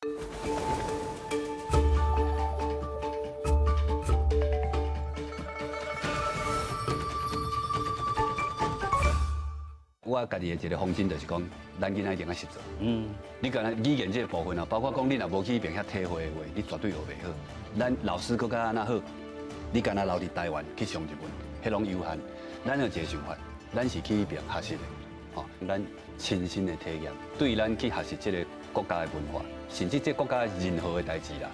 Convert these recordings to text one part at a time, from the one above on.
我家己的一个方針就是講，咱囡仔一定愛識做。你敢若語言這個部分啊，包括講你若無去彼邊遐體會的話，你絕對學袂好。咱老師閣較按怎好？你敢若留佇台灣去上日文，彼攏有限。咱有一個想法，咱是去彼邊學習的，吼，咱親身的體驗，對咱去學習這個國家的文化，甚至這個國家任何的代誌啦，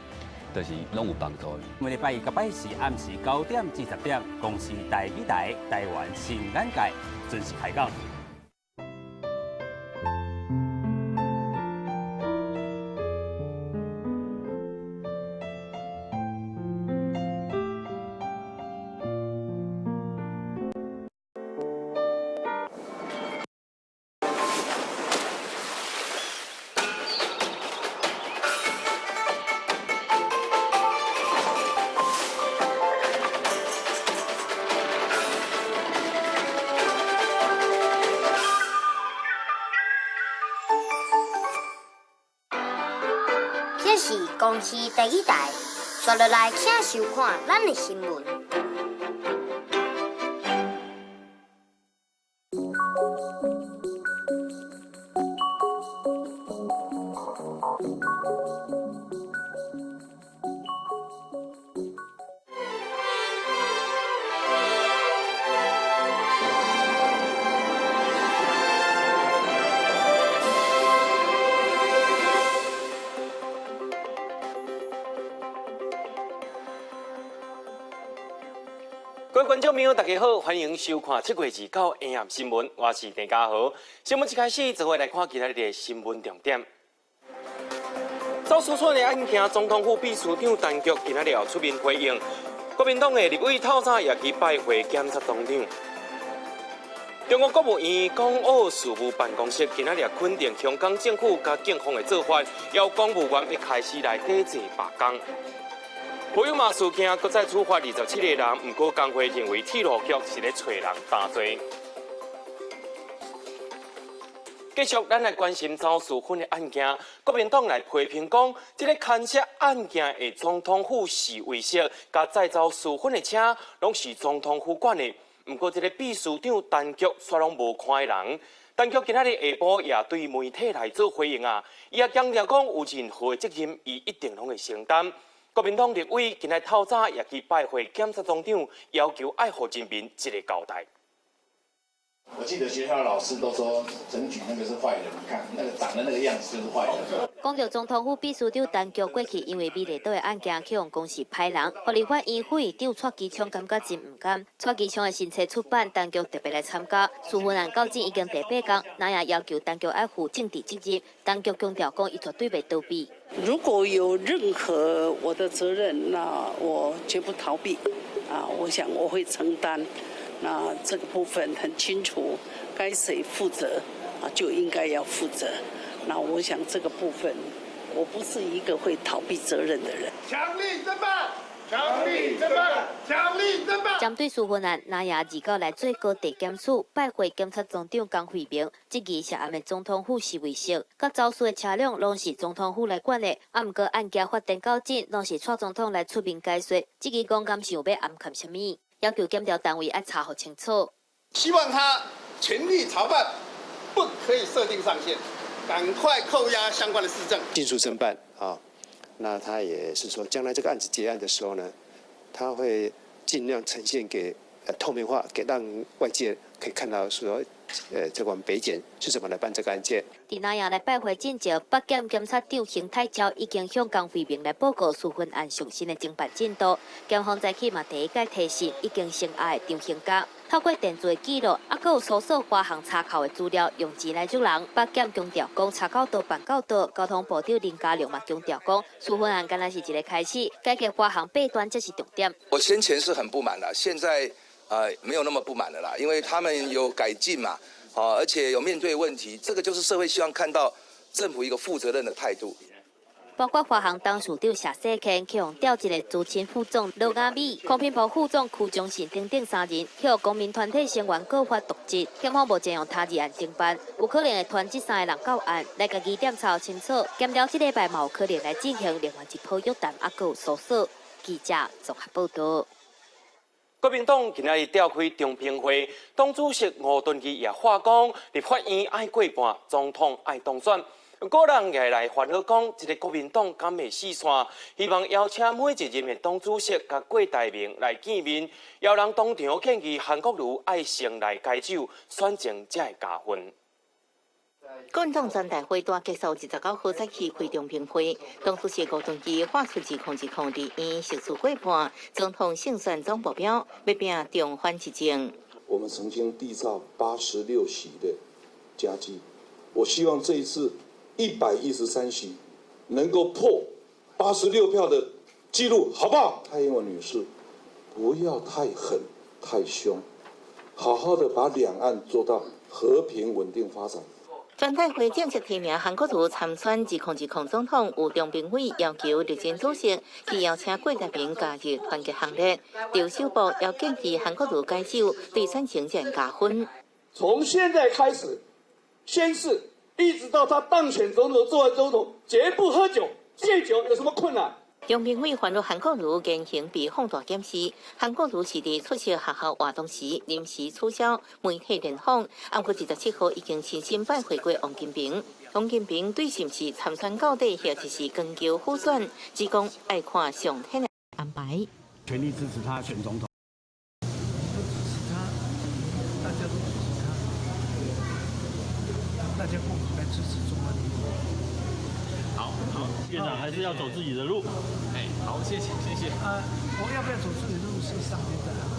就是攏有幫助的。每禮拜一佮拜四暗時9點至10點，公視台語台台灣新眼界準時開講。這是公視第一台，紲落來請收看咱的新聞。各位觀眾朋友，大家好，歡迎收看7月29下暗新聞，我是鄭家豪。新聞一開始，就會來看今仔日的新聞重點。走私蠢的案件，總統府秘書長陳菊今仔日出面回應。國民黨的立委透早也去拜會檢察總長。中國國務院港澳事務辦公室今仔日肯定香港政府佮警方的做法，要公務員欲開始來抵制罷工。婆悠瑪事件閣再處罰27個人，毋過工會認為鐵路局是咧揣人擔罪。繼續，咱來關心走私粉的案件。國民黨來批評講，這個牽涉案件的總統府侍衛室，佮載走私粉的車，攏是總統府管的。毋過，這個秘書長陳菊煞攏無看的人。陳菊今仔日下晡也對媒體來做回應啊，伊也強調講，有任何的責任，伊一定攏會承擔。國民黨立委今日透早也去拜會檢察總長，要求愛予人民一個交代。我記得學校老師都說陳菊那個是壞人，你看那個長得那個樣子就是壞人。講著總統府秘書長陳菊過去因為美麗島的案件去予講是歹人，予立法院副院長蔡其昌感覺真毋甘。蔡其昌的新冊出版，陳菊特別來參加。私粉案到今已經第八工，那也要求陳菊愛負政治責任。陳菊強調講，伊絕對袂逃避。如果有任何我的責任，那我絕不逃避。啊，我想我會承擔。那這個部分很清楚，該誰負責啊，就應該要負責。那我想這個部分，我不是一個會逃避責任的人。強力偵辦，強力偵辦，強力偵辦。針對私粉案，那也29來做高地檢署拜會檢察總長江惠明，質疑涉案的總統府侍衛室，佮走私的車輛攏是總統府來管的，啊，毋過案件發展到今，攏是蔡總統來出面解說，質疑講敢是有欲掩藏啥物？要求檢調單位愛查予清楚，希望他全力查辦，不可以設定上限，趕快扣押相關的事證，盡速偵辦啊！那他也是說，將來這個案子結案的時候呢，他會盡量呈現給透明化，給讓外界可以看到說，這個我們北檢是怎麼來辦這個案件。佇那樣來拜會進前，北檢檢察長邢泰超已經向江惠明來報告私粉案上新的偵辦進度。檢方早起嘛第一擺提訊已經升押的張興嘉，透過電子的記錄，猶閣有搜索華航查扣的資料，用錢來捉人。北檢強調講查到倒辦到倒，交通部長林佳龍嘛強調講，私粉案敢若是一個開始，解決華航弊端才是重點。我先前是很不滿的，現在沒有那麼不滿的啦，因為他們有改進嘛，而且有面對問題，這個就是社會希望看到政府一個負責任的態度。包括華航董事長謝世謙，去予調一个資深副總羅雅美，空品部副總邱忠信等等三人，去予公民團體成員告發瀆職，檢方目前用他人案偵辦，有可能會傳這三个人到案來共疑點查清楚。檢調這禮拜嘛有可能來進行另外一波約談，猶閣有搜索。記者綜合報導。國民黨今仔日召開中評會，黨主席吳敦義也話講，立法院愛過半，總統愛當選。個人也來煩惱講，這个國民黨敢會四散？希望邀請每一任的黨主席佮郭台銘來見面，有人當場建議韓國瑜愛先來改酒，選情才會加分。國民黨全代會拄結束29號早起開中評會，黨主席吳敦義喊出202002席次過半，總統勝選總目標，欲拼中反執政。我們曾經締造86席的佳績，我希望這一次113席能夠破86票的紀錄，好不好？蔡英文女士，不要太狠太兇，好好的把兩岸做到和平穩定發展。全代會正式提名韓國瑜參選2020總統，有中評委要求歷任主席去邀請郭台銘加入團結行列。劉秀波要建議韓國瑜改酒，對選情將加分。從現在開始宣誓，一直到他當選總統、做完總統，絕不喝酒、戒酒，有什麼困難？中評委煩惱韓國瑜言行被放大檢視，韓國瑜是佇出席學校活動時臨時取消媒體聯訪，毋過27號已經親身拜會過王金平。王金平對是毋是參選到底，或者是尋求輔選，只講愛看上天的安排。全力支持他選總統。都支持他，大家都支持他，大家共同來支持中華民國。好好，院長還是要走自己的路。哎，好，謝謝，謝謝。我要不要走自己的路是上天的安排。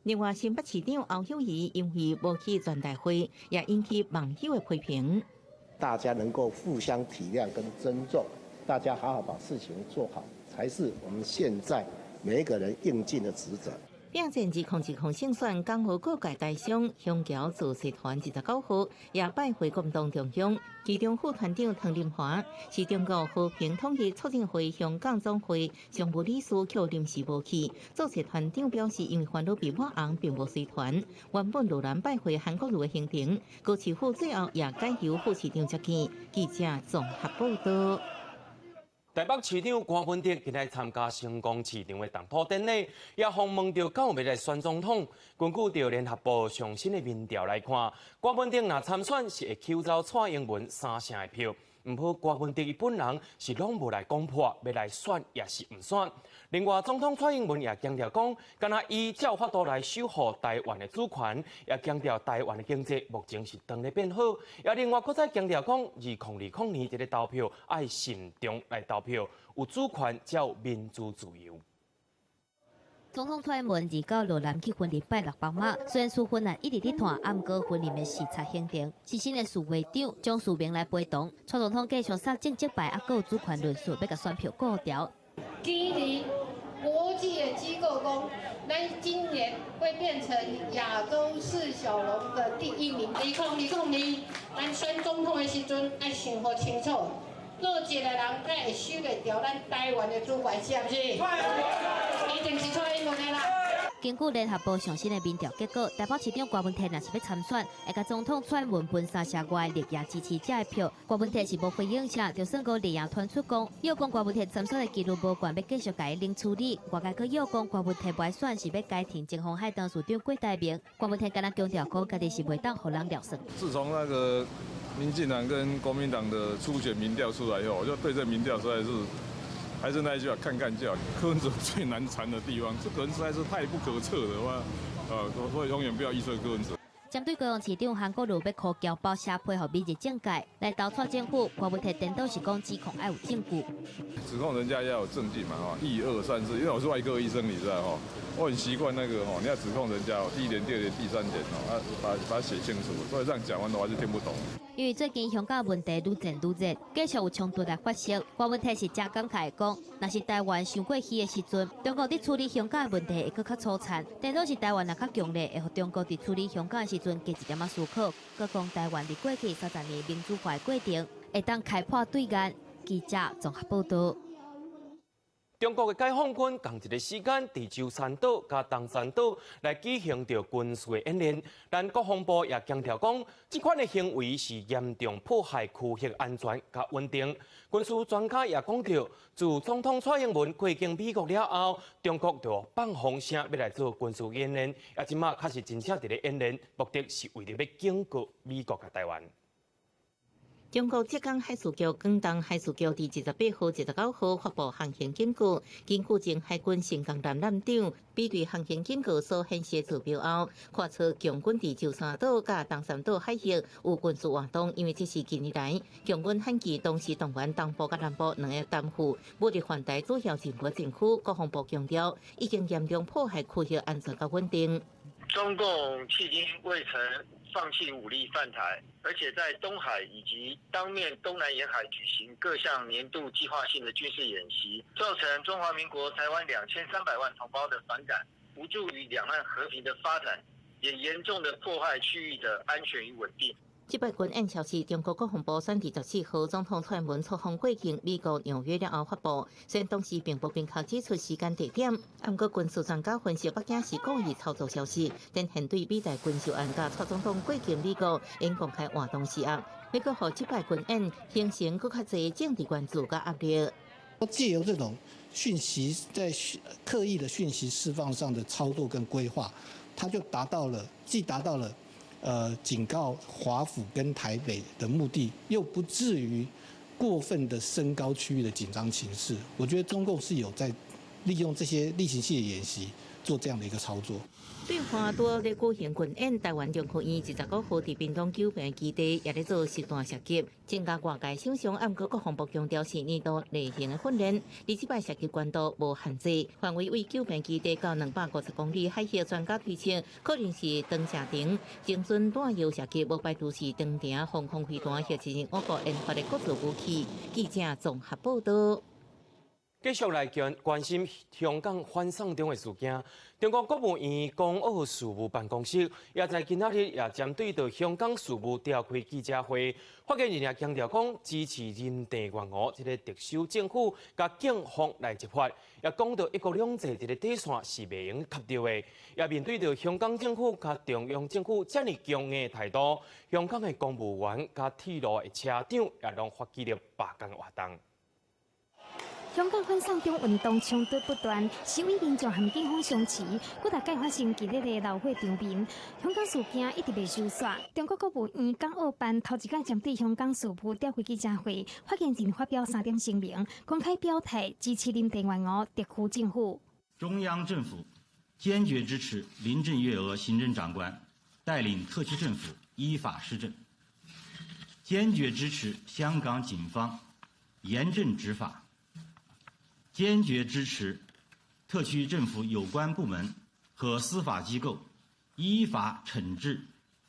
另外，新北市長侯友宜因為無去全代會，也引起網友的批評。大家能夠互相體諒跟尊重，大家好好把事情做好，才是我們現在每一個人應盡的職責。拼戰2020勝選，港澳各界台商鄉僑造勢團29號也拜會國民黨中央，其中副團長湯林華是中國和平統一促進會香港總會常務理事，卻臨時無去。造勢團長表示，因為煩惱被抹紅，並無隨團。原本羅蘭拜會韓國瑜的行程，高市府最後也改由副市長接見。記者綜合報道。台北市長柯文哲今日參加成功市場的動土典禮，也訪問著敢有欲來選總統。根據著聯合報上新的民調來看，柯文哲若參選是會吸走蔡英文三成的票。毋過柯文哲伊本人是攏無來講破，欲來選抑是毋選。另外，總統蔡英文也強調講，干焦伊才有法度來守護台灣的主權，也強調台灣的經濟目前是當咧變好。也另外，閣再強調講，2020年這个投票愛慎重來投票，有主權才有民主自由。總統蔡英文29落南去雲林拜六枋仔，雖然處分案一直佇拖，毋過雲林的視察行程是新的數位長張樹明來陪同。蔡總統繼續殺政績牌，猶閣有主權論述，欲共選票顧牢。今年國際的機構講，咱今年會變成亞洲四小龍的第一名。2020年，咱選總統的時陣，愛想好清楚，佗一个人才會守得牢咱台灣的主權，是毋是？一定是蔡英文的啦。根據聯合報上新的民調結果，台北市長柯文哲若是欲參選，會共總統蔡英文分三成外綠營支持者的票。柯文哲是無回應啥，就算閣綠營傳出講，又講柯文哲參選的幾率無懸，欲繼續共伊冷處理。外界閣又講柯文哲無愛選，是欲改挺前鴻海董事長郭台銘。柯文哲敢若強調講，家己是袂當予人料算。自從那個民進黨跟國民黨的初選民調出來以後，我就對這民調實在是。還是那一句話，看看就好。柯文哲最難纏的地方，這個人實在是太不可測的話，所以永遠不要預測柯文哲。針對高雄市長韓國瑜欲箍僑胞寫批予美日政界來投蔡政府，柯文哲顛倒是講指控愛有證據。指控人家要有證據嘛，哈，一二三四，因為我是外科醫生，你知道哈，我很習慣那個哈，你要指控人家，第一點、第二點、第三點，哦，把它寫清楚，所以這樣講完的話就聽不懂。因為最近香港問題愈戰愈熱，繼續有衝突來發生。柯文哲是誠感慨講，若是台灣傷過虛的時陣，中國佇處理香港的問題會閣較粗殘；顛倒是台灣若較強烈，會予中國佇處理香港的時陣加一點仔思考。閣講台灣佇過去30年民主化的過程，會當開破對岸。記者綜合報道。中國的解放軍仝一個時間，佇舟山島佮東山島來舉行著軍事的演練。咱國防部也強調講，這款的行為是嚴重破壞區域安全佮穩定。軍事專家也講著，自總統蔡英文過境美國了後，中國就放風聲欲來做軍事演練，也這馬確實真正佇咧演練，目的是為著欲警告美國佮台灣。中國浙江海事局、廣東海事局佇28號、29號發布航行警告，根據前海軍新江艦艦長比對航行警告所顯示的坐標後，看出共軍佇舟山島佮東山島海域有軍事活動，因為這是近年來共軍罕見同時動員東部佮南部兩個擔負武力犯台主要任務戰區。國防部強調，已經嚴重破壞區域安全佮穩定。中共迄今未曾放棄武力犯台，而且在東海以及當面東南沿海舉行各項年度計劃性的軍事演習，造成中華民國台灣2300萬同胞的反感，無助於兩岸和平的發展，也嚴重的破壞區域的安全與穩定。這擺軍演消息，中國國防部選佇14號總統蔡英文出訪過境美國紐約了後發布，雖然當時並無明確指出時間地點，毋過軍事專家分析，北京是故意炒作消息，展現對美台軍售案佮蔡總統過境美國𪜶公開活動施壓，欲閣予這擺軍演形成閣較濟政治關注佮壓力。借由這種訊息在刻意的訊息釋放上的操作跟規劃，它就達到了，既達到了警告華府跟台北的目的，又不至於過分的升高區域的緊張情勢。我覺得中共是有在利用這些例行性的演習做這樣的一個操作。對華多咧舉行軍演，台灣中科院29號佇屏東九坪基地也咧做實彈射擊，增加外界想像。毋過國防部強調是年度例行的訓練，而這擺射擊高度無限制，範圍為九坪基地到250公里海域。專家推測，可能是長射程精準彈藥射擊，無排除是長程防空飛彈，或者是我國研發的國造武器。記者綜合報道。繼續來關心香港反送中的事件。中國國務院港澳事務辦公室也在今仔日也針對著香港事務召開記者會，發言人也強調講支持林鄭月娥這個特首政府佮警方來執法，也講到一國兩制這個底線是袂用觸著的。也面對著香港政府佮中央政府遮爾強硬的態度，香港的公務員佮鐵路的車長也攏發起了罷工活動。香港反送中運動衝突不斷，示威民眾和警方相持，幾大擺發生激烈的流血場面。香港事件一直未收煞。中國國務院港澳辦頭一擺針對香港事務召開記者會，發言人發表三點聲明，公開表態支持林鄭月娥特區政府。中央政府堅決支持林鄭月娥行政長官帶領特區政府依法施政，堅決支持香港警方嚴正執法。堅決支持特區政府有關部門和司法機構依法懲治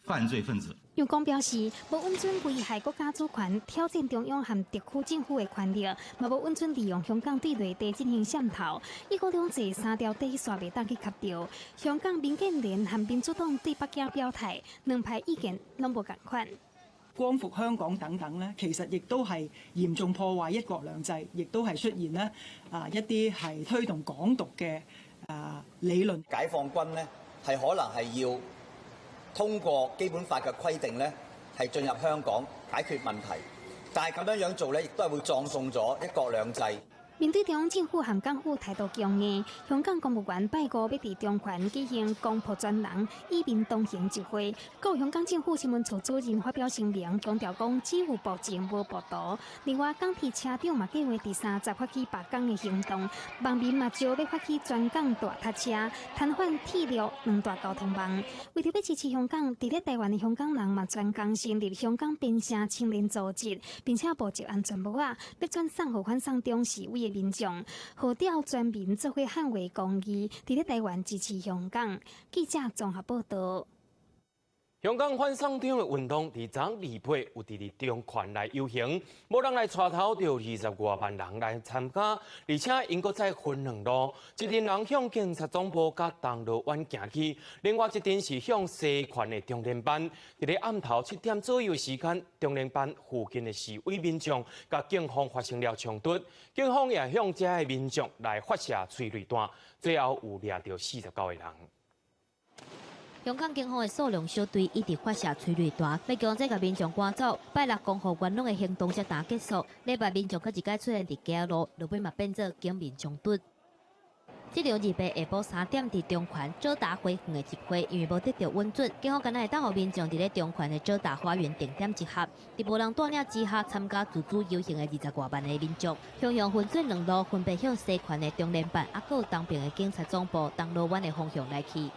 犯罪分子。楊光表示，無允准危害國家主權、挑戰中央和特區政府的權力，嘛無允准利用香港對內地進行滲透。一國兩制三條底線袂當去觸著。香港民建聯和民主黨對北京表態，兩派意見攏無仝款。光復香港等等咧，其實亦都係嚴重破壞一國兩制，亦都係出現咧一啲係推動港獨嘅理論。解放軍呢係可能係要通過基本法嘅規定呢，係進入香港解決問題，但係咁樣樣做呢，亦都係會葬送咗一國兩制。面對中央政府和港府態度強硬，香港公務員拜五欲佇中環舉行光復全人與民同行集會。閣有香港政府新聞處主任發表聲明，強調講只有暴政無暴徒。另外，港鐵車長嘛計劃佇30發起罷工的行動，網民嘛招欲發起全港大塞車，癱瘓鐵路兩大交通網。為著欲支持香港，佇咧台灣的香港人嘛專工成立香港邊城青年組織，並且募集安全帽仔，欲轉送予反送中示威的民眾，號召全民做伙捍衛公義，佇咧台灣支持香港。記者綜合報道。香港反送中的運動，佇昨禮拜有佇中環來遊行，無人來帶頭，就20外萬人來參加，而且𪜶閣再分兩路，一陣人向警察總部佮銅鑼灣行去，另外一陣是向西環的中聯辦。佇咧暗頭7點左右的時間，中聯辦附近的示威民眾佮警方發生了衝突，警方也向遮的民眾來發射催淚彈，最後有掠著49個人。香港警方的掃龍小隊一直發射催淚彈，欲強制共民眾趕走。拜六光復元朗的行動才剛結束，禮拜民眾閣一擺出現佇街路，落尾嘛變做警民衝突。這場二八下晡3點佇中環祖達花園的集會，因為無得著允准，警方敢若會當予民眾佇咧中環的祖達花園定點集合。佇無人帶領之下參加自主遊行的20外萬個民眾，雄雄分做兩路，分別向西環的中聯辦，抑閣有東爿的警察總部銅鑼灣的方向來去。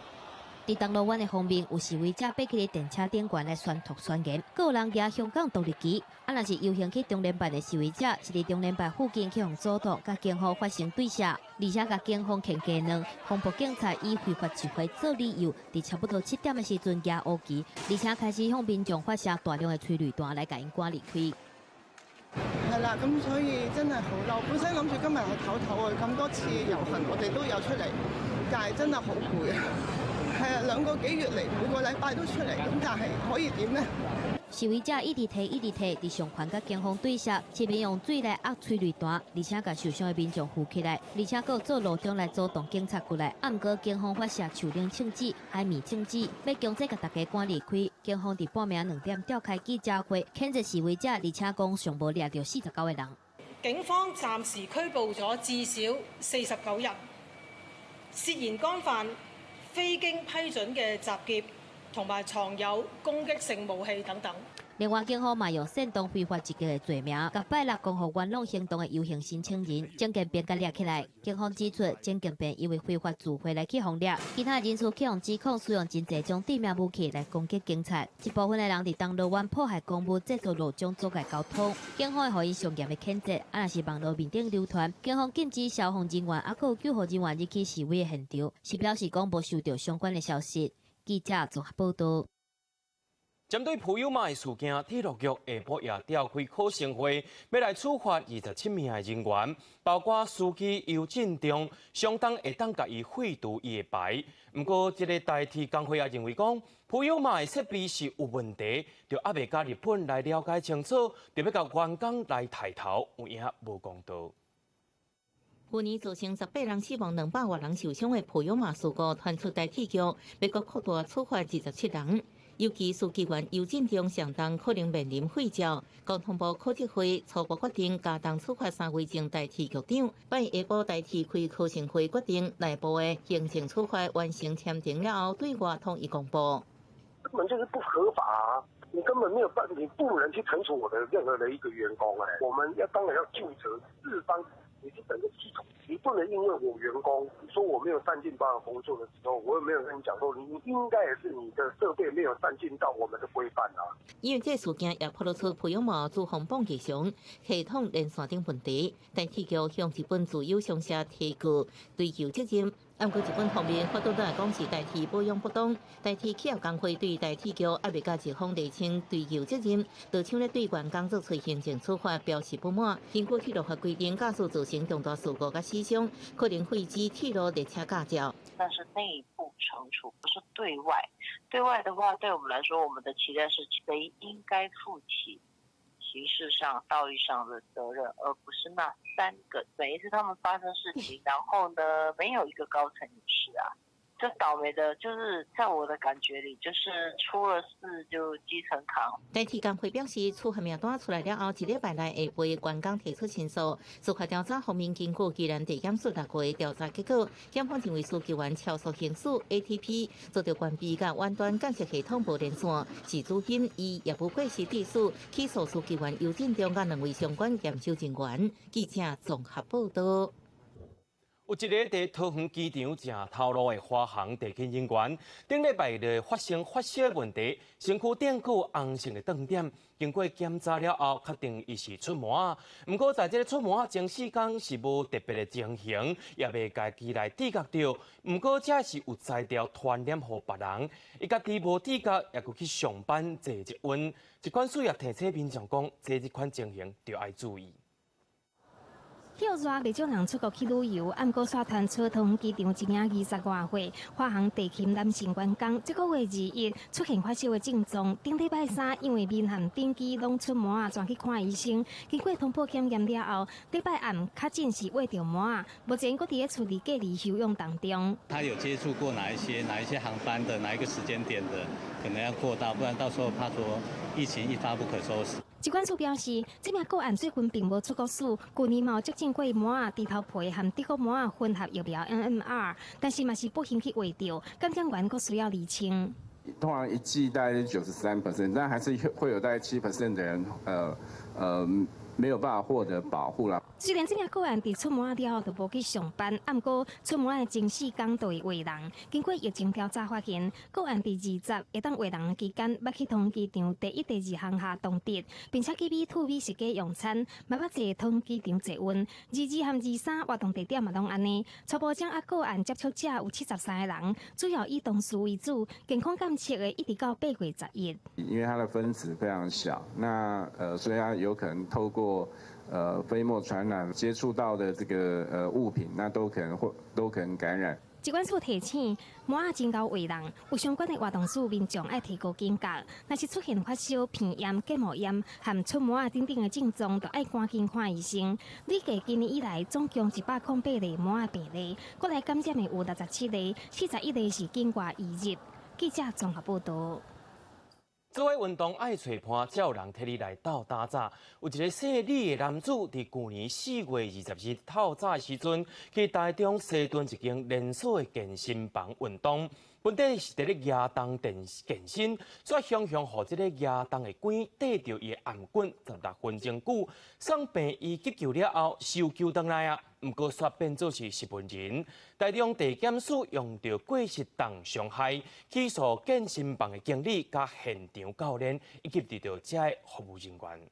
佇銅鑼灣的方面，有示威者爬去電車頂懸來宣讀宣言，閣有人舉香港獨立旗。啊，若是遊行去中聯辦的示威者，是佇中聯辦附近去予阻擋，佮警方發生對射，而且共警方牽雞卵，防暴警察以非法集會做理由，佇差不多7點的時陣舉烏旗，而且開始向民眾發射大量的催淚彈來共𪜶趕離開。係啦，咁所以真係好嬲。本身諗住今日係唞唞啊，咁多次遊行我哋都有出嚟，但係真係好攰啊。係啊，2個幾月嚟，每個禮拜都出嚟，咁但係可以點呢？示威者一直提一直提，佇上環佮警方對射，市民用水來壓催淚彈，而且共受傷的民眾扶起來，而且閣做路障來阻擋警察過來。毋過警方發射樹奶槍子、海綿槍子，欲強制共大家趕離開。警方佇半暝2點召開記者會，譴責示威者，而且講上無掠著49個人。警方暫時拘捕咗至少49人，涉嫌干犯非經批准嘅集結同埋藏有攻擊性武器等等。另外，警方嘛用煽動非法集結的罪名，共拜六光復元朗行動的遊行申請人鄭建平共掠起來。警方指出，鄭建平因為非法集會來去予掠，其他人士去予指控使用真濟種致命武器來攻擊警察。一部分的人佇銅鑼灣破壞公物，製造路障阻礙交通。警方會予𪜶上嚴的譴責。啊，若是網路面頂流傳，警方禁止消防人員抑閣有救護人員入去示威的現場，是表示講無收著相關的消息。記者綜合報道。針對普悠瑪的事件，鐵路局下晡也召開可成會，欲來處罰27名的人員，包括司機尤進中，相當會當共伊廢除伊的牌。毋過，這个台鐵工會也認為講，普悠瑪的設備是有問題，就猶未佮日本來了解清楚，就欲共員工來刣頭，有影無公道。去年造成18人死亡、200外人受傷的普悠瑪事故，傳出台鐵局欲閣擴大處罰27人。尤其書記員尤進中上當可能面臨廢照，交通部考績會初步決定加重處罰三位前台鐵局長。拜下晡台鐵開考成會決定內部的行政處罰完成簽訂了後，對外統一公布。根本就是不合法啊！你根本沒有辦，你不能去懲處我的任何的一個員工哎。我們要當然要究責日方，你是整個系統，你不能因為我員工說我沒有善盡幫我工作的時候，我也沒有跟你講說，你應該也是你的設備沒有善盡到我們的規範啊。因為這事件也暴露出普悠瑪主風泵異常、系統連線等問題，台鐵局向日本自有商社提告追究責任。毋過日本方面發表來講是台鐵保養不當，台鐵企業工會對台鐵局猶未佮日方釐清追究責任，就像咧對員工做出行政處罰表示不滿。根據鐵路法規定，駕駛造成重大事故佮死傷，可能廢止鐵路列車駕照。但是內部懲處，不是對外。對外的話，對我們來說，我們的期待是誰應該負起刑事上、道義上的責任，而不是那三個。每一次他們發生事情，然後呢，沒有一個高層有事啊。這倒霉的，就是在我的感覺裡，就是出了事就基層扛。台鐵工會表示，處罰名單出來了後，一禮拜內會為員工提出申訴。司法調查方面，根據宜蘭地檢署6月調查結果，檢方認為書記員超速行駛 ATP 遭著關閉佮遠端監視系統無連線，是主因以業務過失致死，起訴書記員尤進中佮兩位相關驗收人員。記者綜合報道。有一个佇桃園機場食頭路的華航地勤人員，頂禮拜就發生發燒問題，身軀頂閣有紅色的頓點，經過檢查了後，確定伊是出麻。毋過在這个出麻前四工是無特別的情形，也未家己來知覺著。毋過這是有才調傳染予別人，伊家己無知覺，也閣去上班坐捷運。疾管署也提醒民眾講，這款情形著愛注意。歇熱袂少人出國去旅遊，毋過煞傳出桃園機場一名20外歲華航地勤男性員工，這个月21出現發燒的症狀，頂禮拜三因為面和頂肌攏出麻仔，轉去看醫生。經過通報檢驗了後，禮拜暗確診是穢著麻仔，目前閣佇咧處理隔離休養當中。他有接觸過哪一些航班的哪一個時間點的，可能要擴大，不然到時候怕說疫情一發不可收拾。疾管署表示，這名個案最近並無出國史，舊年嘛有接種過麻仔、豬頭皮和德國麻仔混合疫苗 MMR，但是嘛是不幸去穢著，感染源閣需要釐清。通常一劑大概是93%，但還是會有大概7% 的人，沒有辦法獲得保護啦。雖然這名個案佇出麻了後就無去上班，毋過出麻的前四工就會穢人。經過疫情調查發現，個案佇20會當穢人的期間，捌去桃園機場第一、第二航廈當值，並且去美兔美食街用餐，嘛捌坐桃園機場捷運。22和23活動地點嘛攏按呢。初步掌握個案接觸者有73個人，主要以同事為主，健康監測的一直到8月11。因為它的分子非常小，那所以它有可能透過飛沫傳染接觸到的這個物品，那都可能感染。疾管署提醒，麻仔真𠢕穢人，有相關的活動史民眾愛提高警覺。若是出現發燒、鼻炎、結膜炎和出麻仔等等的症狀，就愛趕緊看醫生。累計今年以來，總共108例麻仔病例，國內感染的有67例，41例是境外移入。記者綜合報導。做伙運動愛揣伴，才有人替你來鬥膽早。有一个姓李的男子，佇舊年4月20日透早的時陣，去台中西屯一間連鎖的健身房運動，本底是佇咧舉重健健身，煞雄雄予這个舉重的桿綴著伊的頷頸16分鐘久，送病院急救了後，收救轉來啊，毋過煞變做是植物人。台中地檢署用著過失重傷害起訴健身房的經理佮現場教練，以及佇著遮的服務人員。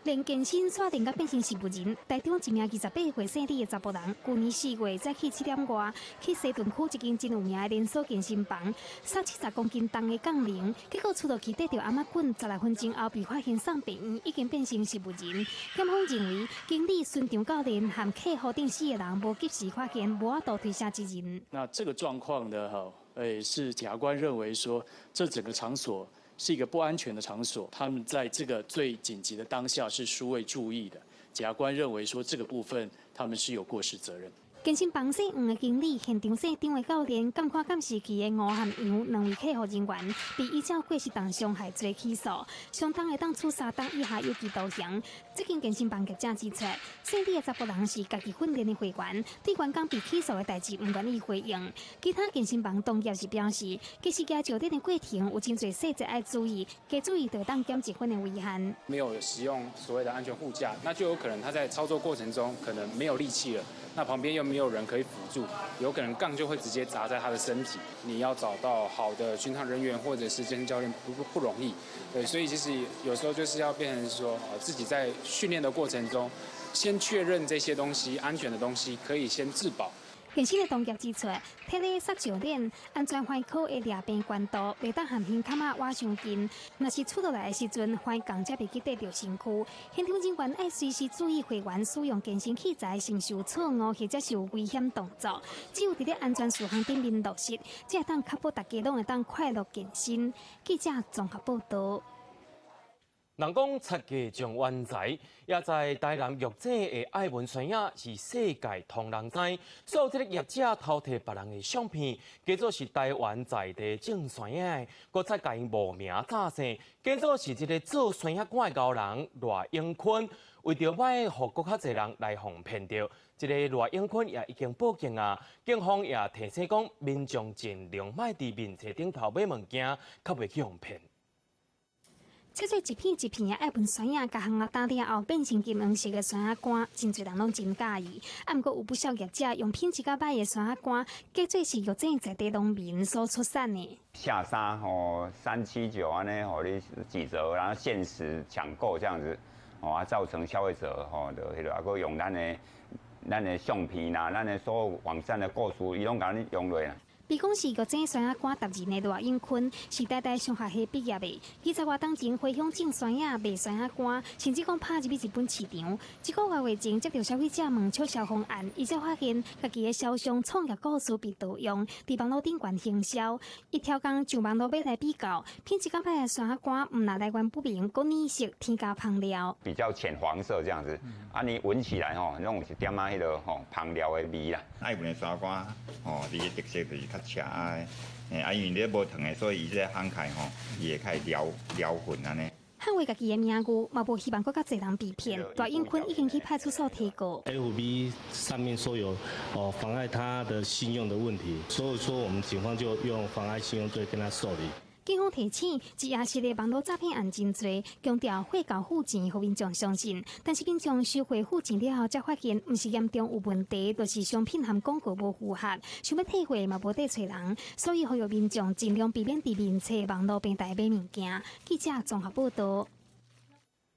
練健身煞練甲變成植物人。台中一名28歲姓李的查埔人，舊年4月早起7點外去西屯區一間真有名的連鎖健身房，捒70公斤重的槓鈴，結果出落去綴著頷頸，16分鐘後被發現送病院，已經變成植物人。檢方認為，經理、巡場教練和客戶等四個人無及時發現，無法度推卸責任。那這個狀況呢？哈，是檢察官認為說，這整個場所是一個不安全的場所，他們在這個最緊急的當下是疏未注意的。檢察官認為說，這個部分他們是有過失責任。健身房姓黃的經理、現場姓張的教練、監看監視器的吳和楊兩位客戶人員，被依照過失重傷害罪起訴，相當會當處3冬以下有期徒刑。這間健身房業者指出，姓李的查埔人是家己訓練的會員，對員工被起訴的代誌毋願意回應。其他健身房同業是表示，其實舉石鏈的過程有真濟細節愛注意，加注意就會當減一分的危險。沒有使用所謂的安全護架，那就有可能他在操作過程中可能沒有力氣了，那旁邊又沒有人可以輔助，有可能槓就會直接砸在他的身體。你要找到好的巡場人員或者是健身教練不容易，對，所以其實有時候就是要變成說，自己在訓練的過程中，先確認這些東西安全的東西，可以先自保。健身的同業指出，提咧捒石鏈安全環口會掠平懸度，袂當和胸坎仔倚傷近。若是出落來的時陣，橫槓才袂去綴著身軀。現場人員愛隨時注意會員使用健身器材承受錯誤或者是有危險動作。只有佇咧安全事項頂面落實，才會當確保大家攏會當快樂健身。記者綜合報導。人講賊家將冤財，也在台南玉井的愛文酸仔是世界通人知。所有這个業者偷提別人的相片，假做是台灣在地種酸仔的，閣再共𪜶冒名詐姓，假做是這个做酸仔乾的高人賴永坤，為著莫予閣較濟人來予騙著，這个賴永坤也已經報警啊，警方也提醒講，民眾盡量莫佇面冊頂頭買物件，較袂去予騙。切做一片一片的愛文酸仔，共烘焦焦了後變成金黃色的酸仔乾，真濟人攏真佮意。啊，毋過有不少業者用品質較䆀的酸仔乾，假做是玉井在地農民所出產的。下殺吼379按呢，予你幾折，然後限時搶購這樣子，哦啊，造成消費者吼就彼個啊，閣用咱的相片啦，咱的所有網站的故事，伊攏共你用落啦。被講是玉井酸仔乾達人的賴永坤，是台大商學系畢業的。20外冬前回鄉種酸仔、賣酸仔乾，甚至講拍入去日本市場。一個月前接著消費者問促銷方案，伊才發現家己的銷商創業故事被盜用，佇網路頂懸行銷。伊刁工上網路欲來比較，品質較䆀的酸仔乾，毋但來源不明，閣染色添加香料。比較淺黃色這樣子，啊，你聞起來吼，攏有一點仔彼個吼香料的味啦。愛文的酸乾吼，伊的特色就是較赤啊，啊，因為你無糖的，所以伊這個烘開吼，伊會較撩撩粉按呢。捍衛家己的名譽，嘛無希望閣較濟人被騙。賴永坤已經去派出所提告。 FB 上面說有哦妨礙他的信用的問題，所以說我們警方就用妨礙信用罪跟他受理。警方提醒，這也是个網路詐騙案真濟，強調貨到付錢，予民眾相信。但是民眾收貨付錢了後，才發現毋是嚴重有問題，就是商品和廣告無符合，想欲退貨嘛無地揣人，所以呼籲民眾盡量避免佇面冊網路平台買物件。記者綜合報道。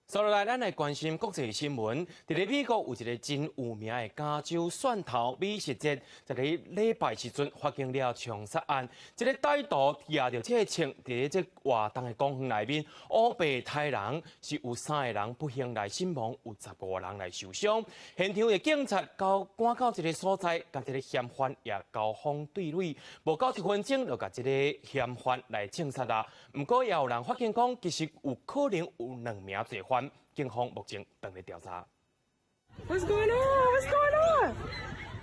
接落來，咱來關心國際新聞。佇咧美國有一个真有名的加州蒜頭美食節，在咧禮拜時陣發生了槍殺案。這个歹徒提著這个槍，佇咧這活動的公園內面，烏白刣人，是有三个人不幸來身亡，有15人來受傷。現場的警察到趕到這个所在，共這个嫌犯也交鋒對壘，無夠一分鐘就共這个嫌犯來槍殺啦。毋過也有人發現講，其實有可能有兩名罪犯。警方目前正咧調查。 What's going on? What's going on?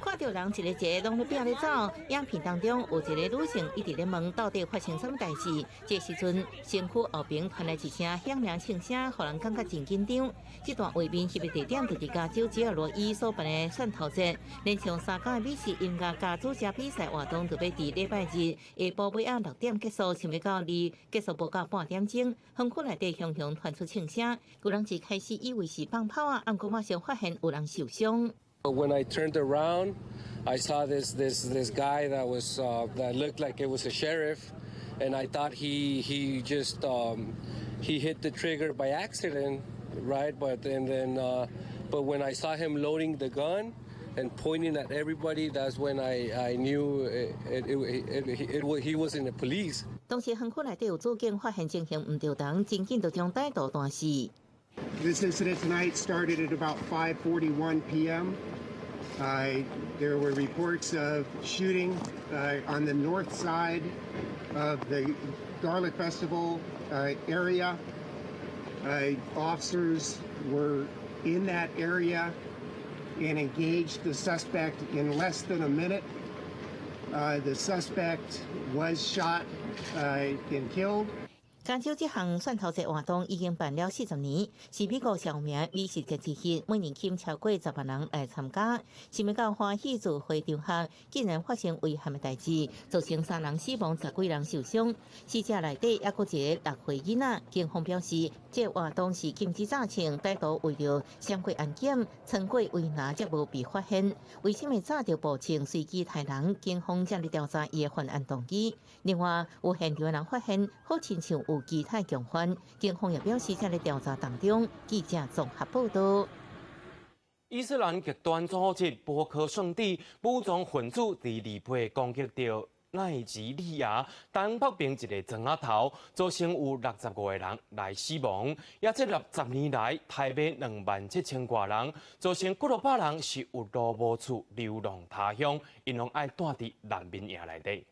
看著人一个一个攏咧拼咧走，影片當中有一个女性一直咧問到底發生啥物代誌。這時陣，身軀後邊傳來一聲響亮槍聲，予人感覺真緊張。這段畫面翕的地點就是加州吉爾羅伊所辦的蒜頭節，連續3工的美食音樂佮煮食比賽活動，就欲佇禮拜日下晡尾仔6點結束，想欲到離結束無夠半點鐘，園區內底雄雄傳出槍聲，有人一開始以為是放炮仔，毋過馬上發現有人受傷。 When I turned around, I saw this guy that looked like it was a sheriff, and I thought he just he hit the trigger by accident, right? But and then but when I saw him loading the gun and pointing at everybody, that's when I knew he was in the police. 當時園區內底有武警發現情形毋著同，真緊就將歹徒彈死。 This incident tonight started at about 5:41 p.m. There were reports of shooting on the north side of the Garlic Festival area. Officers were in that area and engaged the suspect in less than a minute. The suspect was shot and killed. 加州這項蒜頭節活動已經辦了40年，是美國上有名美食節之一，每年吸引超過10萬人來參加。想欲到歡喜聚會場合，竟然發生遺憾的代誌，造成三人死亡、10幾人受傷。死者內底猶閣一个6歲囡仔。警方表示，這個活動是禁止紮槍，歹徒為著閃過安檢，穿過圍欄才無被發現。為啥物紮著步槍隨機刣人？警方正佇調查伊的犯案動機。另外，有現場的人發現，好親像有其他共犯。警方也表示正佇調查當中。記者綜合報道。伊斯蘭極端組織波科聖地武裝分子佇禮拜攻擊著奈及利亞東北邊一个庄仔頭，造成有65个人來死亡，也這60年來刣欲27,000外人，造成幾落百人是有路無厝，流浪他鄉，𪜶攏愛蹛佇難民營內底。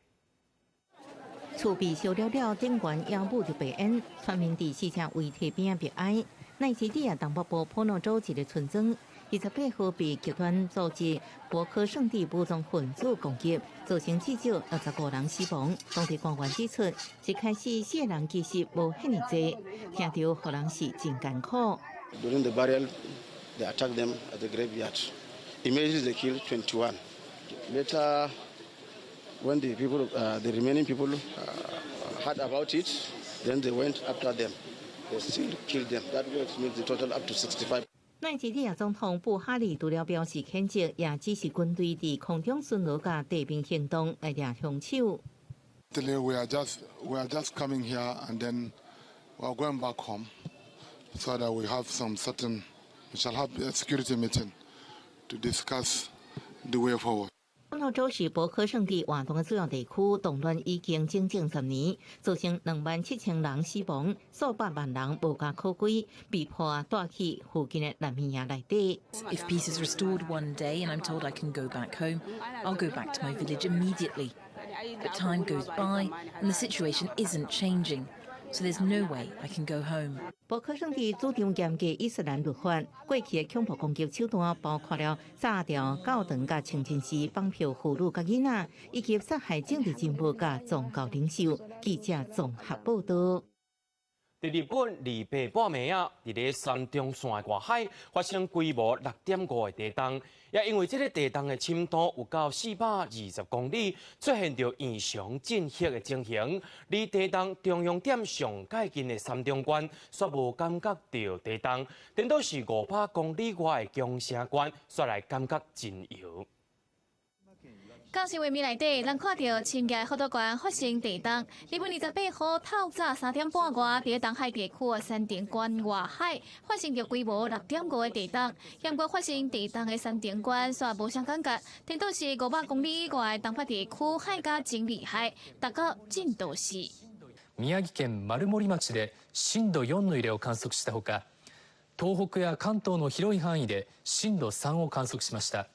厝被燒了了，頂懸猶冒著白煙，村民佇死者遺體邊仔默哀。奈及利亞東北部波諾州一个村莊，28號被極端組織博科聖地武裝分子攻擊，造成至少65人死亡。當地官員指出，一開始死的人其實無遐爾濟，聽著予人是真艱苦。 During the burial, they attacked them at the graveyard. Immediately they killed 21. Later, when the people, the remaining people, heard about it, then they went after them. They still kill them. That makes the total up to 65. 奈及利亞總統布哈里除了表示譴責，也指示軍隊佇空中巡邏佮地面行動來掠兇手。 We are just coming here and then we are going back home so that we shall have a security meeting to discuss the way forward. 本土州是博科聖地活動的主要地區，動亂已經整整10年，造成27,000人死亡，數百萬人無家可歸，被迫蹛去附近的難民營內底。 If peace is restored one day and I'm told I can go back home, I'll go back to my village immediately. But time goes by and the situation isn't changing, so there's no way I can go home. 博科聖地主張嚴格伊斯蘭律法，過去的恐怖攻擊手段包括了炸掉教堂、佮清真寺、綁票婦女佮囡仔，以及殺害政治人物佮宗教領袖。記者綜合報道。佇日本二八半暝仔，佇咧山中縣外海發生規模6.5的地動，也因為這个地動的深度有到420公里，出現著異常震赫的情形。離地動中央點上蓋近的山中縣，煞無感覺著地動，顛倒是500公里外的宮城縣，煞來感覺真搖。監視畫面內底，咱看著深夜福島縣發生地動。日本28號透早3點半外，佇東海地區的山形縣外海發生著規模6.5的地動。毋過發生地動的山形縣煞無啥感覺，顛倒是500公里以外的東北地區海甲真厲害，達到震度4。宮城県丸森町で震度4の揺れを観測したほか、東北や関東の広い範囲で震度3を観測しました。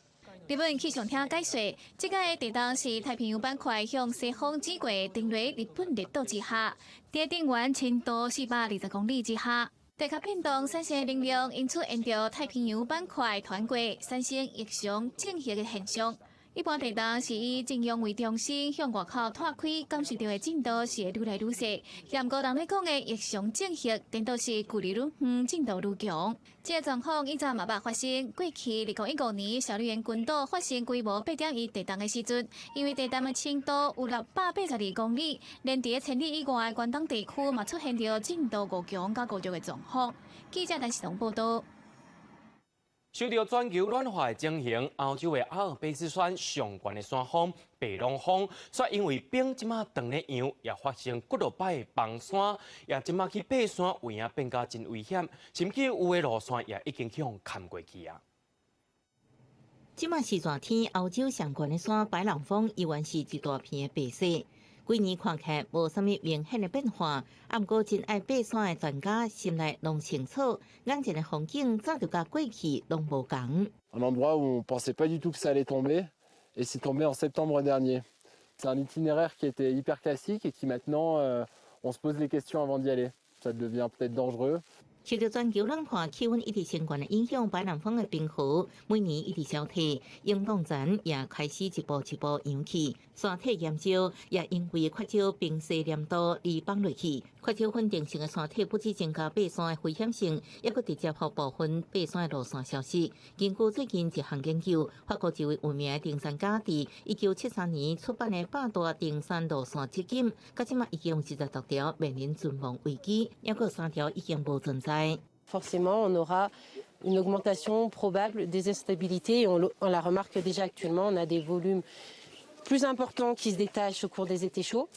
日本氣象廳解釋，這個地動是太平洋板塊向西方擠過，停落日本列島之下，佇震源深度420公里之下，地殼變動產生的能量，因此沿著太平洋板塊傳過，產生異常震赫的現象。一般地動是以震央為中心向外口湠開，感受著的震度是會愈來愈細。毋過人咧講的異常震赫，顛倒是距離愈遠，震度愈強。這個狀況以前嘛捌發生，過去2015年小笠原群島發生規模8.1地動的時陣，因為地動的深度有682公里，連佇1000里以外的關東地區嘛出現著震度5強佮5弱的狀況。記者陳世龍報導。受著全球暖化的情形，歐洲的阿爾卑斯山上懸的山峰白朗峰，煞因為冰這馬凍咧融，也發生幾落擺的崩山，也這馬去爬山有影變甲真危險，甚至有的路線也已經去予崁過去啊。這馬是熱天，歐洲上懸的山白朗峰依然是一大片的白雪。幾年看起來無啥物明顯的變化，啊，毋過真愛爬山的專家心內攏清楚，眼前的風景早就佮過去攏無仝。 Un endroit où on pensait pas du tout que ça allait tomber, et c'est tombé en septembre dernier. C'est un itinéraire qui était hyper classique et qui maintenant, on se pose les questions avant d'y aller. Ça devient peut-être dangereux. 受著全球暖化、氣溫一直升懸的影響，白朗峰的冰河每年一直消退，永凍層也開始一步一步融去。山體岩石也因為缺少冰雪黏度而崩落去。缺少穩定性的山體不只增加爬山的危險性，猶閣直接予部分爬山的路線消失。根據最近一項研究，法國一位有名的登山家佇1973年出版的百大登山路線至今，到這馬已經有26條面臨存亡危機，猶閣3條已經無存在。 Forcément, on aura une augmentation probable des instabilités et on la remarque déjà actuellement. On a des volumes plus importants qui se détachent au cours des étés chauds.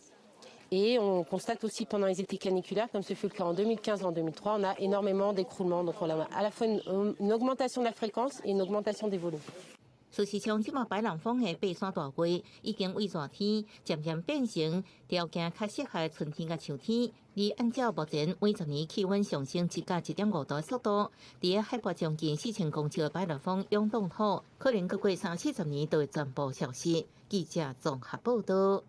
Et on constate aussi pendant les étés caniculaires, comme ce fut le cas en 2015 en 2003, on a énormément d'écroulements. Donc on a à la fois une augmentation de la fréquence et une augmentation des volumes. 事實上，這馬白朗峰的爬山大會已經為熱天漸漸變成條件較適合春天佮秋天。而按照目前每10年氣溫上升1到1.5度的速度，佇海拔將近4000公尺的白朗峰永凍土，可能閣過三四十年就會全部消失。記者綜合報道。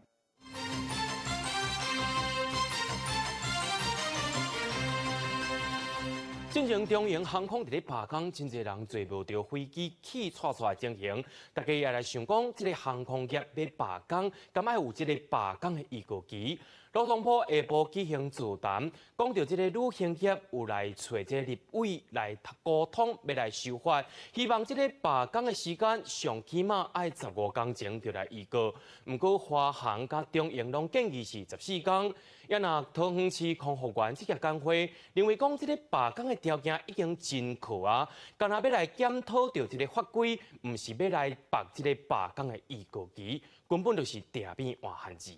進前長榮航空佇咧罷工，真濟人坐無著飛機氣掣掣的情形，大家也來想講，這个航空業欲罷工，敢愛有這个罷工的預告期？勞動部下晡舉行座談，講著這个旅行業有來揣這个立委來溝通，欲來修法，希望這个罷工的時間上起碼愛15工前就來預告。毋過華航佮長榮攏建議是14工。也若桃園市空服員職業工會認為講，這个罷工的條件已經真苛啊，干焦欲來檢討著這个法規，毋是欲來縛這个罷工的預告期，根本就是鼎邊換番薯。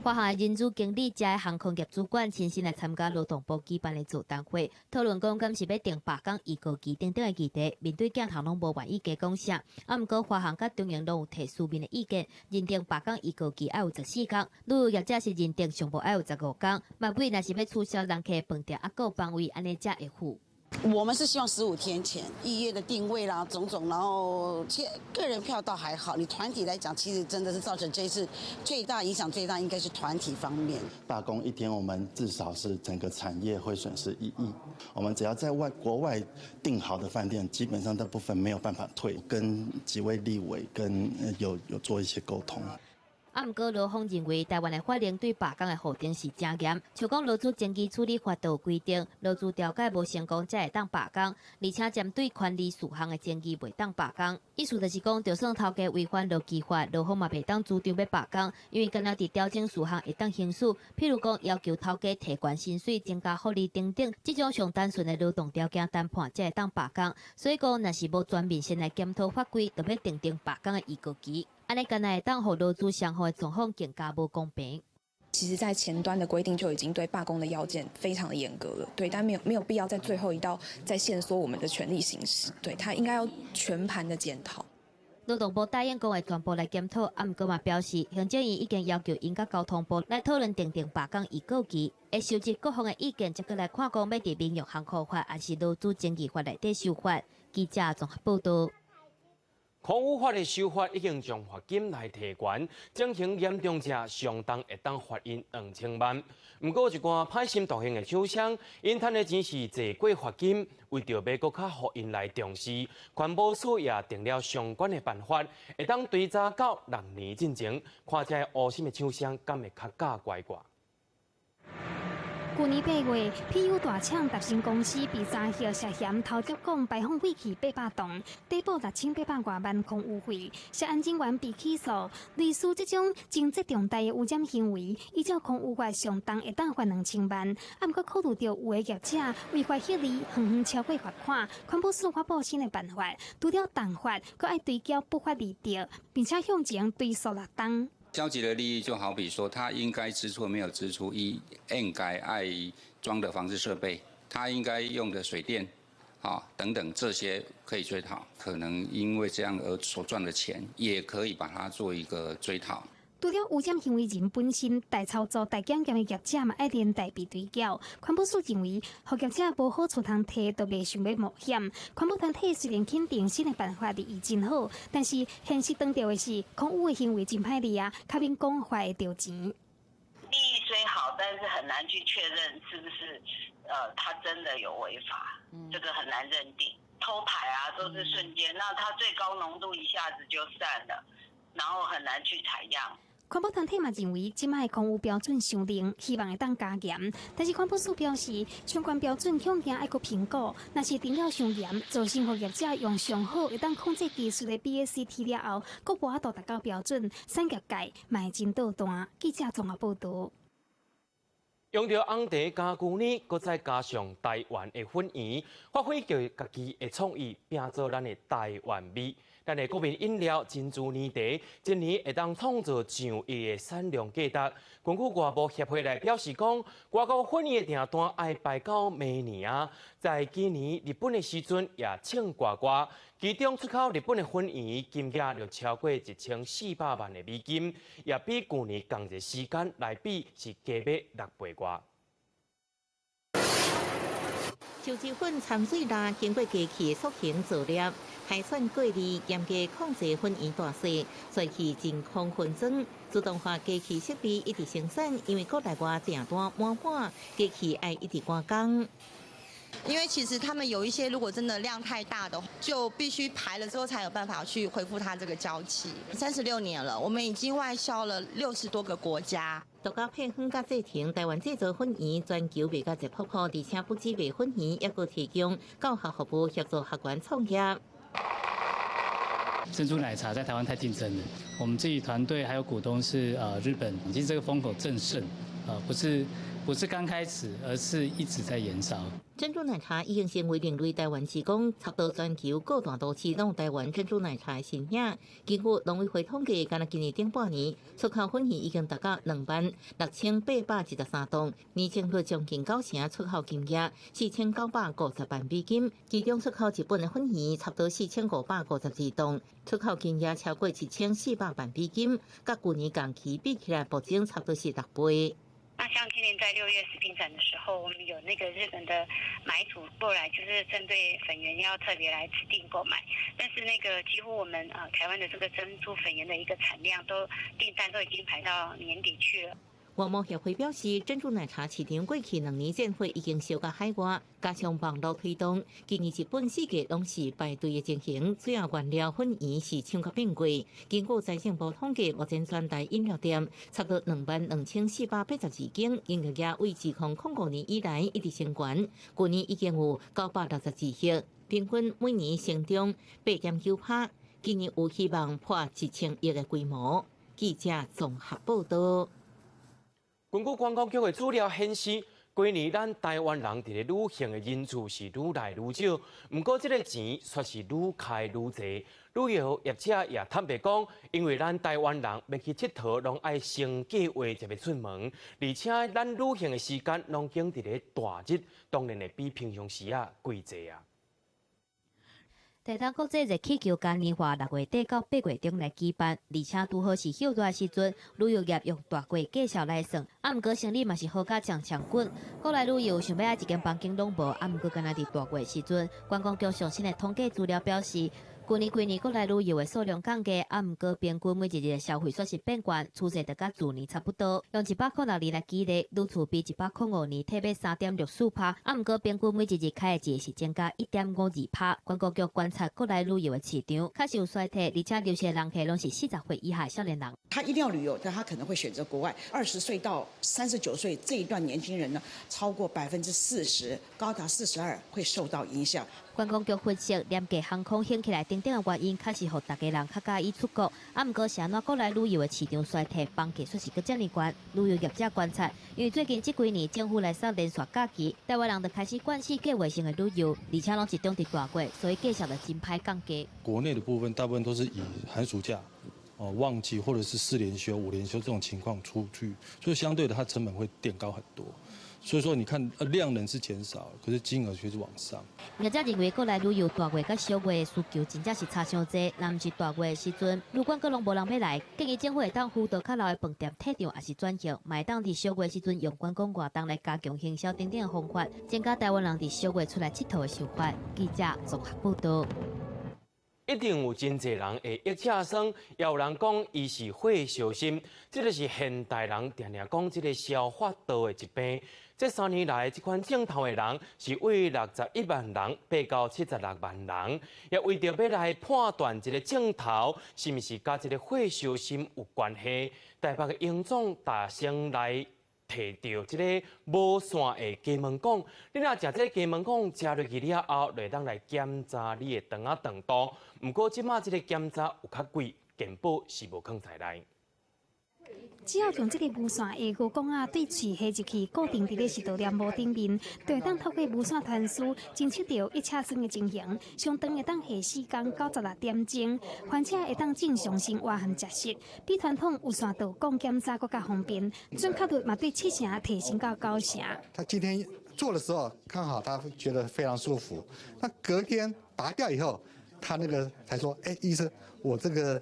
華航的人資經理、遮航空業主管親身來參加勞動部舉辦的座談會，討論講敢是欲定罷工預告期等等的議題。面對鏡頭攏無願意加講啥，啊，毋過華航佮長榮攏有提書面的意見，認定罷工預告期愛有14工，旅遊業者是認定上無愛有15工，嘛尾若是欲取消人客飯店啊，閣班位，按呢才會赴。我們是希望15天前預約的訂位啦，種種，然後其實個人票倒還好，你團體來講，其實真的是造成這一次最大影響，最大應該是團體方面。罷工一天，我們至少是整個產業會損失1億。我們只要在外國外訂好的飯店，基本上大部分沒有辦法退。跟幾位立委跟有做一些溝通。啊，毋過勞方認為，台灣的法令對罷工的規定是誠嚴，像講勞資爭議處理法就有規定，勞資調解無成功才會當罷工，而且針對權利事項的爭議袂當罷工。意思就是講，就算頭家違反勞基法，勞方嘛袂當主張欲罷工，因為干焦佇調整事項會當行使，譬如講要求頭家提懸薪水、增加福利等等，這種上單純的勞動條件談判才會當罷工。所以講，若是無全面先來檢討法規，就欲訂定罷工的預告期。按呢敢若會當予勞資雙方的狀況更加無公平。其實，在前端的規定就已經對罷工的要件非常的嚴格了，對，但沒有必要在最後一道再限縮我們的權利行使，對，他應該要全盤的檢討。勞動部答應講會全部來檢討，啊，毋過嘛表示，行政院已經要求𪜶佮交通部來討論訂定罷工預告期，會收集各方的意見，才閣來看講欲佇民用航空法還是勞資爭議法內底修法。記者綜合報導。空污法的修法已經將罰金來提懸，情形嚴重者相當會當罰𪜶2000萬。毋過一寡歹心獨行的廠商，𪜶趁的錢是濟過罰金，為著欲閣較予𪜶來重視，環保署也定了相關的辦法，會當追查到6年進前，看這個烏心的廠商敢會較教乖乖。舊年8月，PU 大廠達新公司被查獲涉嫌偷接汞排放廢氣800噸，抵補6800外萬空污費。涉案人員被起訴，類似這種情節重大的污染行為，依照空污法上重會當罰2000萬。啊，毋過考慮著有的業者違法獲利，遠遠超過罰款。環保署發布新的辦法，除了重罰，閣愛追繳不法利得，並且向前追溯6冬。消極的利益就好比說，他應該支出沒有支出，伊應該愛裝的防治設備，他應該用的水電，啊等等這些可以追討。可能因為這樣而所賺的錢，也可以把它做一個追討。除了污染行為人本身代操作、代檢驗的業者嘛，愛連帶被追繳。環保署認為，予業者無好處通提，就袂想欲冒險。環保團體雖然肯定新的辦法立意真好，但是現實當著的是，空污的行為真歹掠啊，較免講罰會著錢。立意雖好，但是很難去確認是不是，他真的有違法，這個很難認定。偷排啊，都是瞬間，那它最高濃度一下子就散了，然後很難去採樣。環保團體嘛認為，這擺空污標準傷冷，希望會當加嚴。但是環保署表示，相關標準向前愛閣評估，若是定了傷嚴，造成予業者用上好會當控制技術的 BACT 了後，閣無法度達到標準，產業界嘛會真搗蛋。記者綜合報導。用著紅茶加牛奶，閣再加上台灣的粉圓，發揮著家己的創意，拼做咱的台灣味。咱的國民飲料珍珠奶茶，今年會當創造上億的產量價值。根據外貿協會來表示講，外國粉圓的訂單愛排到明年啊。在今年日本的時陣也衝掛掛，其中出口日本的粉圓金額就超過1400萬的美金，也比舊年仝一個時間來比是加碼6倍外。樹脂粉摻水膎，經過機器的塑形做粒，海選過濾，嚴格控制粉圓大細，再去真空分裝，自動化機器設備一直生產，因為國內外訂單滿滿，機器愛一直趕工。因為其實他們有一些如果真的量太大的，就必須排了之後才有辦法去恢復它這個膠漆。36年了，我們已經外銷了60多個國家。獨家配方佮製程，台灣製造粉圓全球賣甲熱噗噗，而且不止賣粉圓，猶閣提供教學服務協助學員創業。珍珠奶茶在台灣太競爭了，我們自己團隊還有股東是日本，其實這個風口正盛，不是剛開始，而是一直在延燒。珍珠奶茶已經成為另類台灣之光，差不多全球各大都市攏有台灣珍珠奶茶的身影。根據農委會統計，干焦今年頂半年出口粉圓已經達到26,613噸，年增率將近九成，出口金額4950萬美金。其中出口日本的粉圓差不多4552噸，出口金額超過1400萬美金，佮舊年同期比起來，暴增差不多是6倍。那像今年在6月食品展的時候，我們有那個日本的買主過來，就是針對粉圓要特別來指定購買。但是那個幾乎我們台灣的這個珍珠粉圓的一個產量都訂單都已經排到年底去了。外貿協會表示，珍珠奶茶市場過去2年戰火已經燒到海外，加上網路推動，今年日本四界攏是排隊的情形。主要原料粉圓是搶甲變貴。根據財政部統計，目前全台飲料店差不多22,482間，營業額為2005年以來一直升懸。去年已經有962億，平均每年成長8.9%，今年有希望破1000億的規模。記者綜合報道。根據觀光局的資料顯示，幾年咱台灣人佇咧旅行的人數是愈來愈少，毋過這个錢卻是愈開愈濟。旅遊業者也坦白講，因為咱台灣人欲去𨑨迌，攏愛先計劃才欲出門，而且咱旅行的時間攏揀佇咧大日，當然會比平常時仔貴濟啊。台東國際熱氣球嘉年華6月底到8月中來舉辦，而且拄好是歇熱時陣，旅遊業用大月價數來算。啊，毋過生理嘛是好甲強強滾。國內旅遊想欲愛一間房間攏無，啊，毋過干焦佇大月時陣，觀光局上新的統計資料表示，舊年規年國內旅遊的數量降低，啊，毋過平均每一日的消費煞是變懸，趨勢就佮去年差不多。用106年來舉例，旅次比105年退欲3.64%，啊，毋過平均每一日開的錢是增加1.52%。觀光局觀察國內旅遊的市場確實有衰退，而且流失的人客攏是40歲以下少年人。他一定要旅遊，但他可能會選擇國外。20歲到39歲這一段年輕人呢，超過40%，高達42會受到影響。觀光局分析，廉價航空興起來等等的原因，確實予逐家人較佮意出國。啊，毋過是按怎國內旅遊的市場衰退，房價煞是閣遮爾懸。旅遊業者觀察，因為最近這幾年政府來送連續假期，台灣人就開始慣勢計劃性的旅遊，而且攏集中佇大月，所以價數就真歹降低。國內的部分大部分都是以寒暑假、哦旺季或者是4連休、5連休這種情況出去，所以相對的，它成本會墊高很多。所以說，你看量能是減少，可是金額卻是往上。業者認為，國內旅遊大月佮小月的需求真正是差傷濟，若毋是大月的時陣，旅館閣攏無人欲來。建議政府會當輔導較老的飯店退場，抑是轉型，嘛會當佇小月時陣用觀光活動來加強行銷等等的方法，增加台灣人佇小月出來𨑨迌的想法。記者綜合報道。一定有真濟人會腋車酸，也有人講伊是火燒心，這个是現代人定定講這个消化道的疾病。這3年來，這款症頭的人是為61萬人爬到76萬人，也為著欲來判斷這个症頭是毋是佮這个火燒心有關係，台北的榮總大聲來提著這个無線的雞毛管，你若食這个雞毛管食落去了後，就會當來檢查你的腸仔長度。毋過這馬這个檢查有較貴，健保是無囥在內。只要將這个無線的牛管仔對喙下入去，固定佇咧食道黏膜頂面，就會當透過無線傳輸偵測著腋車酸的情形。上長會當下4工96點鐘，患者會當正常生活和食食，比傳統有線導管檢查閣較方便，準確率嘛對7成提升到9成。他今天做的時候，剛好他覺得非常舒服，那隔天拔掉以後，他那個才說：欸，醫生，我這個。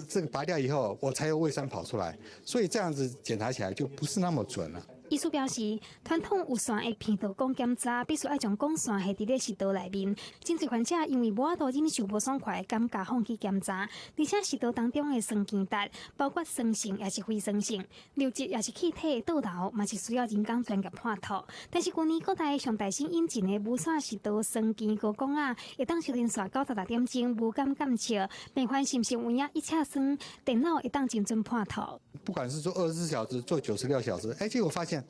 這個拔掉以後，我才有胃酸跑出來，所以這樣子檢查起來就不是那麼準了。醫師表示，傳統有線的鼻導管檢查，必須愛將管線繫佇咧食道內面。真濟患者因為無法度忍受無爽快的感覺，放棄檢查。而且食道當中的酸鹼值，包括酸性抑是非酸性，流質抑是氣體倒流，嘛是需要人工專業判讀。但是舊年國內上大新引進的無線食道酸鹼高管仔，會當收連續96點鐘無感監測，病患是毋是有影一切酸，電腦會當精準判讀。不管是做24小時，做96小時，哎，結果發現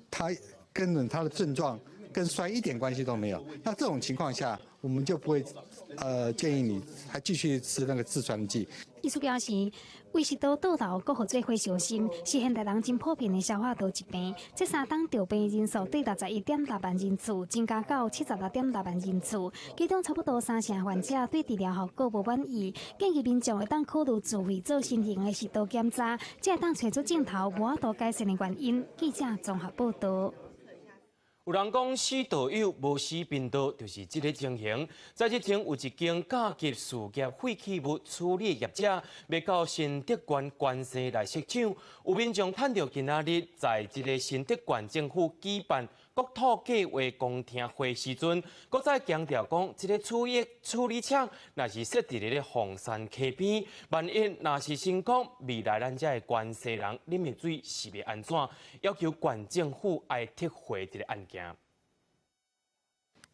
他跟他的症狀跟酸一點關係都沒有。那這種情況下，我們就不會建議你還繼續吃那個制酸劑。醫師表示，胃食道倒流閣號做火燒心，是現代人真普遍的消化道疾病。這3冬著病人數對61.6萬人次，增加到76.6萬人次，其中差不多三成患者對治療效果無滿意。建議民眾會當考慮自費做新型的食道檢查，才會當揣出症頭無法度改善的原因。記者綜合報導。有人講死道友無死貧道，就是這个情形。在這前有一間甲級事業廢棄物處理業者，欲到新竹縣關西來設廠，有民眾趁著今仔日在這个新竹縣政府舉辦國土計畫公聽會時陣，閣再強調講，這个處理廠若是設佇咧鳳山溪邊，萬一若是成功，未來咱遮的關西人啉的水是欲按怎？要求縣政府愛撤回這个案件。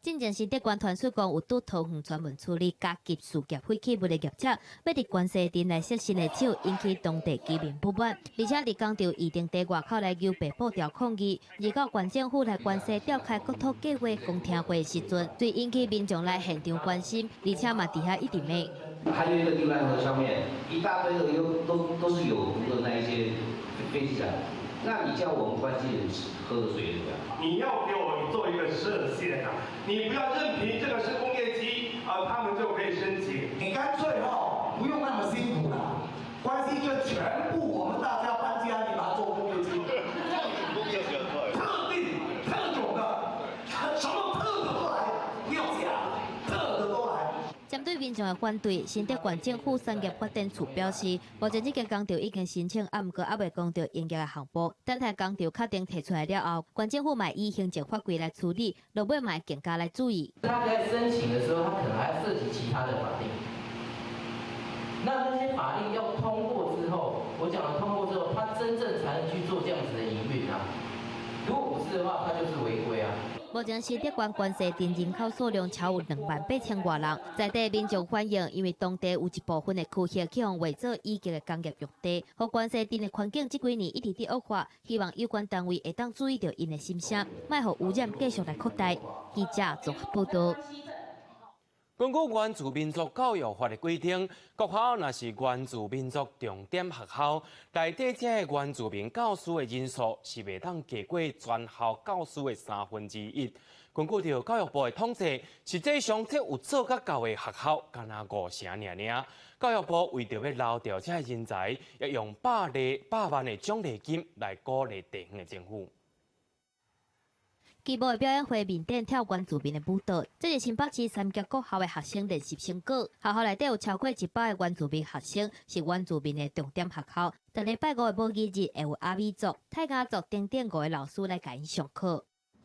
進前新竹縣傳出講有拄桃園專門處理甲級事業廢棄物的業者，欲佇關西鎮來設新的廠，引起當地居民不滿，而且佇工廠預定地外口來搝白布條抗議。而到縣政府來關西召開國土計畫公聽會時陣，遂引起民眾來現場關心，而且嘛佇遐一直罵。還有一個地盤河上面一大堆的又都是有毒的那一些廢棄產，那你叫我們關西人喝的水怎麼樣？你要給我做一個設限啊！你不要任憑這個是工業區啊，他們就可以申請。你乾脆哦，不用那麼辛苦啦，關西就全部我們大家搬家，你把它做工業區。特定特種的，什麼特的都來，不要講，特的都來。針對民眾的反對，新竹縣政府產業發展處表示，目前這間工廠已經申請，啊，毋過猶未講著營業的項目。等待工廠確定提出來了後，縣政府嘛以行政法規來處理，落尾嘛會更加來注意。他在申請的時候，他可能還涉及其他的法令。那些法令要通過之後，我講了通過之後，他真正才能去做這樣子的營運啊。如果不是的話，他就是違規啊。目前新竹縣關西鎮人口數量超有28,000外人，在地民眾反映，因為當地有一部分的區域去予劃做乙級的工業用地，予關西鎮的環境這幾年一直佇惡化，希望有關單位會當注意著𪜶的心聲，莫予污染繼續來擴大。記者綜合報導。根據原住民族教育法的規定，國校若是原住民族重點學校，內底這个原住民教師的人數是袂當低過全校教師的1/3。根據著教育部的統計，實際上這有做甲到的學校，干焦五成爾爾。教育部為著欲留著這个人才，也用百萬的獎勵金來鼓勵地方的政府。街舞的表演會面頂跳原住民的舞蹈，這是新北市三峽國校的學生練習成果。學校內底有超過100个原住民學生，是原住民的重點學校。逐禮拜五的母語日，會有阿美族、泰雅族等等五个老師來共𪜶上課。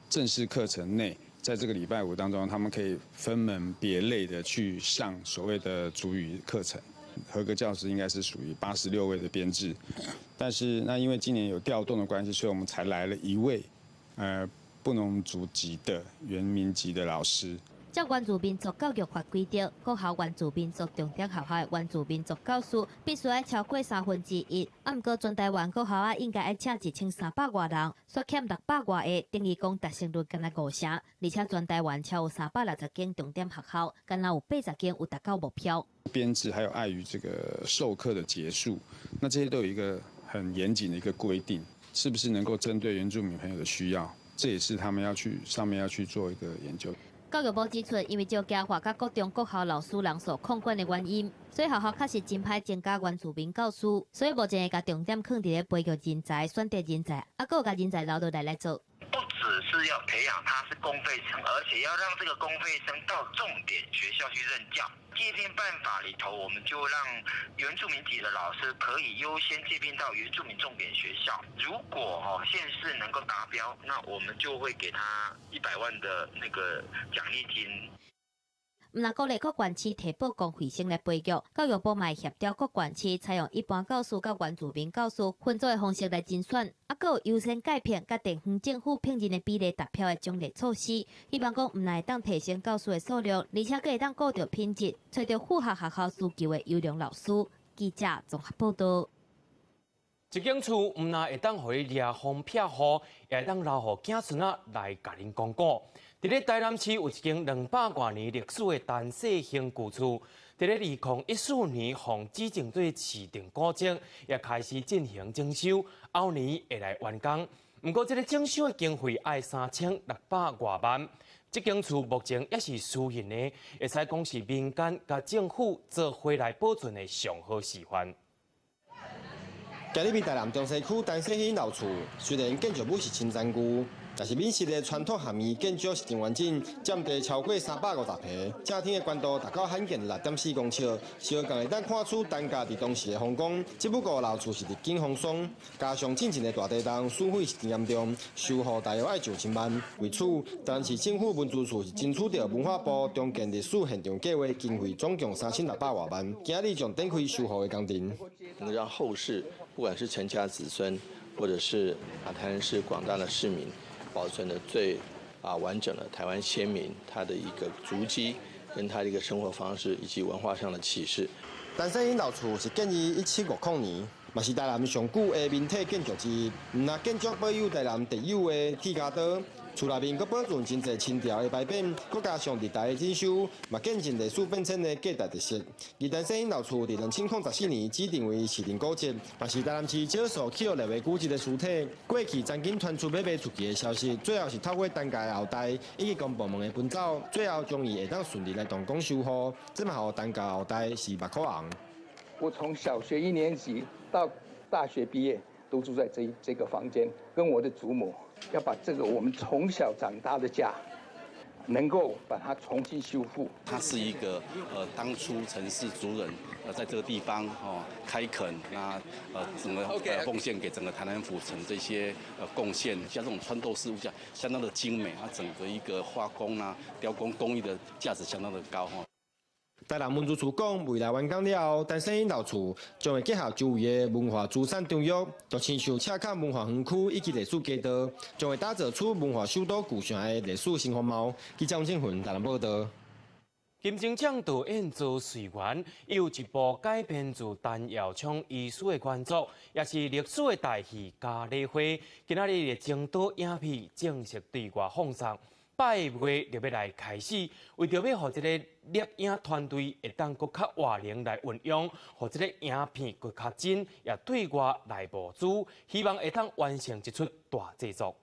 正式課程內，在這個禮拜五當中，他們可以分門別類的去上所謂的族語課程。合格教師應該是屬於86位的編制，但是那因為今年有調動的關係，所以我們才來了一位，布農族籍的原民籍的老師。照原住民族教育法規定，國校原住民族重點學校的原住民族教師必須愛超過1/3。啊，毋過全台灣國校啊，應該愛請1300外人，煞欠600外个，等於講達成率干焦五成。而且全台灣超有360間重點學校，干焦有80間有達到目標。編制還有礙於這個授課的節數，那這些都有一個很嚴謹的一個規定，是不是能夠針對原住民朋友的需要？這也是他們要去上面要去做一個研究。教育部指出，因為少子化佮國中國校老師人數控管的原因，所以學校確實真歹增加原住民教師，所以目前會共重點放佇咧培育人才、選擇人才，啊，閣有共人才留落來來做。不只是要培養他是公費生，而且要讓這個公費生到重點學校去任教。借聘辦法裡頭，我們就讓原住民籍的老師可以優先借聘到原住民重點學校。如果哦縣市能夠達標，那我們就會給他100萬的那個獎勵金。毋但鼓勵各縣市提報公費生來培育，教育部嘛會協調各縣市採用一般教師佮原住民教師分組的方式來甄選，啊，閣有優先蓋聘佮地方政府聘任的比例達標的獎勵措施。希望講毋但會當提升教師的數量，而且閣會當顧著品質，揣著符合學校需求的優良老師。記者綜合報道。這間厝毋但會當予你掠風避雨，也會當留予子孫仔來共恁講古。佇咧台南市有一間200外年歷史的陳世興舊厝，佇咧2014年，予指定做市定古蹟，也開始進行整修，後年會來完工。毋過，這个整修的經費愛3600外萬。這間厝目前猶是私營的，會使講是民間佮政府做伙來保存的上好示範。今日佇台南中西區陳世興老厝，雖然建築物是真殘舊，但是閩式的傳統鹹衣建築是真完整，佔地超過350坪，正廳的寬度達到罕見6.4公尺，相仝會當看出陳家佇當時的風光。只不過老厝是歷經風霜，加上進前的大地動損毀是真嚴重，修復大約愛上千萬。為此，台南市政府文資處是爭取著文化部重建歷史現場計畫經費總共3600外萬，今日將展開修復的工程，能讓後世，不管是陳家子孫，或者是台南市廣大的市民，保存的最完整的台灣先民他的一個足跡，跟他的一個生活方式以及文化上的啟示。陳世興老厝是建於1750年，嘛是台南上古的民體建築之一。毋但建築保有台南特有的鐵鉸刀，厝內面閣保存真濟清朝的牌匾，閣加上歷代的整修，嘛見證歷史變遷的價值特色。而陳世興老厝佇2014年指定為市定古蹟，嘛是台南市少數去予列為古蹟的實體。過去曾經傳出欲賣出去的消息，最後是透過陳家的後代以及公部門的奔走，最後終於會當順利來動工修復。這嘛予陳家後代是目眶紅。我從小學一年級到大學畢業，都住在這個房間，跟我的祖母要把這個我們從小長大的家，能夠把它重新修復。它是一個當初陳氏族人在這個地方哦開墾，那整個奉獻給整個台南府城這些貢獻，像這種穿透式屋架相當的精美，它整個一個畫工啊、雕工工藝的價值相當的高哈。台南文資處講，未來完工了後，陳世興老厝將會結合周圍的文化資產場域，就親像赤崁文化園區以及歷史街道，將會打造出文化首都舊城的歷史新風貌。記者王振雲台南報導。金鐘獎導演周瑞元有一部改編自陳耀昌醫師的原作，也是歷史的大戲《咖喱花》，今仔日的前導影片正式對外放送。拜月就欲來開始，為著欲予這个攝影團隊會當閣較活靈來運用，予這个影片閣較真，也對外來募資，希望會當完成這齣大製作。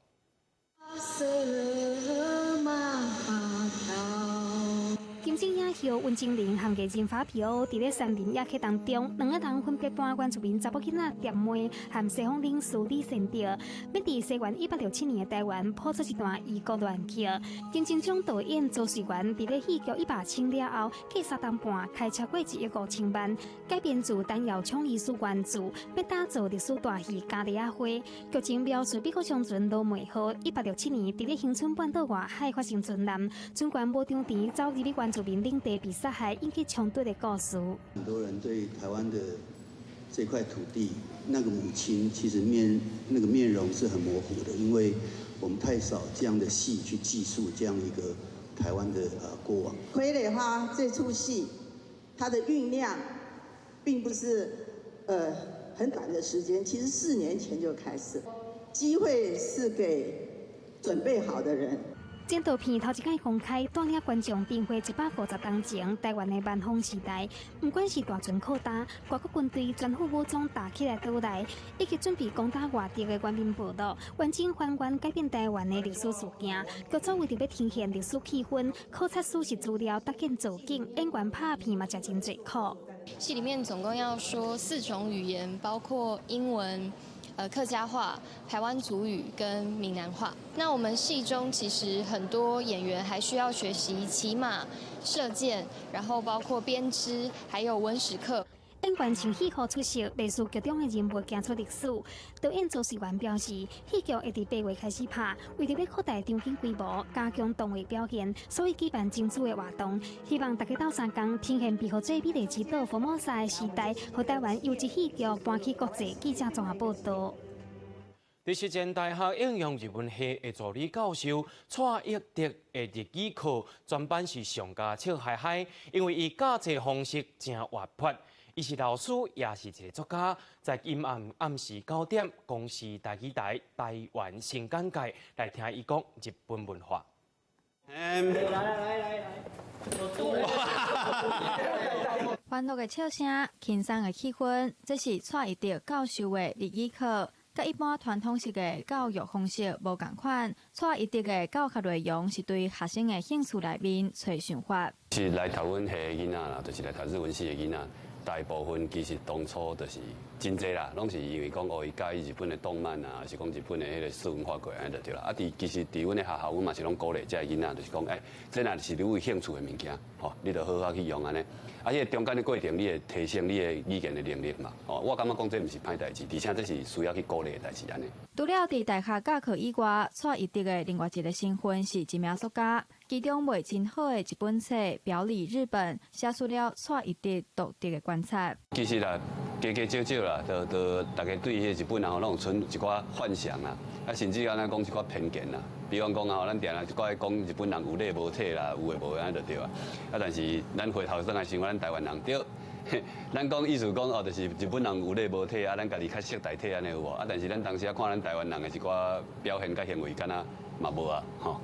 金鐘影后溫貞菱和藝人法皮歐佇咧山林野溪當中，兩个人分別扮原住民查某囡仔蝶妹和西方領事李善德，欲佇西元167年的台灣譜出一段異國戀曲。金鐘獎導演周瑞元佇咧戲劇一把青了後，過3冬半開超過1億5千萬，改編自陳耀昌醫師原著，欲打造歷史大戲《咖喱仔花》。劇情描述美國商船羅梅號167年佇咧恆春半島外海發生船難，船員無張田走入去原住民領地被殺害，引起衝突的故事。很多人對台灣的這塊土地，那個母親其實面那個面容是很模糊的，因為我們太少這樣的戲去記述這樣一個台灣的過往。《傀儡花》這齣戲，它的醞釀並不是很短的時間，其實4年前就開始。機會是給準備好的人。前導片頭一擺公開，帶領觀眾重回150冬前台灣的蠻荒時代。毋管是大船擴大、外國軍隊全副武裝打起來倒來，以及準備攻打外敵的原民部落，完整還原改變台灣的歷史事件。劇組為著欲呈現歷史氣氛，考察史實資料，搭建造景，演員拍片嘛，食真濟苦。戲裡面總共要說四種語言，包括英文、客家話、排灣族語跟閩南話。那我們戲中其實很多演員還需要學習騎馬、射箭，然後包括編織，還有文史課。演員穿戲服出席，類似劇中的人物行出歷史。導演周瑞元表示，戲劇會佇8月開始拍，為著欲擴大場景規模，加強動畫表現，所以舉辦精彩的活動，希望大家鬥相共，呈現被號做美麗之島福摩薩的時代，予台灣優質戲劇搬去國際。記者綜合報導。佇實踐大學應用日文系的助理教授蔡益德的日語課專班是上加笑嗨嗨，因為伊教冊方式誠活潑。伊是老師，也是一个作家，在今暗暗時9點，公視台語台台灣新簡介來聽伊講日本文化。來來來來。歡樂的笑聲，輕鬆的氣氛，這是蔡益德教授的日語課。佮一般傳統式的教育方式無仝款，蔡益德的教學內容是對學生的興趣內面揣想法。是來讀阮系的囡仔啦，就是來讀日文系的囡仔。大部分其實當初就是真濟啦，攏是因為講哦，伊佮意日本的動漫啊，還是講日本的彼個次文化過來按呢就對啦。啊，佇其實佇阮的學校，阮嘛是攏鼓勵這个囡仔，就是講，這若是你有興趣的物件，吼，你就好好去用按呢。啊，彼個中間的過程，你會提升你的語言的能力嘛。哦，我感覺講這毋是歹代誌，而且這是需要去鼓勵的代誌按呢。除了佇大學教課以外，蔡益德的另外一個身份是一名作家，其中賣真好的一本冊《表裡日本》，寫出了蔡益德獨特的觀察。其實啦，加加少少啦，都大家對彼個日本人吼，攏有存一寡幻想啦，啊，甚至敢若講一寡偏見啦。比方講啊，咱定定一寡講日本人有禮無體啦，有的無的按呢就對啊。啊，但是咱回頭轉來想，咱台灣人對。咱講意思講哦，就是日本人有禮無體啊，咱家己較識大體按呢有無？啊，但是咱當時啊看咱台灣人的一寡表現佮行為，敢若嘛無啊，吼。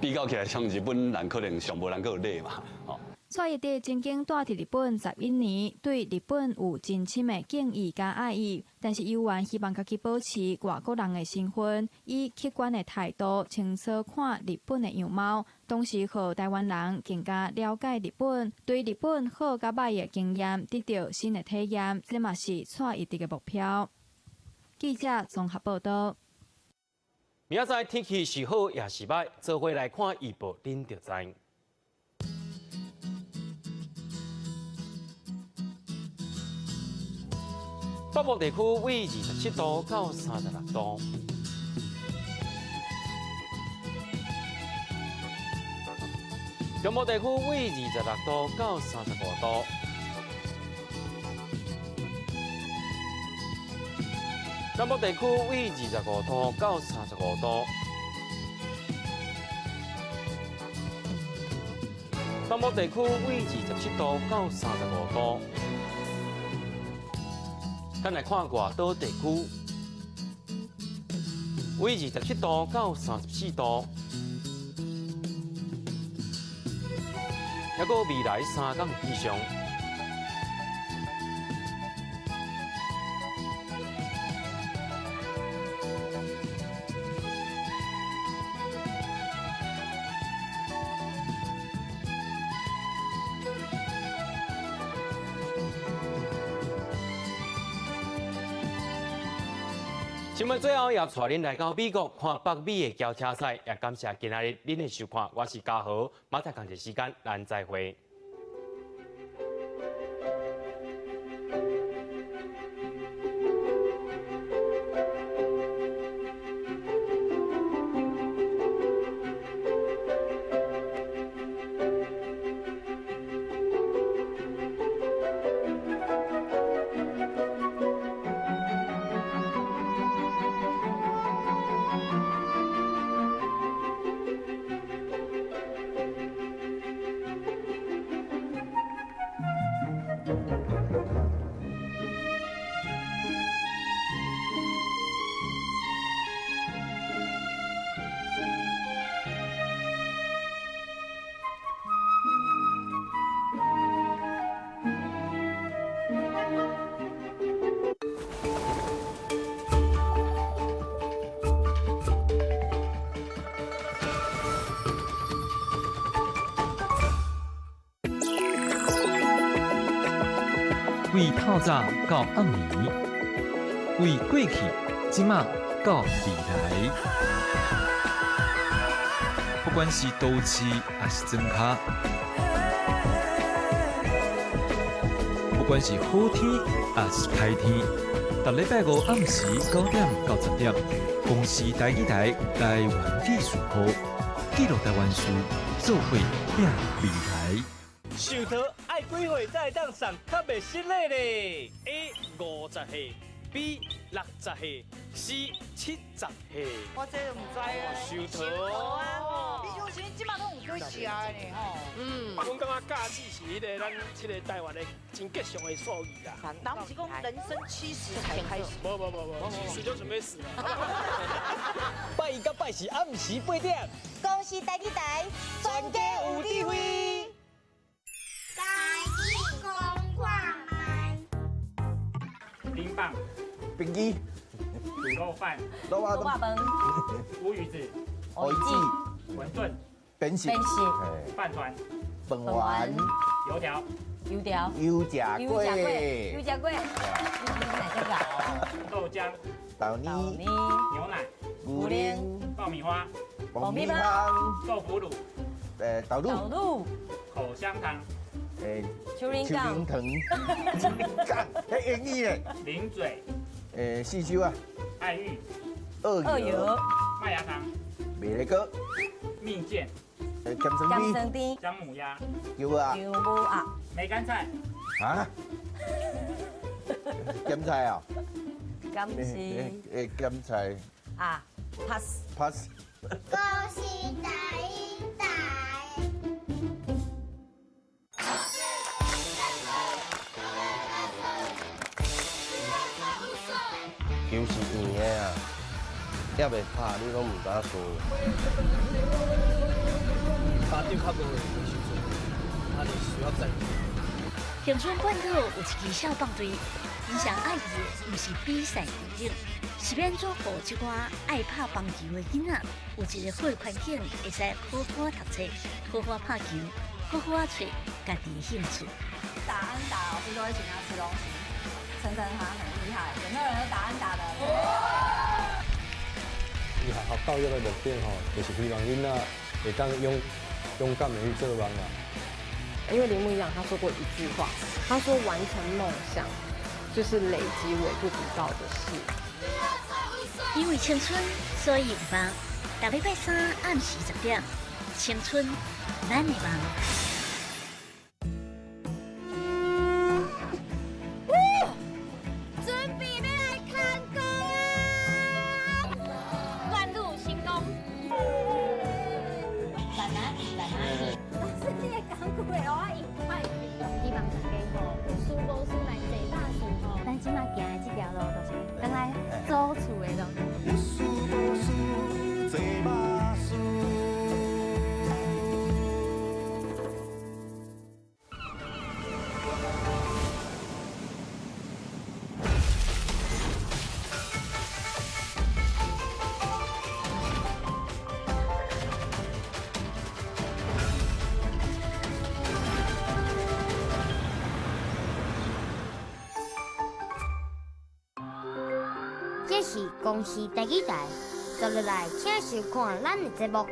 比較起來，像日本人可能上無人閣有禮嘛，吼。蔡益德曾經蹛佇日本11年，對日本有真深的敬意佮愛意，但是猶原希望家己保持外國人的身份，以客觀的態度清楚看日本的樣貌，同時予台灣人更加了解日本，對日本好佮歹的經驗得到新的體驗，這嘛是蔡益德的目標。記者綜合報導。明仔載天氣是好也是歹，做伙來看預報，恁就知。北部地區為27度到36度，中部地區為26度到35度，南部地區為25度到35度，東部地區為27度到35度。咱來看外島地區，為27度到34度，抑閣未來3天以上。新聞最後也帶恁來到美國看北美的轎車賽，也感謝今仔日恁的收看，我是嘉豪，明仔載仝一時間，咱再會。為透早到暗暝，為過去這馬到未來，不管是都市還是莊跤，不管是好天還是歹天，逐禮拜五暗時9點到10點，公視台語台台灣記事簿記錄台灣事，做伙拼未來。壽桃愛幾歲才會當送較袂失禮咧？A 50歲，B 60歲，C 70歲。我這個毋知啊。壽桃啊，平常時這馬攏有幾食的呢吼。嗯。阮感覺甲子是彼個咱這個台灣的真吉祥的數字啦。人毋是講人生70才開始。無，70就準備死了。拜一佮拜四暗時8點。公視台語台，全家有智慧。台語講看覓。冰棒、冰機、滷肉飯、滷肉飯、烏魚子、烏魚子、餛飩、扁食、飯糰、飯糰、油條、油條、油炸粿、油炸粿、豆漿、豆泥、牛奶、牛奶、爆米花、爆米花、豆腐乳、豆乳、豆乳、口香糖。秋林糖，秋林糖，迄英语咧。零嘴。四周啊。爱玉。鳄鱼。麦芽糖。麦丽糕。蜜餞。咸酸甜。姜母鸭。姜母鸭。姜母鸭。梅干菜。啊？咸菜啊？咸是。咸菜。啊，pass。 pass。恭喜台台。球是圆的啊，还袂拍，你拢毋知影输。家长较无闲的时阵，他就需要在。恒春半岛有一支消防队，𪜶上爱意的毋是比赛场景，是欲按怎予这寡爱拍棒球的囡仔有一个好的环境，會使好好讀冊、好好拍球、好好仔揣家己的興趣。打安打，老師都會請他吃東西，稱讚他很厲害。有沒有人有打安打的？伊學校教育的目的吼，就是希望囡仔會當勇勇敢的去做夢啊。因為鈴木一朗他說過一句話，他說完成夢想就是累積微不足道的事。因為青春，所以有夢。逐禮拜三暗時10點，青春咱的夢。準備欲來看歌啊！願賭成功。慢慢慢慢。老師，你的講句話我用歹。希望大家吼，有事無事來坐百事吼。咱這馬行的這條路，就是轉來祖厝的路。有事無事坐百事。這是公視台語台，接落來請收看咱的節目。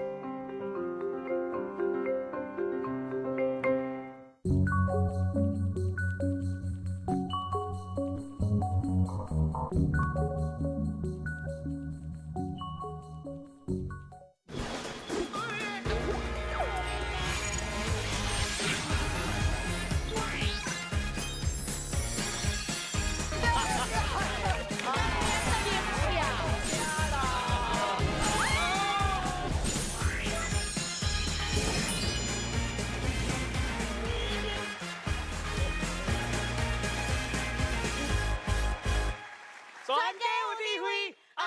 全家有智慧啊！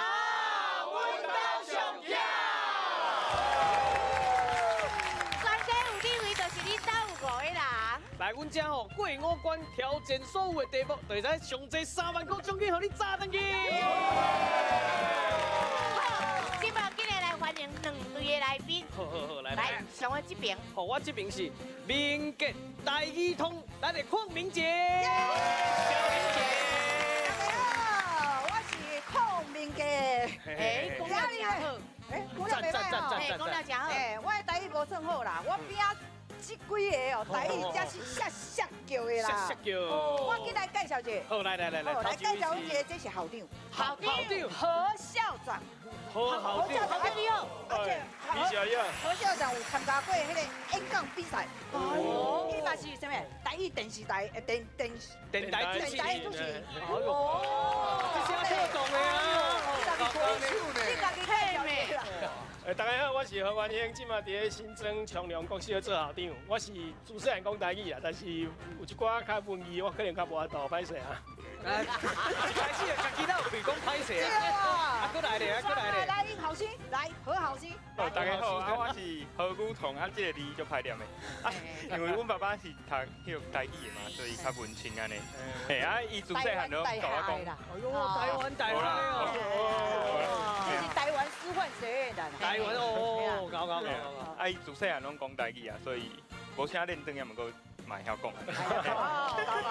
阮兜上巧。全家有智慧，就是恁兜有5个人。來，阮遮吼過五關挑戰所有的題目，就會使上濟3萬塊獎金，予你炸轉去。好，這擺今日來歡迎2隊的來賓。好好好，來來，上我這邊。好，我這邊是明杰台語通，咱的鄺明杰。小明姐。大家好，我是鄺明杰家。哎，讲了真好。哎，讲了袂歹吼。讲了真好。哎，我的台语无算好啦，我边仔这几个哦，台语才是摔摔叫的啦。摔摔叫。我紧来介绍一下。好，来来来来。来介绍一个，这是校长。校长。何校长。何校长。你好。而且何校长有参加过彼个演讲比赛。哦。伊嘛是啥物？台语电视台电电电台主持人。电台主持人。哦。这声跳动的啊。你家己介绍一下。欸，大家好，我是何元兴，这马伫咧新庄长隆国小做校长。我是自细汉讲台语啊，但是有一寡较文艺，我可能较无法度，歹势啊。一开始家己都有开讲歹势啊。啊，阁来咧，啊，阁来咧。来，好心，来何好心。哦，大家好，啊，我是何古彤，啊，这个字足歹念的，啊，因为阮爸爸是读彼个台语的嘛，所以较文青按呢。嘿，啊，伊自细汉拢共我讲。哎呦，台湾台湾哦。这是台湾师范学院的。台湾哦，𠢕𠢕𠢕。啊，伊自细汉拢讲台语啊，所以无啥练转，也毋过嘛会晓讲。哦，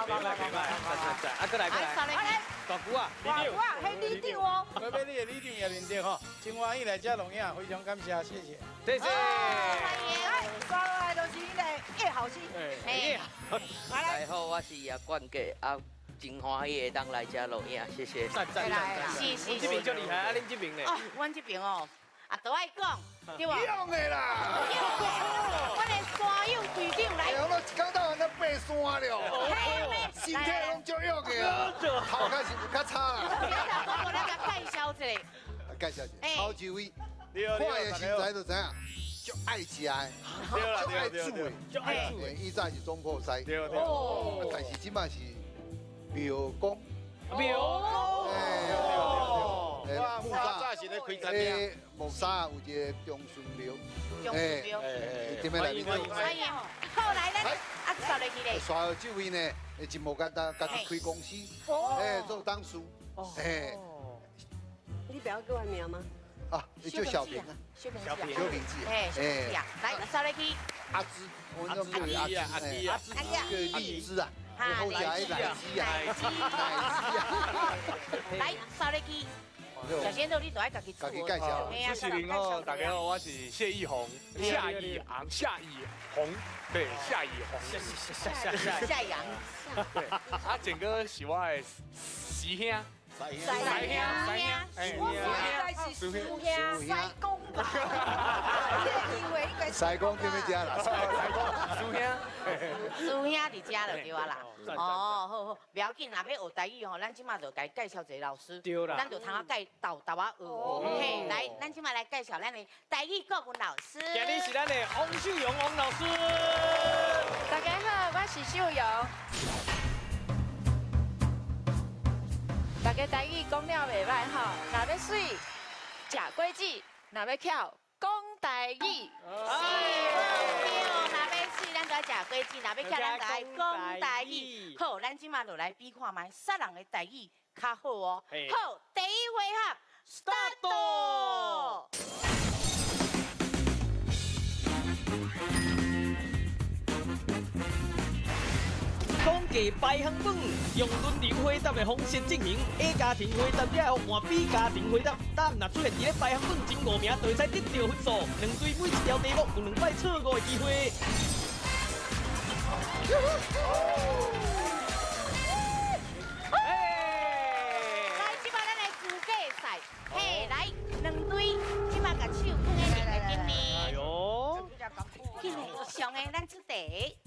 袂歹袂歹，赞赞赞！啊，阁来阁来，大姑啊，大姑啊，彼里长哦。我欲你的里长叶连德吼，真欢喜来遮录影，非常感谢，谢谢。谢谢。欢迎。来，接落来就是彼个叶好心。哎，大家好，我是叶冠杰啊，真欢喜会当来遮录影，谢谢。赞赞赞！是是。阮这边足厉害，啊，恁这边呢？哦，阮这边哦。啊，都爱讲，对无？用的啦！我的山友队长来。我一天到晚咧爬山了，身体拢足勇的啊，头壳是有较差啦。我来共介绍一下。介绍一下，头一位，看伊身材就知影，足爱食的，足爱煮的，足爱煮的。以前是总铺师，哦，但是这摆是庙公。庙公。我早是咧开餐厅。木栅有一个中顺庙，中顺庙，踮咧内面。欢迎。后来咱啊，刷落去咧。刷这位呢，真无简单，家己开公司，哎，做董事，哎。你不要叫我名吗？啊，你叫小平啊，小平，小平子，哎，小平啊，来刷落去。阿芝，我们叫阿芝，阿芝，阿芝，叫荔枝啊，好食的奶鸡啊，奶鸡啊，来刷落去。小鲜肉，你都爱家己家己介绍。主持人好，大家好，我是谢义宏，夏以昂，夏以宏，对，夏以宏，夏夏夏夏夏以昂，对，啊，整个是我的师兄。师兄，师兄，我应该是师兄，师公吧？你以为应该？师公踮咧遮啦，师公，师兄，师兄伫遮就对啊啦。哦，好好，不要紧，若欲学台语吼，咱这马就共介绍一个老师，咱就通仔介豆豆仔学。嘿，来，咱这马来介绍咱的台语国文老师。今日是咱的王秀蓉王老师。大家好，我是秀蓉。大家台语讲了袂歹吼，若欲媠，食果子；若欲巧，讲台语。是，对，若欲媠，咱就爱食果子；若欲巧，咱就爱讲台语。好，咱这马就来比看觅，啥人的台语较好哦。好，第一回合，start。统计排行榜，用轮流回答的方式进行。A 家庭回答了后，换 B 家庭回答。答案若出现伫咧排行榜前5名，就会使得到分数。两队每一条题目有2摆错误的机会。来，这摆咱来资格赛。嘿，来，两队，这摆共手放喺面的顶面。哎呦，紧来，上的咱出题。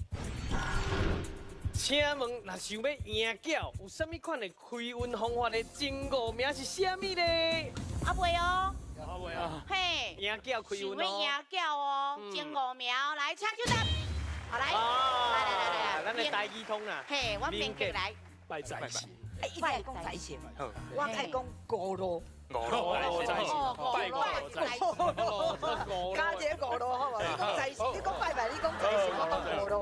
请问，若想欲赢饺，有啥物款的开运方法的前5名是啥物呢？阿袂哦，阿袂啊，嘿，赢饺开运哦，想欲赢饺哦，前5名来，请手答。好来，来来来来，咱的台语通啦，嘿，我明格来，拜财神，哎，一定爱讲财神，我爱讲五路。五路财神，拜五路财神，加一个五路好无？你讲财神，你讲拜拜，你讲财神，我讲五路。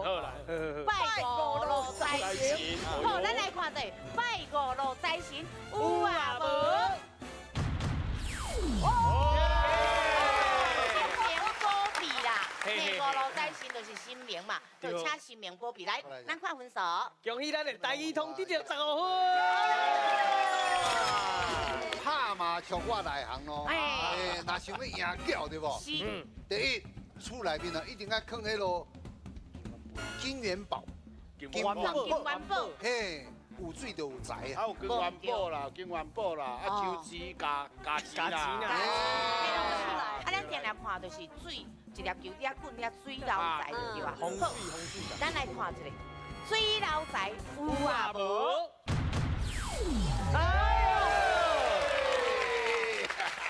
拜五路财神，好，咱来看者，拜五路财神有啊无？神明保庇啦，嘿，五路财神就是神明嘛，就请神明保庇。来，咱看分数。恭喜咱的台语通得到15分。拍麻将我内行咯。哎，若想欲赢缴对无？是。第一，厝内面啊，一定爱囥彼啰金元宝。金元宝。嘿，有水就有财啊。有金元宝啦，金元宝啦，啊，手指加加钱啦。啊，咱定定看就是水，一粒球伫遐滚遐水流财对吧？风水风水。咱来看一下，水流财有啊无？哎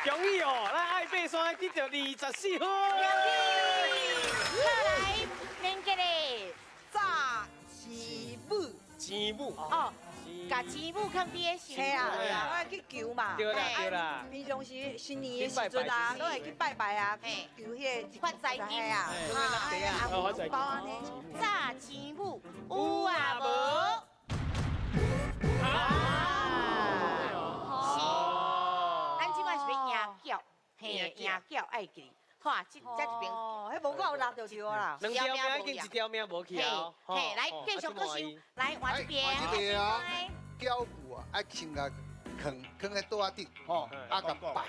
呦！恭喜哦，咱爱爬山得到24分。恭喜！好来，连结咧，炸钱母，钱母哦，共钱母囥伫咧身。嘿啊，我爱去求嘛。对啦对啦。平常时新年的时阵啊，拢会去拜拜啊，求彼个发财金啊，啊，红包按呢。炸钱母有啊无？啊，是。咱这摆是欲赢缴，嘿，赢缴爱记。好，这这一边。哦，彼无够力就对啦。两条命已经一条命无去啊。嘿，来继续阁收，来换这边。换这边啊，缴具啊，爱先共囥囥佇桌仔顶，吼，啊共拜，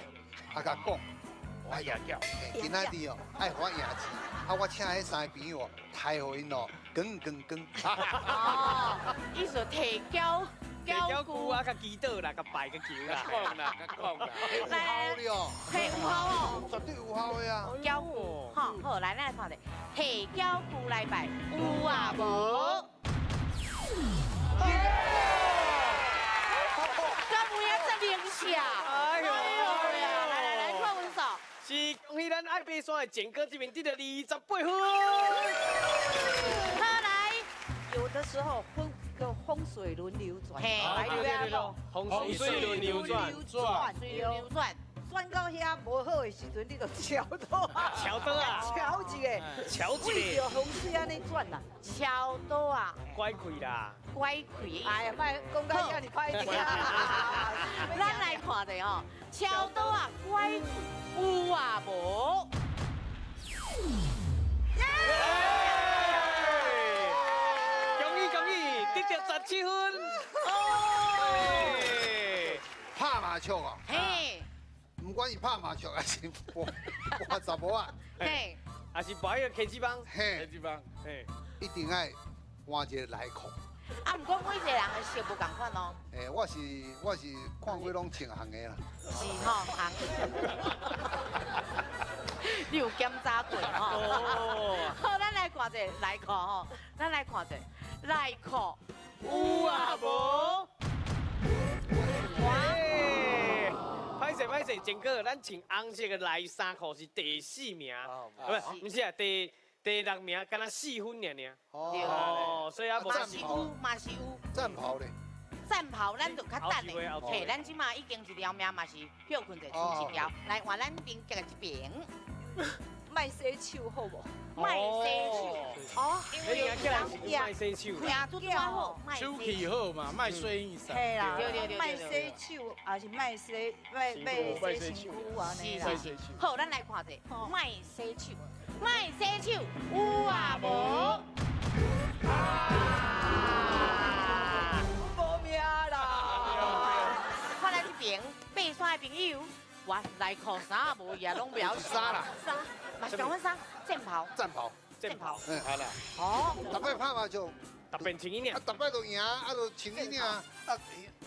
啊共讲，我赢缴。今仔日哦，爱予我赢钱，啊，我请彼三个朋友刣予𪜶哦，光光光。哦，意思提缴。缴具啊，共祈祷啦，共拜共求啦，讲啦，共讲啦，有效的哦，嘿，有效哦，绝对有效的啊。缴具，好，好，来，咱来看者，提缴具来拜，有啊无？敢有影这灵巧？哎呦，来来来，看分数。是恭喜咱爱爬山的简哥这边得到28分。好来，有的时候风。个风水轮流转，对对对，风水轮流转，流转，转到遐无好的时阵，你就桥倒啊，桥倒啊，桥一个，桥一个，为著风水按呢转啦，桥倒啊，拐开啦，拐开，哎呀，莫讲到遐尔歹听。咱来看者吼，桥倒啊，拐开有啊无？得到17分。哦，拍麻将啊？嘿，毋管是拍麻将还是搏查某仔，嘿，还是搏彼个茄子帮，嘿，茄子帮，嘿，一定爱换一个内裤。啊，毋过每一个人的色无仝款哦。欸，我是看过拢穿红的啦。是吼，红。你有检查过吼？好，咱来看者内裤吼，咱来看者内裤有啊无？歹势歹势，前哥，咱穿红色的内衫裤是第4名，不是，毋是啊，第6名，敢若4分尔尔。哦，所以啊，嘛是有，嘛是有。战袍咧？战袍咱就较等咧，嘿，咱这马已经一条命嘛是歇睏者，剩一条，来换咱林杰的这边。莫洗手好无？莫洗手，哦，因为莫洗手，听拄好，手气好嘛，莫洗衣衫。嘿啦，莫洗手，也是莫洗，莫洗身躯按呢啦。好，咱来看者，莫洗手，莫洗手，有啊无？无命啦！看咱这边爬山的朋友。我内裤衫无伊啊，拢袂晓衫啦，衫，嘛是仝款衫，战袍，战袍，战袍，嗯，好啦。哦，逐摆拍麻将，特别穿呢，啊，逐摆都赢，啊，就穿呢尔，啊，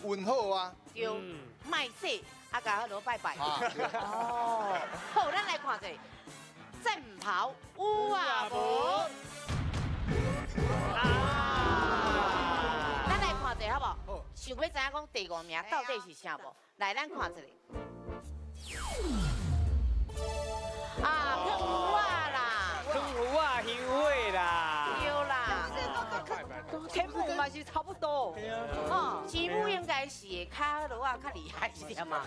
运好啊。对，莫洗，啊，共彼落拜拜。哦，好，咱来看者，战袍有啊无？咱来看者好无？想欲知影讲第5名到底是啥无？来，咱看一下。啊，囥符仔啦，囥符仔香火啦，对啦，天母嘛是差不多，哦，钱母应该是会较落仔较厉害一点嘛，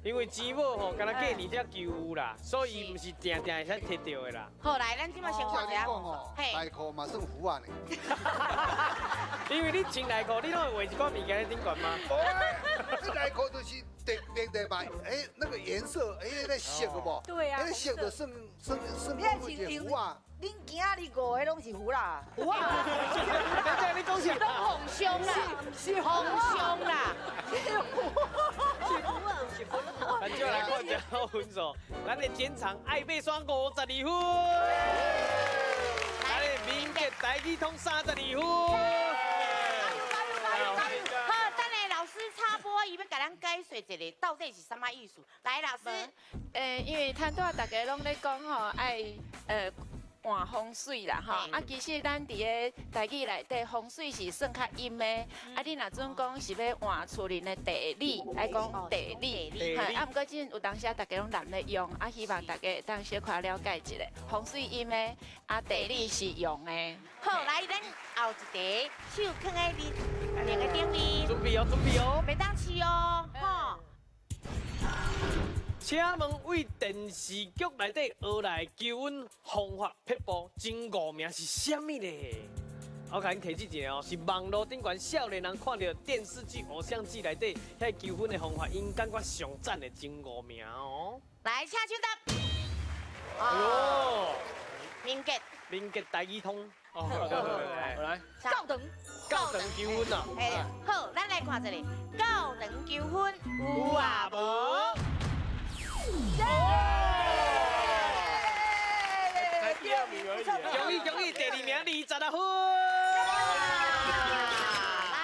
因为钱母吼，敢若过年才求有啦，所以毋是定定会使提著的啦。好，来，咱这马先看一下，嘿，内裤嘛算符仔呢。因为你穿内裤，你拢会画一寡物件佇顶悬吗？这内裤就是特别的嘛，哎，那个颜色，哎，那色的无？对啊，那色的算算算一个符仔。恁今仔日五个拢是符啦，符仔。等下你讲啥？拢红伤啦，是红伤啦，是符，是符仔。咱就来看一下分数，咱的简场爱爬山52分，咱的民杰台语通32分。加油！好，等下老师插播，伊欲共咱解说一下，到底是啥物意思？来，老师。因为摊拄仔大家拢咧讲吼，爱换风水啦吼，啊，其实咱伫咧台语内底，风水是算较阴的，啊，你若准讲是欲换厝里的地理，爱讲地理，哈，啊，毋过这有当时啊，大家拢滥咧用，啊，希望大家会当小可了解一下，风水阴的，啊，地理是阳的。好，来，咱后一题，手囥喺你两个顶面。准备哦，准备哦。袂当试哦，吼。请问为电视剧内底学来求婚方法撇步前五名是啥物咧？我共恁提醒一下哦，是网路顶悬少年人看著电视剧、偶像剧内底遐求婚的方法，𪜶感觉上赞的前五名哦。来，请抢答。哦，民杰。民杰台语通。哦，好，来。教堂。教堂求婚啊。嘿，好，咱来看一下教堂求婚有啊无？恭喜恭喜，第二名26分。来，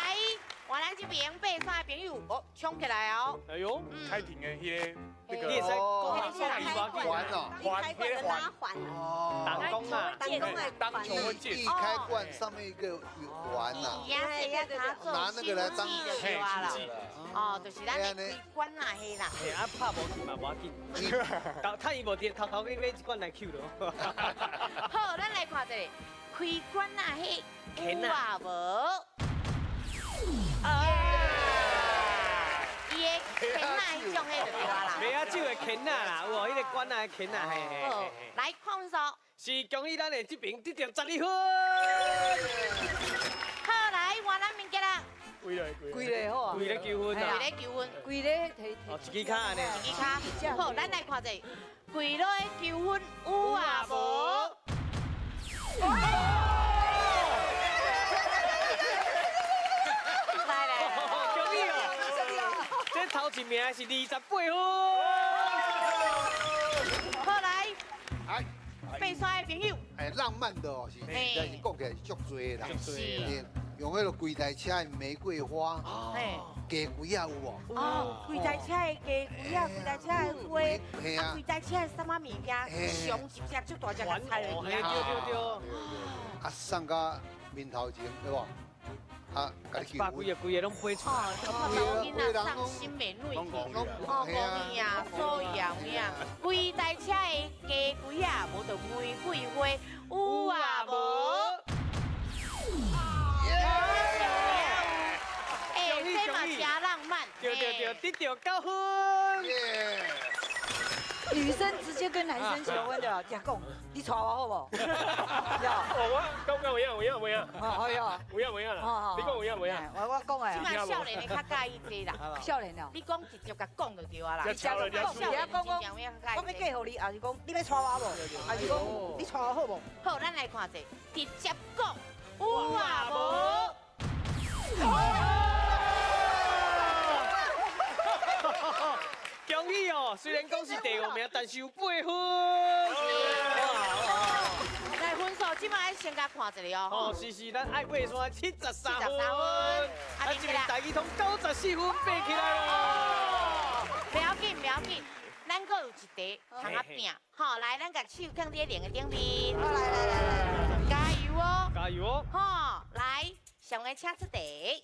换咱这边爬山的朋友，哦，冲起来哦！哎呦，开庭的那个那个，你会使讲环哦，环，那个拉环哦，当工啊，当工的当求婚戒指，一开罐上面一个环呐，拿那个来当器哦，就是咱的开关啊，嘿啦。嘿，啊拍无去嘛无要紧，趁伊无伫，偷偷去买一罐来扣咯。好，咱来看一下开关啊，彼有啊无？伊的鉗仔彼种的就对啊啦。麦仔酒的鉗仔啦，有无？彼个罐仔的鉗仔，嘿嘿嘿。来看分数。是恭喜咱的这边得著12分。好，来换咱民杰啦。规个规个好啊，规个求婚啊，规个求婚，规个提提。哦，一支跤按呢。一支跤。好，咱来看者，规落求婚有啊无？来来，恭喜哦！这头一名是28分。好来，爬山的朋友。哎，浪漫的哦，是，但是讲起来是足济啦。是。用彼个规台车的玫瑰花，鸡龟仔有无？哦，规台车的鸡龟仔，规台车的花，啊，规台车的啥物物件，上一只足大只，共拆落去。对对对。啊，送到面头前，对无？啊，共你求婚。规个规个拢飞出来。哦，查某囡仔送心的软去，哦，无影，所以啊，有影，规台车的鸡龟仔，无就玫瑰花，有啊无？哎，这嘛真浪漫，对对对，得著9分。女生直接跟男生求婚的，讲讲，你娶我好无？我讲讲有影有影有影，好呀，有影有影啦，你讲有影无影？我讲的。这摆少年的较佮意这啦，少年哦，你讲直接共讲就对啊啦。直接讲，讲，讲，我欲嫁予你，还是讲你欲娶我无？还是讲你娶我好无？好，咱来看者，直接讲有啊无？恭喜哦！虽然讲是第五名，但是有8分。来分数，这摆爱先共看一下哦。哦，是是，咱爱爬山73分，啊，这个台语通94分爬起来咯。不要紧，不要紧，咱阁有一题通仔拼。好，来，咱共手囥伫铃的顶面。来来来来，加油哦！加油哦！好，来，上个请出题。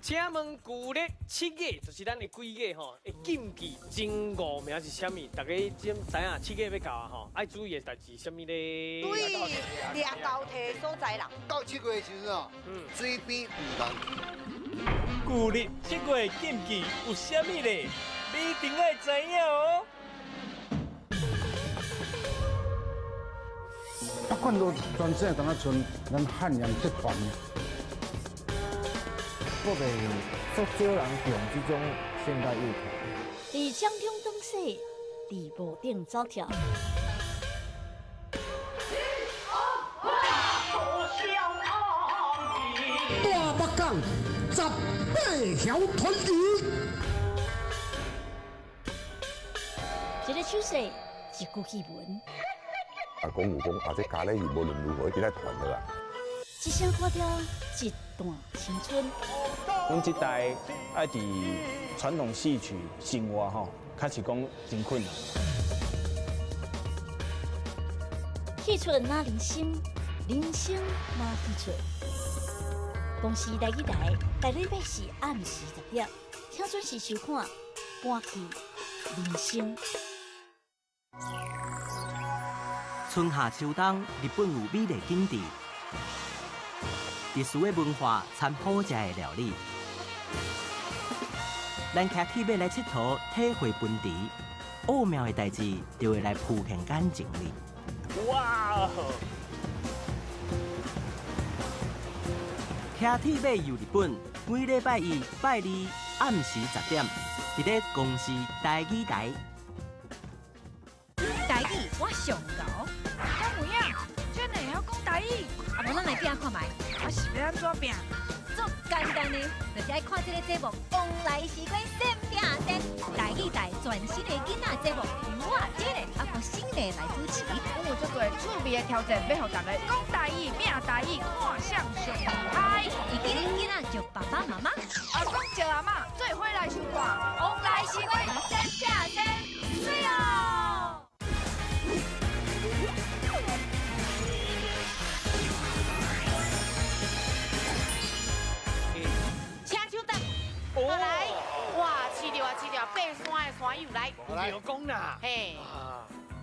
请问旧历7月就是咱的几月吼？的禁忌前5名是啥物？大家知影7月欲到啊吼，爱注意的代志啥物咧？对，掠交替所在啦。到7月的时阵哦，水边毋通去。旧历7月禁忌有啥物咧？你一定爱知影哦。北管路全省敢若像咱汉阳集团。阁袂足少人用这种现代乐团。伫掌中东西，伫无顶走跳。大北港18条传奇。手势，一句戏文。啊，讲有讲啊，这咖喱鱼无论如何一定爱传落来。一声歌调，一段青春。阮这代爱伫传统戏曲生活吼，确实讲真困难。戏出哪人心，人生哪戏出。公视台语台，逐礼拜四暗时10点，请准时收看《搬戏人生》。春夏秋冬，日本有美丽景致，特殊的文化参好食的料理。咱骑铁马来𨑨迌，体会本地奥妙的代志，就会来浮现眼前里。哇！骑铁马游日本，每礼拜一、拜二暗时10点，伫咧公视台语台。台语我上𠢕，敢有影？真会晓讲台语？啊，无咱来拼看觅。啊是欲按怎拼？足简单的，就是爱看这个节目《王来时光闪拼线》，台语台全新的囡仔节目，由我这个啊个新的来主持。阮有足多趣味的挑战，欲予大家讲台语、拼台语，看谁上厉害。会记恁囡仔叫爸爸妈妈，阿公叫阿嬷，做伙来收看《王来时光闪拼线》，水哦！请手等，来，哇，饲著啊，饲著啊，爬山的山友来，有讲啦，嘿，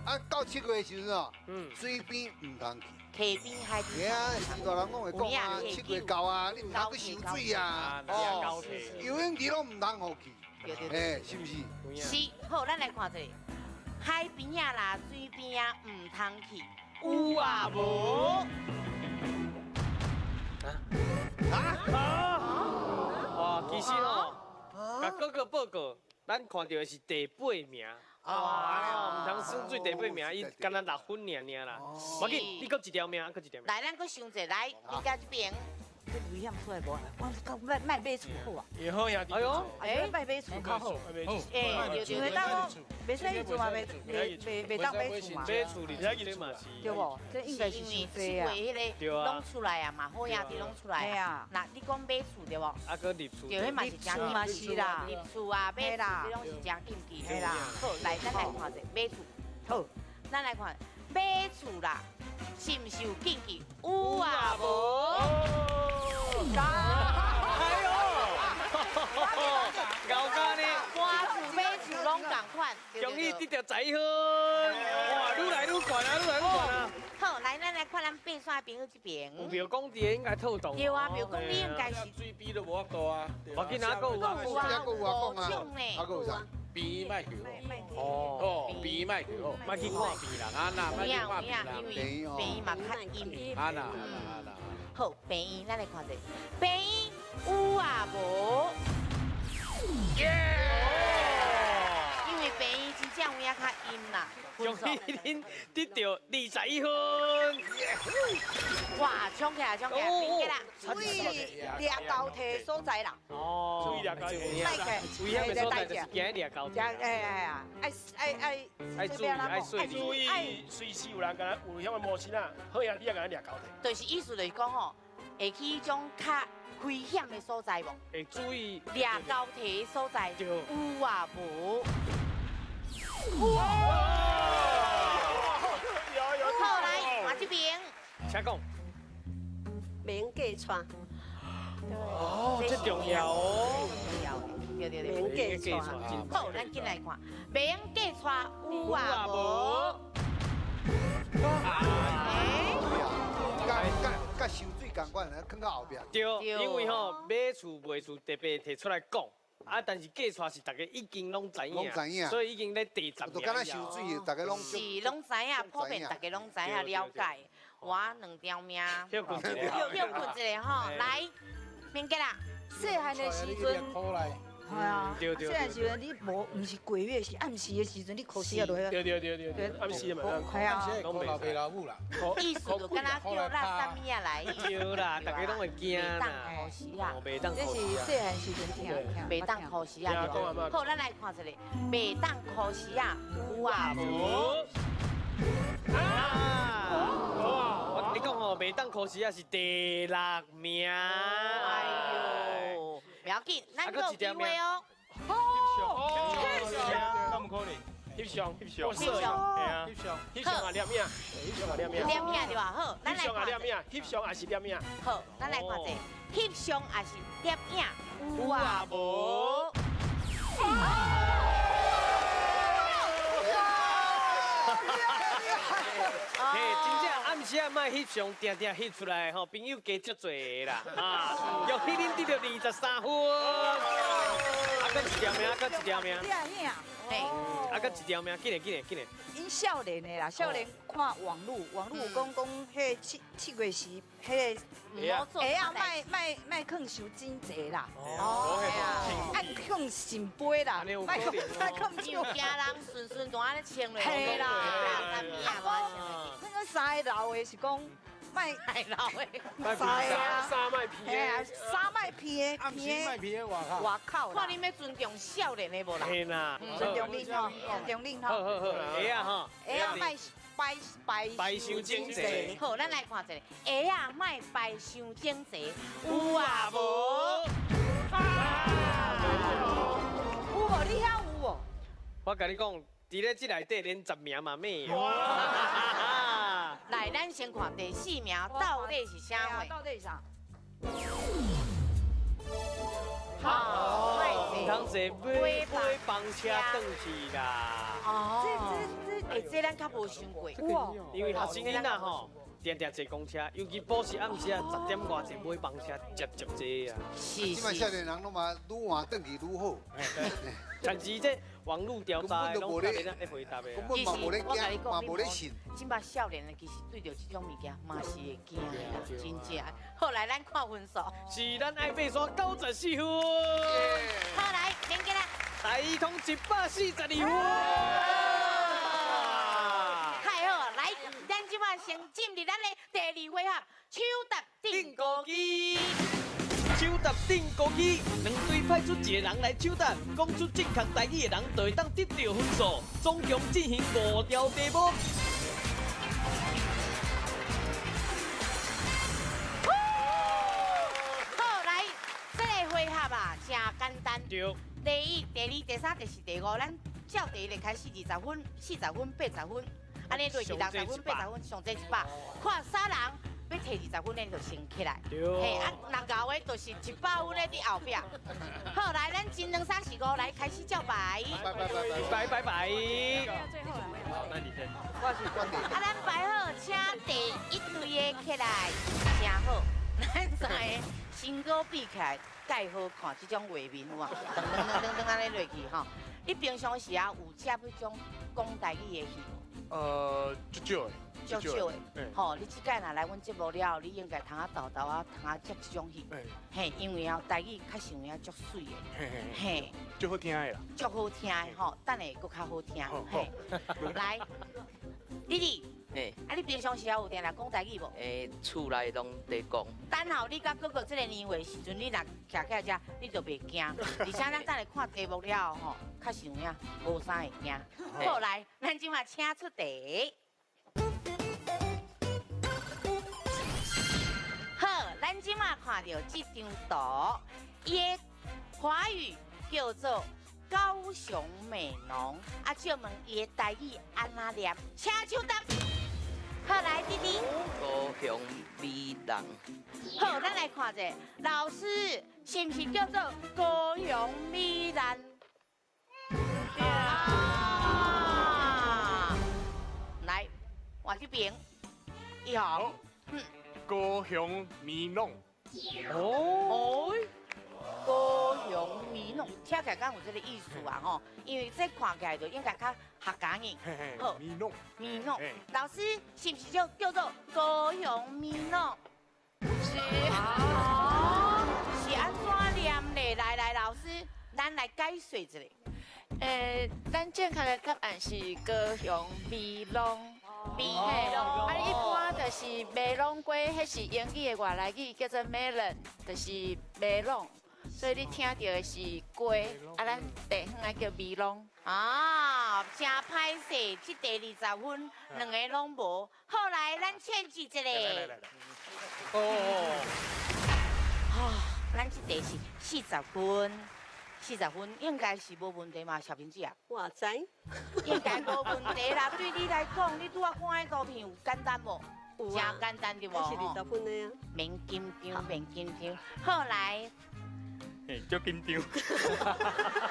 啊，到7月的时阵哦，水边毋通去，溪边海边，嘿啊，是大人拢会讲啊，7月到啊，你毋通去游水啊，哦，游泳池拢毋通予去，嘿，是毋是？是，好，咱来看一下，海边啊啦，水边啊，毋通去，有啊无？啊！哇，其实哦，共哥哥报告，咱看到的是第8名。哦，毋通算水第8名，伊敢若6分尔尔啦。无要紧，你阁一条命，阁一条命。来，咱阁想者，来，你家这边。这危险出来无？我讲莫莫买厝好啊。也好呀。哎呦，哎，莫买厝较好。哎，对对。因为当袂使去厝嘛，袂袂袂袂当买厝嘛。买厝里这嘛是。对无？这应该是伤济啊。七月彼个拢出来啊嘛，好兄弟拢出来啊。那你讲买厝对无？啊，阁入厝。对，彼嘛是真嘛是啦。入厝啊，买厝这拢是真禁忌。嘿啦。好，来，咱来看者买厝。好，咱来看买厝啦，是毋是有禁忌？有啊无？哎呦！𠢕干呢？搬厝买厝拢仝款。恭喜得到11分！哇，愈来愈悬啊，愈来愈悬啊！好，来，咱来看咱爬山的朋友这边。有庙讲伫个应该透动。对啊，庙讲你应该是。水边都无法度啊。无紧啊，阁有啊，阁有啊，讲啊，啊，阁有啥？边莫去好，哦，边莫去好，莫去看边啦，啊那莫去看边啦，因为边嘛较阴。啊那啊那啊那。好，病院咱来看者，病院有啊无？耶！因为病院真正有影较阴啦。恭喜恁得到21分。哇，冲起来，冲起来，变起啦！注意掠高铁所在啦。哦，注意掠高铁。危险的所在就是惊掠高铁。哎哎哎，爱爱爱，爱注意，爱注意，随时有人共咱有遐个模式啊，好兄弟也共咱掠高铁。就是意思就是讲吼，会去彼种较危险的所在无？会注意掠高铁的所在，有啊无？哇！好，来，马这边，请讲。免嫁娶。哦，这重要哦。重要的，对对对。免嫁娶。好，咱进来看，免嫁娶有啊无？佮收水仝款，囥到后壁。对，因为吼买厝卖厝特别提出来讲。啊！但是嫁娶是大家已经拢知影，拢知影，所以已经咧第10名。就敢若收水，大家拢是拢知影，普遍大家拢知影了解。我两条命，歇困一下，歇困一下吼，来，明杰啦。细汉的时阵，係啊，細漢時陣你無，毋是過月，是暗時的時陣，你箍死啊落去。對對對對對，暗時嘛，係啊，箍老爸老母啦。意思就敢若叫垃圾物仔來。對啦，大家攏會驚啦。袂當箍死啊！袂當。這是細漢時陣聽聽。袂當箍死啊！好，咱來看一下，袂當箍死啊，有啊無？啊！你講吼，袂當箍死啊是第六名。哎喲，不要緊，咱閣有機會哦。哦，敢有可能？翕相，翕相，翕相，係啊，翕相，翕相也念影，翕相也念影，念影對吧？好，咱來看。翕相也念影，翕相也是念影。好，咱來看者，翕相也是念影，有啊無？嘿，真正暗時啊，莫翕相，定定翕出來吼，朋友加足濟啦，啊，恭喜恁得著23分。啊，閣一條命，閣一條命。你啊，兄。嘿。啊，閣一條命，緊來緊來緊來。𪜶少年的啦，少年看網路，網路有講講，彼7月時，彼個鞋仔莫莫囥傷整齊啦。哦。愛囥聖杯啦，莫囥又驚人順順就按呢穿落。嘿啦。那個三個老的是講，莫老的，三個啊，衫莫披的，衫莫披的，暗時莫披的外口。外口。看恁欲尊重少年的無啦？嘿啦，尊重恁吼，尊重恁吼。好好好，鞋仔吼，鞋仔莫擺擺擺傷整齊。好，咱來看一下，鞋仔莫擺傷整齊，有啊無？有無？你遐有無？我共你講，佇咧這內底連10名嘛沒有。來，咱先看第4名到底是啥貨？到底是啥？好，毋通坐尾尾班車轉去啦。哦，這這咱較無想過。因為學生囡仔吼，定定坐公車，尤其補習暗時啊，10點外坐尾班車，接接坐啊。是這擺少年人攏嘛愈換轉去愈好。但是這網路調查的攏較袂當回答的。根本嘛無咧驚，嘛無咧信。這擺少年的其實對著這種物件嘛是會驚的啦，真正。好，來咱看分數。是咱愛爬山94分。好，來，免緊啦。台通142分。太好，來，咱這擺先進入咱的第2回合，搶答釘孤枝。搶答釘孤枝，兩隊派出一個人來搶答，講出正確台語的人就會當得著分數。總共進行5條題目。好，來，這個回合啊，真簡單。對。第1、第2、第3、第4、第5，咱照第一個開始，20分、40分、80分，按呢落去60分、80分，上濟100，看啥人欲提20分，咱就先起來。嘿，啊，若𠢕的就是100分的佇後壁。好，來，咱真2、3、4、5，來開始照排。拜拜拜。那你先。我是啊，咱排好，請第1隊的起來，真好。咱三個身高比起來，蓋好看，這種畫面有無？噔噔噔噔噔按呢落去吼。你平常時啊有接彼種講台語的戲無？足少的。足少的，吼！你這擺若來阮節目了後，你應該通仔沓沓仔通仔接這種戲，嘿，因為啊台語較實有影足媠的，嘿，足好聽的啦，足好聽的吼，等下閣較好聽，嘿，來，弟弟，啊，你平常時有定定講台語無？厝內攏佇講。等候你佮哥哥這個年歲時陣，你若徛起來遮，你就袂驚。而且咱等下看題目了後吼，較實有影無啥會驚。好，來，咱這馬請出題。好，咱這馬看著這張圖，伊的華語叫做高雄美濃，啊，借問伊的台語按怎念？請搶答。好，來弟弟。高雄美濃。好，咱來看者，老師是毋是叫做高雄美蘭？啊！來，換這邊，一號。高雄美濃。哦。高雄美濃，聽起來敢有這個意思啊？吼，因為這看起來就應該較客家語。好，美濃。美濃，老師是毋是就叫做高雄美濃？是。哦，是按怎念咧？來來，老師。咱来解说一下。咱正确的答案是高雄美浓。美浓，啊，一般就是美浓瓜，彼是英语的外来语，叫做 melon，就是美浓。所以你听到的是瓜，啊，咱地方仔叫美浓。啊，真歹势，这题20分，两个拢无。好来，咱倩姐一个。来来来。哦。啊，咱这题是40分。40分应该是无问题嘛，小平姐啊。我知。应该无问题啦。对你来讲，你拄仔看彼图片有简单无？有啊。真简单对无？是20分的啊。免紧张，免紧张。好来。嘿，足紧张。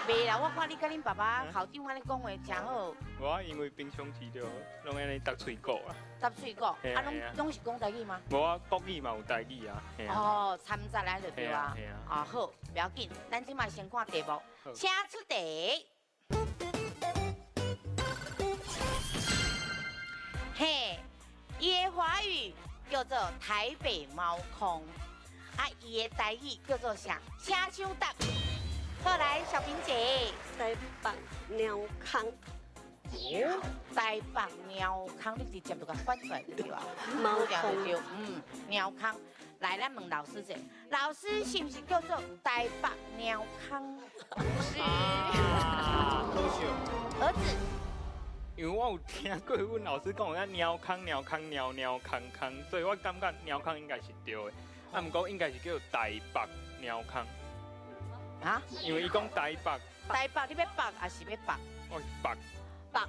袂啦，我看你佮恁爸爸校长按呢讲话真好。我因为平常时就拢按呢答喙鼓啦。答喙鼓，啊，拢是讲台语吗？无啊，国语嘛有台语啊。哦，掺杂来就对啊。啊好，不要紧，咱这马先看题目，请出题。嘿，伊的华语叫做台北猫空。啊，伊的台语叫做啥？请抢答。好来，小平姐。台北猫空。哦，台北猫空，你直接就共翻出来对吧？猫空。对，嗯，猫空。来，咱问老师者，老师是毋是叫做台北猫空？不是。可惜。儿子。因为我有听过阮老师讲，啊，猫空猫空猫猫空空，所以我感觉猫空应该是对的。啊，毋过应该是叫台北猫空。啊？因为伊讲台北。台北，你欲北还是欲北？我是北。北。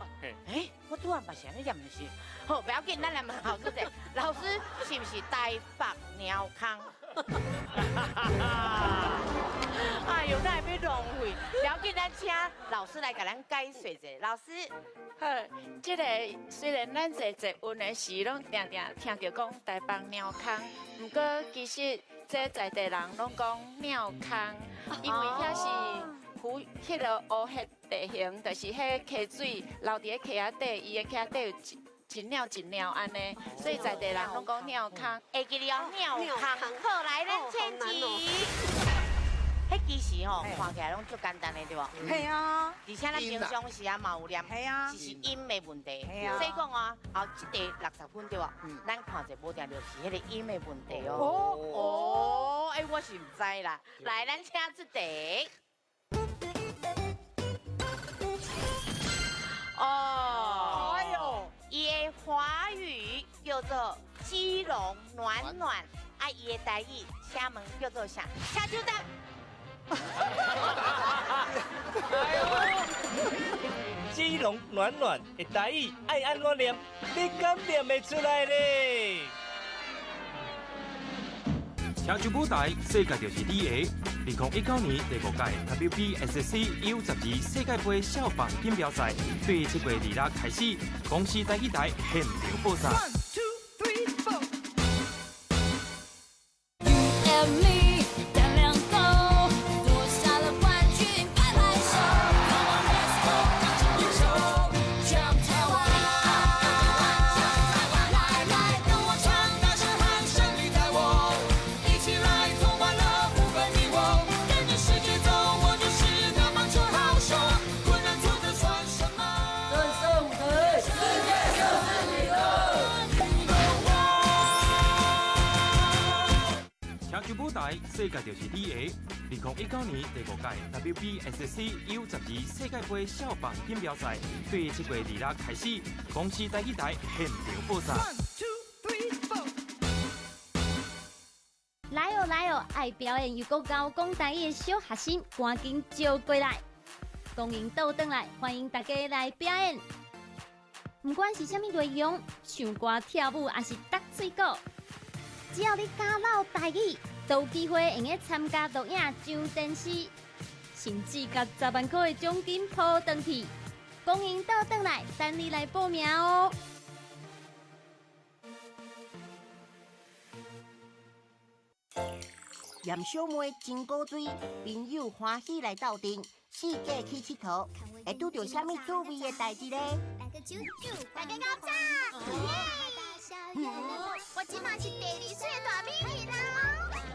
欸，我拄仔嘛是按呢念，毋是？好，不要紧，咱来问老师者，老师是毋是台北猫空？哎呦，那会欲浪费？不要紧，咱请老师来共咱解说者。老师，好，这个虽然咱坐捷运的时，拢定定听著讲台北猫空，毋过其实这在地人拢讲猫空，因为遐是湖，彼个乌黑地形，就是彼溪水流伫咧溪仔底，伊的溪仔底有一鸟一鸟按呢，所以在地人拢讲猫空。会记得哦，猫空。好，来，咱倩姐。彼其实吼，看起来拢足简单的，对无？系啊。而且咱平常时啊嘛有念，只是音的问题。所以讲啊，后这题60分对无？咱看者无定就是彼个音的问题哦。哦，哎，我是毋知啦。来，咱请出题。哦，哎呦，伊的华语叫做基隆暖暖，啊，伊的台语请问叫做啥？请抢答。基隆暖暖的台语爱按怎念？你敢念会出来咧？听上舞台，世界就是你的。2019年第5届 WBSC U12世界杯少棒锦标赛，对7月26开始，公视台语台现场播送。 1, 2, 3, 4. 世界就是你的。2019年第5届 WBSC U12世界杯少棒锦标赛，对7月26开始，公视台语台现场播送。 1, 2, 3, 4. 来哦来哦，爱表演又阁𠢕讲台语的小学生，赶紧招过来，公英倒转来，欢迎大家来表演。不管是啥物内容，唱歌、跳舞，还是答嘴鼓，只要你敢落台语，都有机会会用参加录影上电视，甚至共10万块的奖金抱转去。公英倒转来，等你来报名哦。严小妹真古锥，朋友欢喜来斗阵，四界去𨑨迌，会拄著啥物滋味的代志呢？来个啾啾，大家高赞！我这马是第二岁的大美女啦！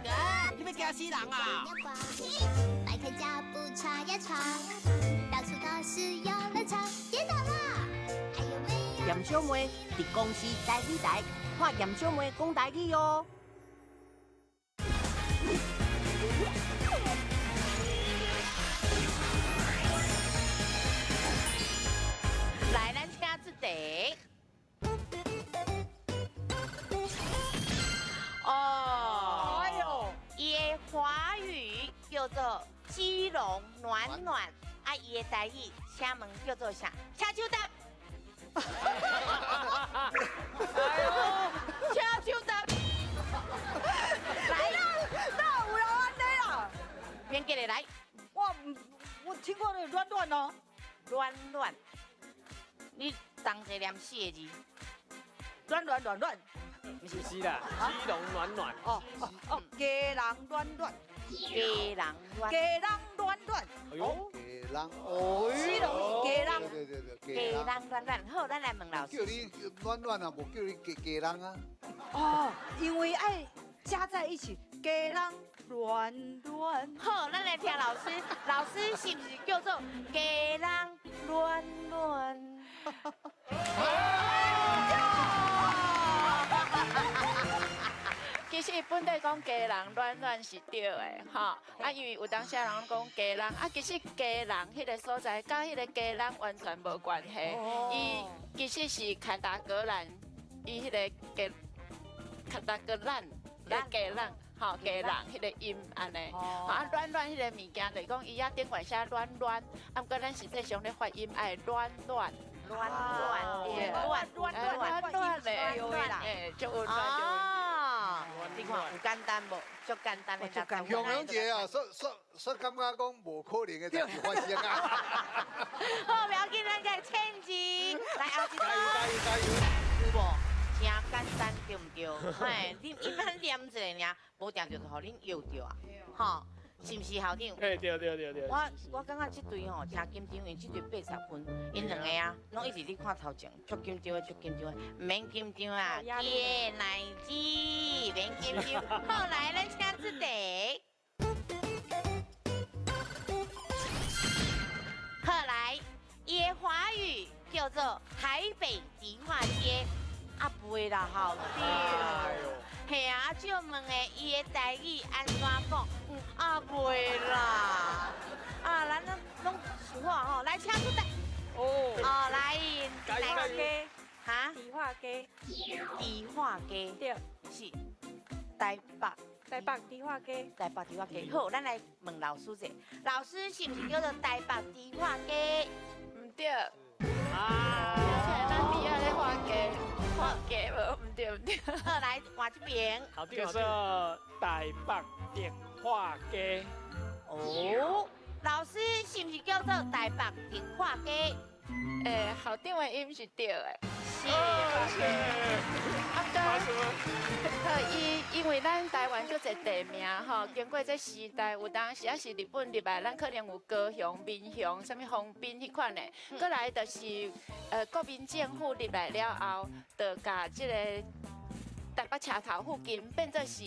哥，你欲惊死人啊！摆开开脚步闯呀闯，到处都是游乐场，跌倒啦！哎呦没有。严小妹伫公视台语台看严小妹讲台语哦。来，咱请这题。哦，哎呦，伊的华语叫做基隆暖暖，啊，伊的台语，请问叫做啥？请手答。哎呦，请手答。来，哪有人按呢啦？免记得来。我听过那个暖暖哦，暖暖。你同齐念四个字，暖暖暖暖，不是啦，基隆暖暖。哦哦哦，基隆暖暖，基隆暖，基隆暖暖。哎呦，基隆，哦，基隆是基隆，对对对，基隆暖暖。好，咱来问老师。叫你暖暖啊，无叫你基基隆啊。哦，因为爱加在一起，基隆暖暖。好，咱来听老师，老师是不是叫做基隆暖暖？其实本底讲基隆暖暖是对的，吼啊，因为有当时人讲基隆，啊，其实基隆彼个所在佮彼个基隆完全无关系，伊其实是凯达格兰，伊彼个基凯达格兰的基隆，吼基隆彼个音按呢，啊暖暖彼个物件就是讲伊遐顶悬写暖暖，啊，毋过咱实际上咧发音爱暖暖。暖暖暖暖暖暖嘞，哎，就温暖哦，你看有简单无？足简单的。雄雄姐啊，说说说，感觉讲无可能的代志发生啊。好，不要紧，咱个千字来后一加油加油加油，有无？真简单，对毋对？嘿，恁一般念一个尔，无定就予恁摇著啊，吼。是毋是校长？哎，对对对对。我感觉这队吼真紧张，因为这队80分，𪜶两个啊，拢一直咧看头前，足紧张的，足紧张的，毋免紧张啊，耶奶子，免紧张。好，来，咱请这题。好，来，伊的华语叫做台北迪化街，啊，袂啦，校长。嘿啊，借问的，伊的台语按怎讲？啊，袂啦，啊，咱拢拢想好吼，来，请出来。哦。哦，来，迪化街。哈？迪化街。迪化街。对。是。台北。台北迪化街。台北迪化街。好，咱来问老师者，老师是毋是叫做台北迪化街？毋对。啊。听起来咱伫遐咧画街。画街无，毋对毋对。好，来换这边。叫做台北迪化街。哦，老师是毋是叫做台北迪化街？欸，校长的音是对的。是。啊，好，伊因为咱台湾足济地名吼，经过这时代，有当时啊是日本入来，咱可能有高雄、民雄、啥物丰滨彼款的，过来就是国民政府入来了后，就共这个台北车头附近变做是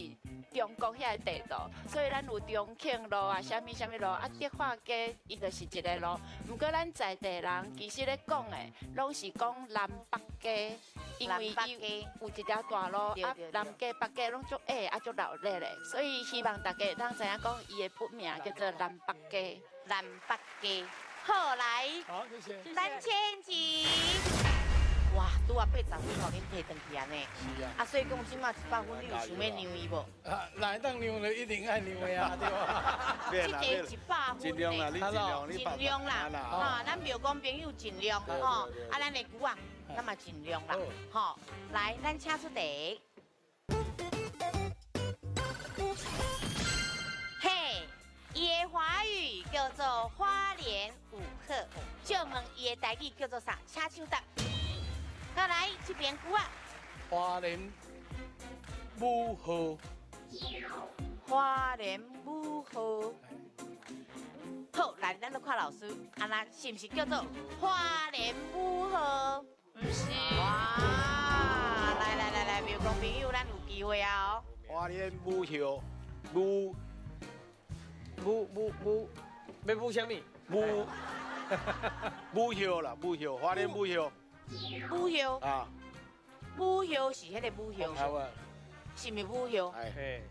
中国遐个地图，所以咱有中庆路啊，啥物啥物路啊，德化街伊就是一个路。毋过咱在地人其实咧讲的，拢是讲南北街，因为伊有一条大路啊，南街北街拢足矮啊，足闹热咧，所以希望大家会当知影讲伊的本名叫做南北街。南北街，好来，好，谢谢。三千钱。哇，拄啊80分，予恁提转去按呢。是啊。啊，所以讲这马100分，你有想欲让伊无？啊，若会当让就一定爱让的啊，对吧？这个100分尽量啦，你尽量，尽量啦，哈，咱庙公朋友尽量，吼，啊，咱的久啊，咱嘛尽量啦，吼，来，咱请出题。嘿，伊的华语叫做花莲舞鹤，借问伊的台语叫做啥？请手答。好，来这边久啊。花莲舞鹤。花莲舞鹤。好，来，咱来看老师，啊那是毋是叫做花莲舞鹤？毋是。哇，来来来来，庙公朋友，咱有机会啊哦。花莲舞鹤，舞舞舞舞要舞啥物？舞舞叶啦，舞叶，花莲舞叶。舞叶啊，舞叶是彼个舞叶，是毋是舞叶？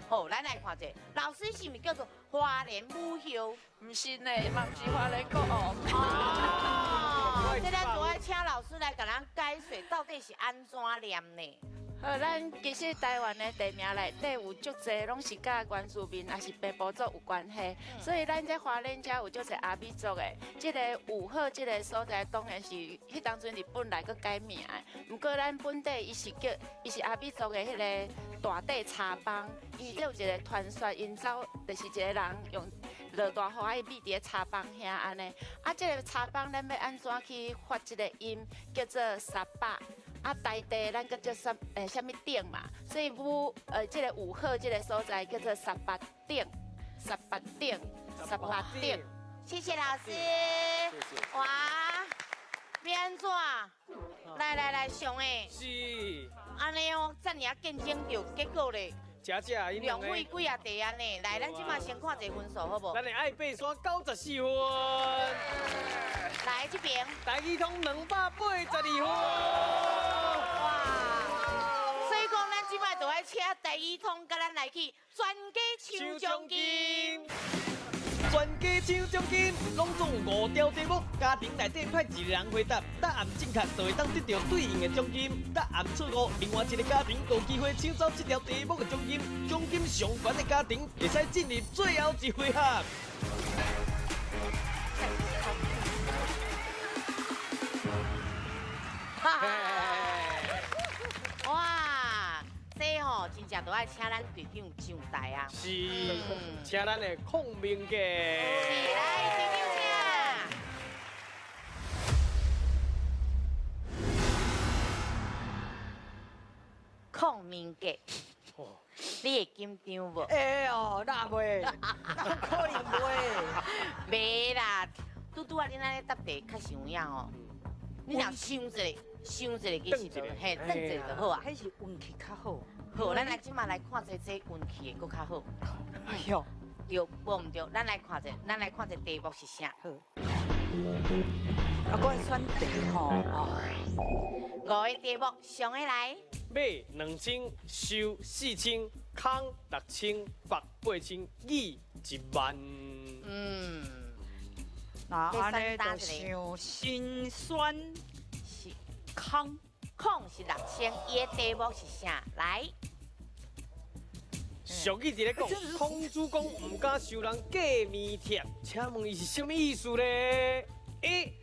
好，咱来看者，老师是毋是叫做花莲舞叶？毋是呢，嘛毋是花莲国王。哦，这咱就爱请老师来共咱解说，到底是按怎念呢？好，咱其实台湾的地名内底有足济拢是佮原住民抑是平埔族有关系，所以咱这花莲遮有足济阿美族的。这个五鹤这个所在当然是彼当阵日本来阁改名的，毋过咱本地伊是叫伊是阿美族的彼个大块茶枋，伊有一个传说，𪜶走就是一个人用落大雨，伊覕伫咧柴枋遐按呢。啊，这个柴枋咱欲按怎去发这个音，叫做沙巴。啊，台地咱阁叫啥啥物顶嘛，所以武这个五鹤这个所在叫做十八顶，十八顶，十八顶。谢谢老师。谢谢。哇，欲按怎？来来来，上的。是。按呢哦，遮尔仔竞争著，结果咧。真正，浪费几啊题按呢？来，咱这马先看一个分数，好无？咱的爱爬山94分。来这边。台语通282分。哇！所以讲，咱这摆就爱请台语通佮咱来去全家抢奖金。全家抢奖金，拢总有5条题目，家庭内底派一个人回答，答案正确就会当得到对应的奖金。答案错误，另外一个家庭就有机会抢走这条题目的奖金。奖金上悬的家庭会使进入最后一回合。哇，这吼真正都爱请咱队长上台啊！是，请咱的孔明杰。是，来，队长请。孔明杰，你会紧张无？会哦，哪袂？哪可能袂？袂啦，拄拄仔恁按呢答题较实有影吼。你若想一下，想一下其实就嘿，转一下就好啊。彼是运气较好。好，咱来这马来看一下这运气会阁较好。哎哟，对，无毋对，咱来看一下，咱来看一下题目是啥。好。啊，我选题吼。5个题目，上个来。马2000，收4000，空6000，北8000，语1万。嗯。那按呢就想辛酸是空，空是6000，伊的题目是啥？来，俗语伫咧讲，孔子讲毋敢收人过面贴，请问伊是啥物意思咧？A，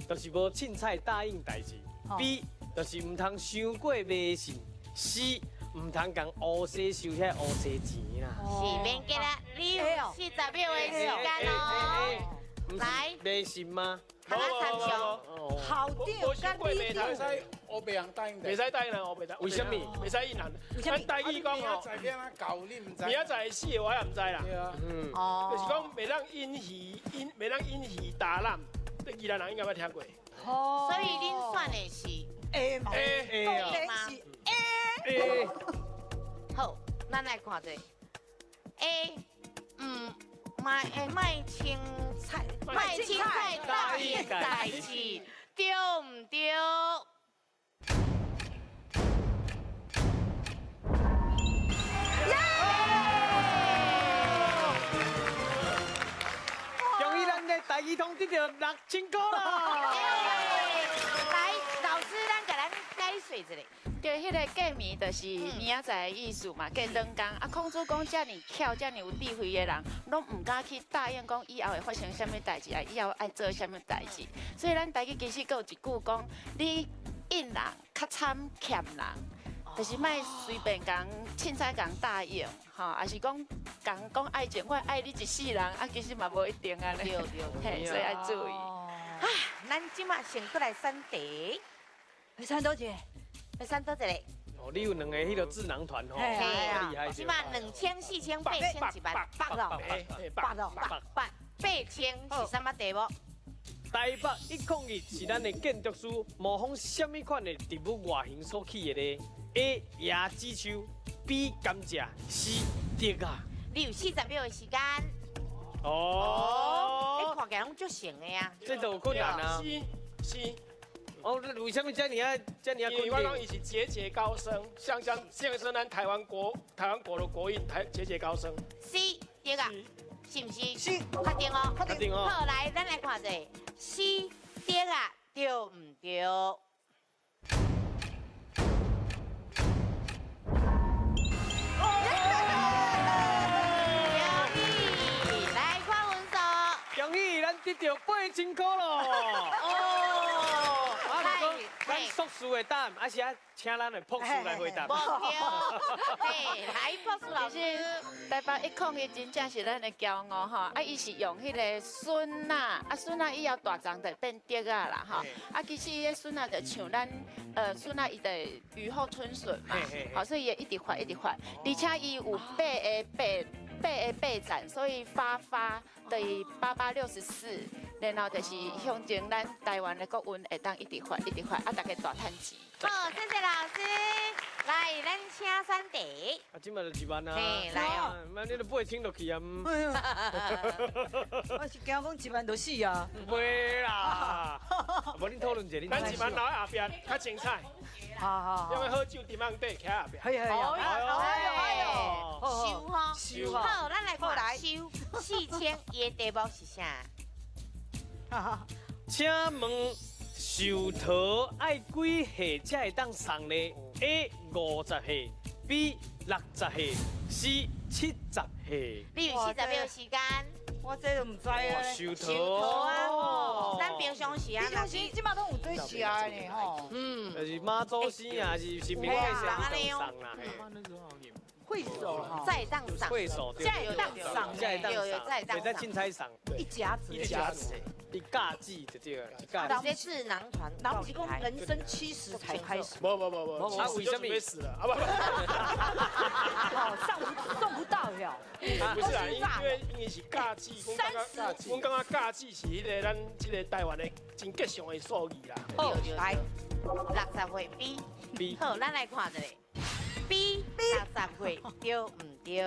就是无凊彩答应代志；B，就是毋通伤过迷信；C，毋通共乌西收遐乌西钱啦。是免急啦，你有40秒的时间哦。来，迷信吗？通仔参详。校长佮里长，袂使乌白人答应，袂使答应人乌白答。为什么？袂使应人。咱台语讲吼，明仔载死的我也毋知啦。对啊。嗯。哦。就是讲袂当引鱼引，袂当引鱼打揽，这宜兰人应该捌听过。哦。所以恁选的是 A 嘛？A 当然是 A。好，咱来看者 A，莫凊彩，莫凊彩答应代志，对毋对？恭喜咱的台语通得到6000块啦！来，老师，咱共咱解说一下。对，彼个过暝就是明仔载的意思嘛，过两工。啊，孔子讲遮尔巧、遮尔有智慧的人，拢毋敢去答应讲以后会发生啥物代志，啊，以后爱做啥物代志。所以咱台语其实阁有一句讲，你应人较惨欠人，就是莫随便共凊彩共答应，吼，抑是讲共讲爱情，我爱你一世人，啊，其实嘛无一定按呢。对对，嘿，所以爱注意。啊，咱这马先阁来选题。选佗一个？欲选佗一个？哦，你有两个彼个智囊团吼，厉害。这马2000、4000、8000、1万，百咯，百咯，百8000是啥物题目？台北101是咱的建筑师模仿啥物款的植物外形所起的呢？A. 椰子树，B. 甘蔗，C. 竹仔。你有40秒的时间。哦。你看看起來攏足成的啊。這就有困難啊。是是。哦，你為什麼這爾啊這爾啊因為我講伊是節節高升，象徵咱台灣國的國運，台節節高升。是，對啊，是毋是？是，確定哦。確定哦。好，來，咱來看者，是，對啊，對毋對？來看分數。恭喜咱得到8000塊咯！哦，啊，毋過咱碩士的答案，還是愛請咱的博士來回答。無對，嘿，來博士老師。其實台北一控伊真正是咱的驕傲吼，啊，伊是用彼個筍仔，啊筍仔以後大欉就變竹仔啦吼，啊，其實伊个筍仔就像咱，筍仔伊就雨後春筍嘛，好，所以伊會一直發一直發，而且伊有八個八盞，所以發發等於8864，然後就是象徵咱台灣的國運會當一直發一直發，啊，大家大趁錢。好，謝謝老師。來，咱請選題。啊，這馬就1萬啊。嘿，來哦。那你都8000落去啊？我是驚講1萬就死啊。袂啦，無恁討論者，咱1萬留喺後壁較精彩。好好。因為好酒沉甕底，徛後壁。係係。哎呦哎呦，收吼。收。好，咱來看收4000，伊的題目是啥？請問壽桃愛幾歲才會當送呢？A 50歲，B 60歲，C 70歲。你有40秒時間。我這都毋知啊。壽桃啊，咱平常時啊，平常時這馬攏有做食的呢吼。嗯。就是媽祖生啊，是是民間送啦。會所哈，再當送，會所，再當送，再當送，對，在凊彩送，一甲子，一甲子，一家子就對了，一家子。這智囊團，然後是講人生70才開始。無無無無，啊，為什麼？死了啊不不。哦，送不到了。不是啦，因為是甲子，阮感覺甲子是彼個咱這個台灣的真吉祥的數字啦。好，來60歲 B，好，咱來看一下。B 60歲對毋對？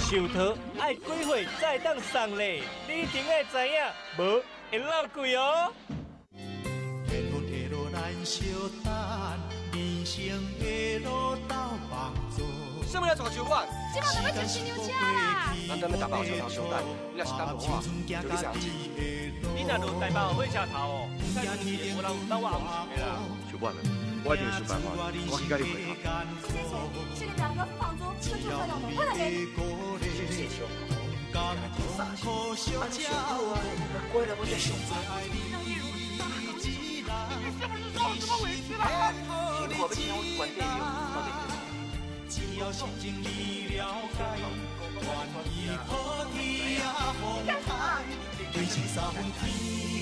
壽桃愛幾歲才會當送咧？你一定愛知影，無會落跪哦。天昏地落咱相等，人生的路斗帮助。啥物来坐酒馆？这马就欲坐新娘车啦！咱等欲台北车头相等，你若是等无我，就去食红酒。你若落台北火车头哦，無人有当我红线的啦。酒馆啊，我一定会想辦法，我去佮你會合。這個兩個房租跟住費用不能給。謝謝。乖了，我在上班。你是不是受什麼委屈了？聽我要聽我關帝到底。只要心情你了解，愿意好天也风海，人生三分天，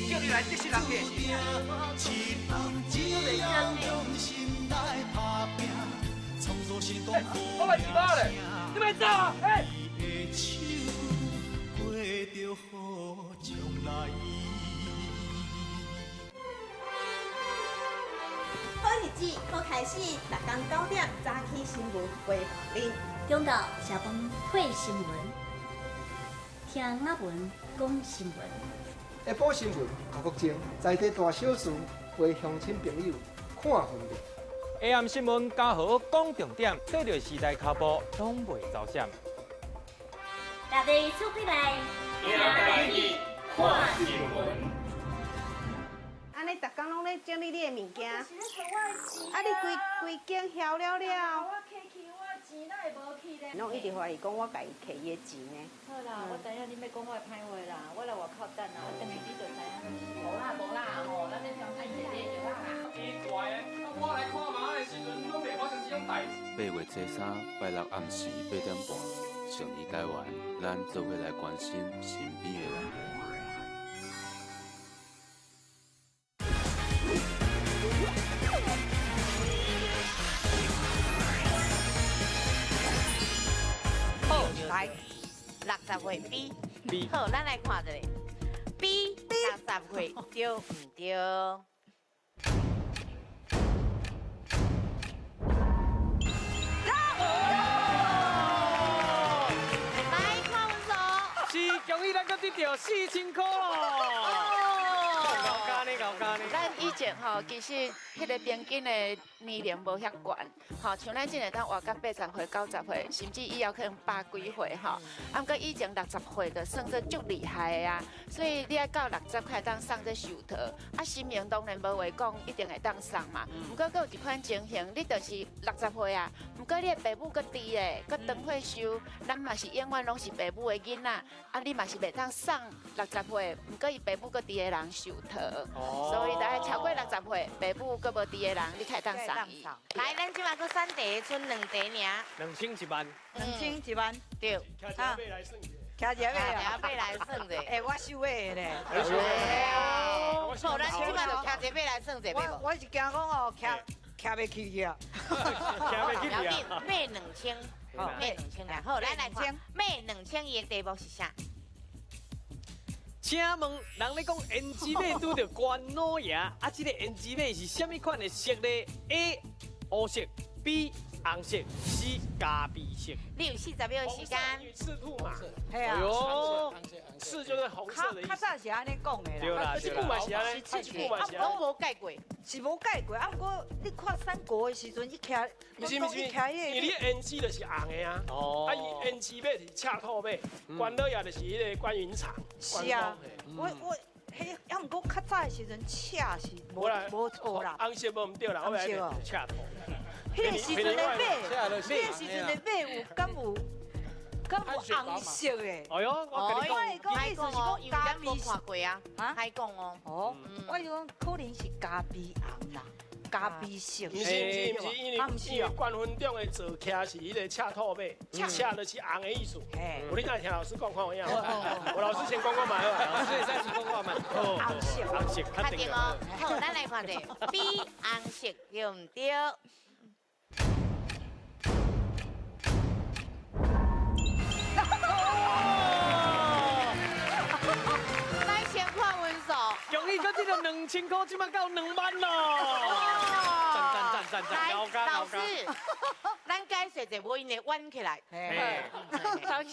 叫你來這世人的。七分只要用心來打拼，创造成功。我來一包嘞，你別走啊！哎。的手过着好将來。好日子，好開始，逐工9點早起新聞回報恁。中晝食飯配新聞，聽阿文講新聞。下晡新聞吴國楨，在地大小事陪鄉親朋友看分別。下暗新聞嘉禾講重點，對著時代腳步攏袂走閃。大家出起來，聽台語，看新聞。按呢，逐工攏咧整理你的物件，啊，你規間囂了了。我摕去，我錢哪會無去咧？攏一直懷疑講我共伊摕伊的錢呢。好啦，我知影你欲講我的歹話啦，我來外口等啊，我轉去你就知影。無啦無啦吼，咱咧調侃一下就好啦。奇怪的，啊我來看馬的時陣，攏袂發生這種代誌。8月初三拜六暗時8點半，上日台灣，咱做伙來關心身邊的人。好，來60歲 B，好，咱來看一下 B 60歲對毋對？ 4000箍咯。咱以前吼，其实彼个平均的年龄无遐悬，吼，像咱这会当活到80岁、90岁，甚至以后可能100几岁吼。啊，毋过以前60岁就算做足厉害的啊，所以你爱到60才会当送这寿桃。啊，神明当然无话讲，一定会当送嘛。毋过阁有一款情形，你就是60岁啊，毋过你的爸母阁伫的，阁长岁寿，咱嘛是永远拢是爸母的囡仔，啊，你嘛是袂当送60岁，毋过伊爸母阁伫的人寿桃。所以大概超过60岁，爸母阁无伫的人，你才会当送伊。来，咱这马阁选题，賰2题尔。2001万。2001万，对。徛一马来算者。徛一马来算者。欸，我收尾的咧。好，咱这马就徛一马来算者。我是惊讲哦，徛袂起去啊。徛袂起去啊。买2000，买2000啦。好，咱来看买2000伊的题目是啥？请问，人咧讲胭脂马拄著关老爷，啊，这个胭脂马是啥物款的色呢？A 乌色，B 红色，C 咖啡色。你有40秒时间。赤兔马。嘿啊。哎呦，赤就是红色的意思。较早是按呢讲的啦。对啦，这句嘛是按呢，这句嘛是按呢。拢无改过。是无改过，啊，毋过你看三国的时阵，伊徛，毋是毋是，因为你胭脂就是红的啊，啊，伊胭脂马是赤兔马，关老爷就是彼个关云长。是啊，我彼，啊，毋过较早的时阵，赤是无错啦。红色无毋对啦，我来赤兔。彼个时阵的马，彼个时阵的马有敢有？敢有红色的？哎呦，我跟你讲，我意思是讲咖啡看过啊，歹讲哦。哦，我是讲可能是咖啡红啦，咖啡色。毋是毋是毋是，因为关云长的坐骑是彼个赤兔马，赤就是红的意思。有你敢听老师讲看有影？我老师先讲讲嘛好。老师会使先讲讲嘛。红色，红色，确定哦。好，咱来看者 B 红色对毋对？来先看分数。恭喜，阁这个2000块，这马到2万咯！赞赞赞赞赞！老师，咱解释者，无因会弯起来。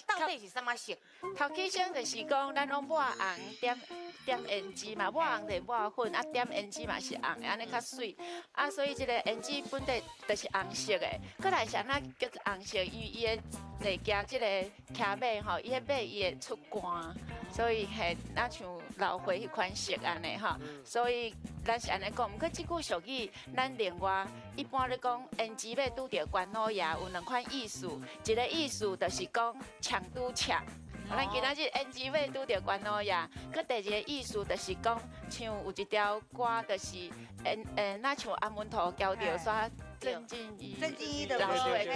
到底是啥物色？头起先就是讲，咱拢抹红点点胭脂嘛，抹红就是抹粉，啊点胭脂嘛是红的，按呢较媠。啊，所以这个胭脂本底就是红色的。阁来是按怎叫做红色？因为伊的坐骑这个骑马吼，伊彼马伊会出汗，所以嘿，若像老花彼款色按呢吼。所以咱是按呢讲，毋过这句俗语，咱另外一般咧讲，胭脂马拄著关老爷有两款意思，一个意思就是讲抢拄抢。咱今仔日胭脂马拄著关老爷，阁第二个意思就是讲，像有一条歌，就是若像阿门头交着煞郑敬宜老师的歌，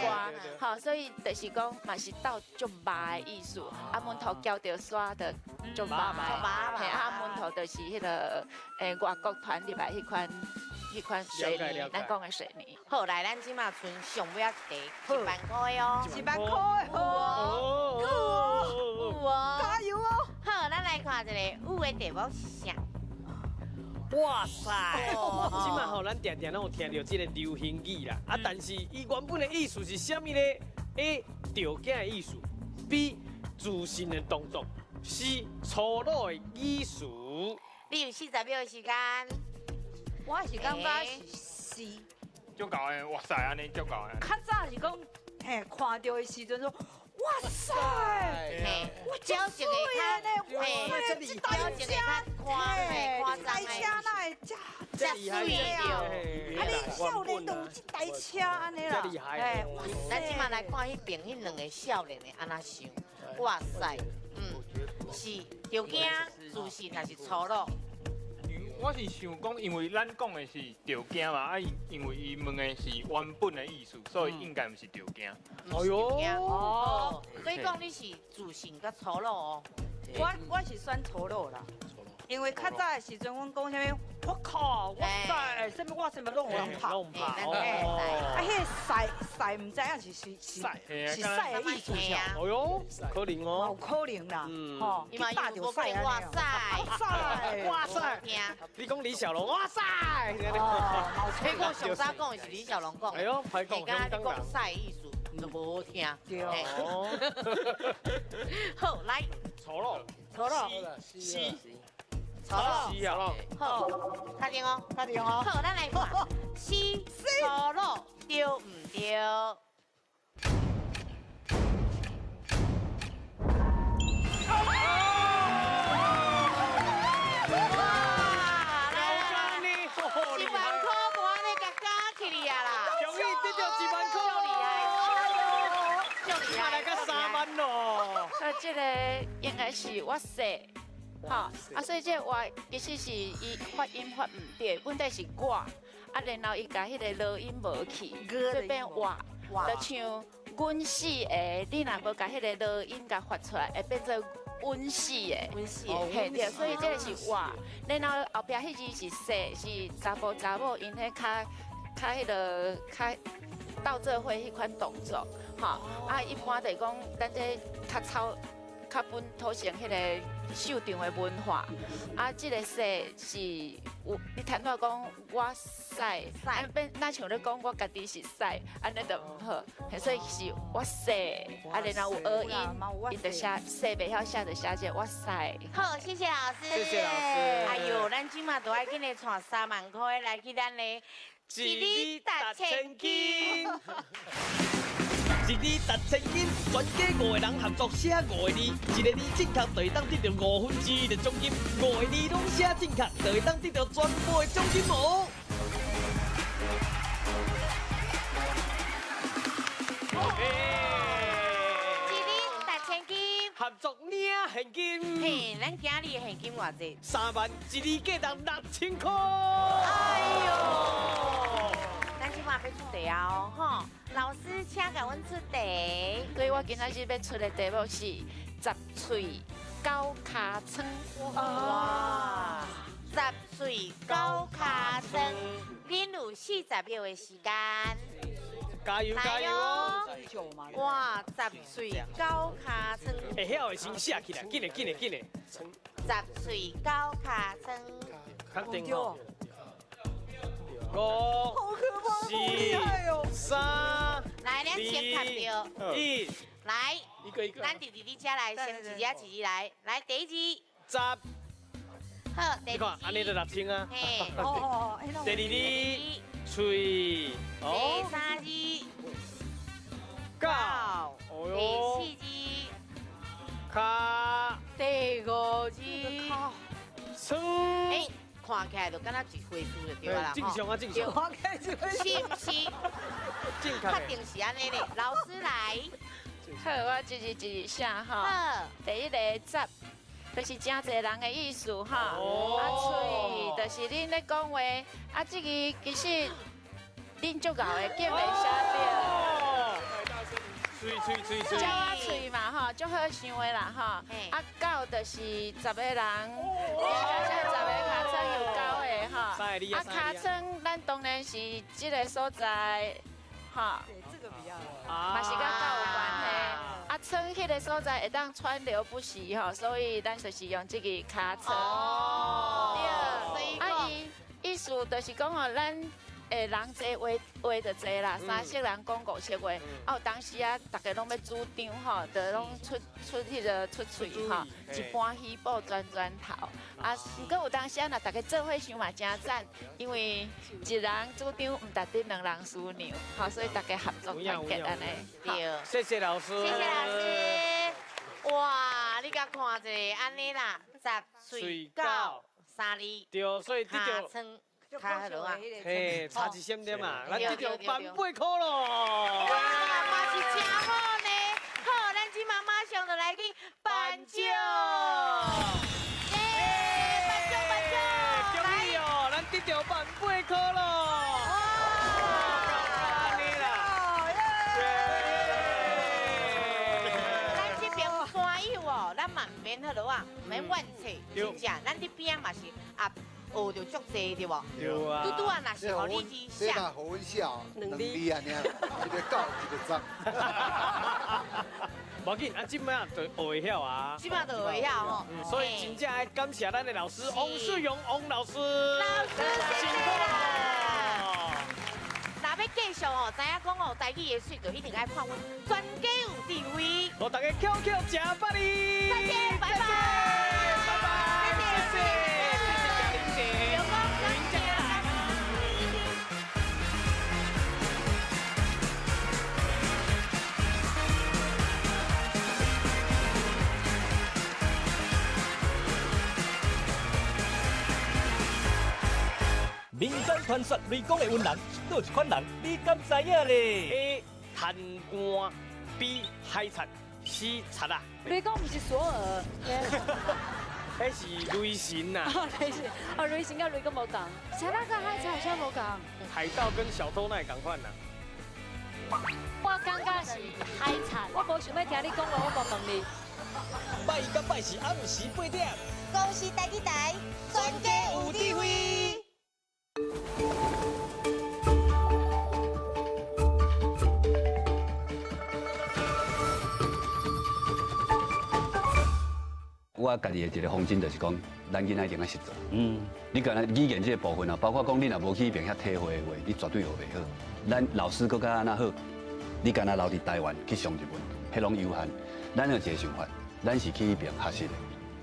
吼，所以就是讲嘛是斗足肉的意思。阿门头交着煞的足肉的，嘿，阿门头就是彼个外国团入来彼款水泥，咱讲的水泥。好，来，咱这马賰上尾仔一题，1万块的哦，1万块的哦，有哦，加油哦！好，咱来看一个有的题目是啥？哇塞！这马吼，咱定定拢有听到这个流行语啦，啊，但是伊原本的意思是啥物呢？A. 著惊的意思，B. 自信的动作，C. 粗鲁的意思。你有40秒的时间。我是感觉是 C。足够的，哇塞，按呢足够的。较早是讲，嘿，看到的时阵说，哇塞，我真水的呢，哇塞，这台车，这台车哪会这这水啊？啊，你少年都有这台车按呢啦，哎，咱这马来看彼边彼两个少年的按怎想，哇塞，是著惊、自信还是粗鲁？我是想讲，因为咱讲的是著惊嘛，啊，因为伊问的是原本的意思，所以应该毋是著惊。哎呦，哦，所以讲你是自信佮粗鲁哦。我是选粗鲁啦，因为较早的时阵，阮讲啥物，我靠，哇塞，啥物哇塞，拢予人拍。拢拍。啊，彼个赛赛毋知影是赛的意思啊。哎呦，可能哦。有可能啦，吼，伊嘛有赛哇塞，哇塞，哇塞。你讲李小龙，哇塞。哦，所以讲上早讲的是李小龙讲。哎呦，歹讲，刚刚你讲赛的意思就无好听。对。好，来。粗鲁。错咯。是。错咯。是啊。好，确定哦。确定哦。好，咱来看，是错咯，对毋对？这个应该是我说，吼，啊，所以这个话其实是伊发音发毋对，问题是我，啊，然后伊共彼个濁音无去，所以变我，就像阮四个，你若无共彼个濁音共发出来，会变做阮四个，阮四个，嘿对，所以这个是我，然后后壁彼字是说，是查甫查某𪜶彼较较彼个较斗做伙彼款动作。吼，啊，一般就是讲，咱这较草、较本土性彼个秀场的文化，啊，这个说是有，你谈到讲我屎，啊变，若像你讲我家己是屎，按呢就毋好，所以是我屎，啊，然后有濁音，伊就写说袂晓写就写这我屎。好，谢谢老师。谢谢老师。哎哟，咱这马都爱紧来带3万块来去咱的一字值千金。一字值千金，全家5个人合作写5个字，一个字正确就会当得到1/5的奖金，5个字拢写正确就会当得到全部的奖金哦。一字值千金，合作领现金。嘿，咱今日的现金偌济？3万，一字价值6000块。哎呦，咱这马欲出题啊哦，吼。老师，请共阮出题。所以我今仔日欲出的题目是十喙九尻川。哇！十喙九尻川，恁有40秒的时间。加油加油！哇，十喙九尻川。会晓的先写起来，紧嘞紧嘞紧嘞。十喙九尻川。确定哦。5、4、3、来，咱先看到。1，来，一个一个。咱弟弟你这来，先一字一字来，来第一字。10。好，第二字。你看，按呢就6000啊。嘿。哦。第二字，喙。第三字。九。第四字。尻。第五字。川。哎。看起来就敢若一回事就对啦，正常啊，正常。看起来一回事，是毋是？正确。确定是按呢咧。老师来。好，我一字一字写吼。好。第一个十，就是真济人的意思吼。啊，喙就是恁咧讲话，啊，这个其实恁足𠢕的，竟然写对。喙喙喙喙。鸟仔喙嘛吼，足好想的啦吼。啊，九就是10个人，加10个尻川有9个吼。啊，尻川咱当然是这个所在，吼。这个比较。嘛是佮九有关系。啊，川彼个所在会当川流不息吼，所以咱就是用这个尻川。哦。对。啊，伊意思就是讲吼，咱。人济话话就济啦，3色人讲5色话。啊，有当时啊，逐家拢欲主张吼，就拢出出彼个出喙吼，一般喜报转转头。啊，毋过有当时啊，若逐家做伙想嘛真赞，因为一人主张毋值得两人输让，吼，所以逐家合作团结按呢。对。谢谢老师。谢谢老师。哇，你共看一下，按呢啦，10喙九3字。对，所以得著。较好啊，嘿，差一点点嘛，咱得著18块咯。哇，嘛是真好呢。好，咱这马马上就来去颁奖。耶，颁奖颁奖！恭喜哦，咱得著18块咯。哇，啦。咱这边山友哦，咱嘛毋免彼落啊，毋免怨气，真正，咱伫边仔嘛是啊。学著足济对无？对啊。拄拄啊，若是予你字写，这嘛予阮写2字啊，尔，一个9，一个10。无要紧，啊，这摆就学会晓啊。这摆就学会晓吼。所以真正爱感谢咱的老师王世荣王老师。老师辛苦了。若欲继续哦，知影讲哦，台语的水就一定爱看阮全家有智慧。予大家翘翘吃百里。再见，拜拜。传说雷公的恩人是佗一款人？你敢知影咧？A. 贪官，B. 海贼，C. 贼仔。雷公毋是索尔，彼是雷神呐。哦，雷神，哦，雷神佮雷公无仝，贼仔佮海贼有啥无仝？海盗跟小偷哪会仝款呐？我感觉是海贼，我无想欲听你讲话，我无问你。拜一佮拜四暗时8点，公视台语台，全家有智慧。我家己的一个方针就是讲，咱囡仔一定爱识做。你干焦语言这个部分啊，包括讲你若无去彼边遐体会的话，你绝对学袂好。咱老师阁较按怎好？你干焦留伫台湾去上日文，彼拢有限。咱有一个想法，咱是去彼边学习的，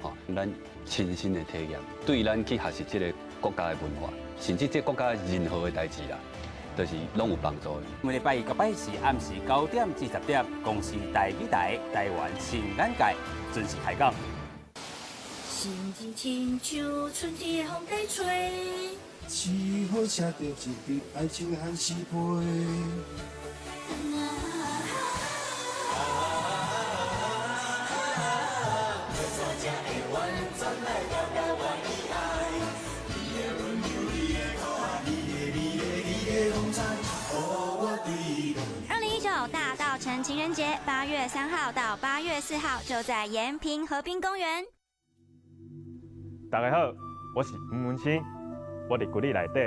吼，咱亲身的体验，对咱去学习这个国家的文化，甚至这个国家任何的代志啦，就是拢有帮助的。每礼拜一佮拜四暗时9点至10点，公视台语台台湾新眼界准时开讲。心情亲像春天的风在吹，只好写著一笔爱情的番诗批。2019大稻埕情人节，8月3号到8月4号，就在延平河滨公园。大家好，我是吴文清，我伫剧里内底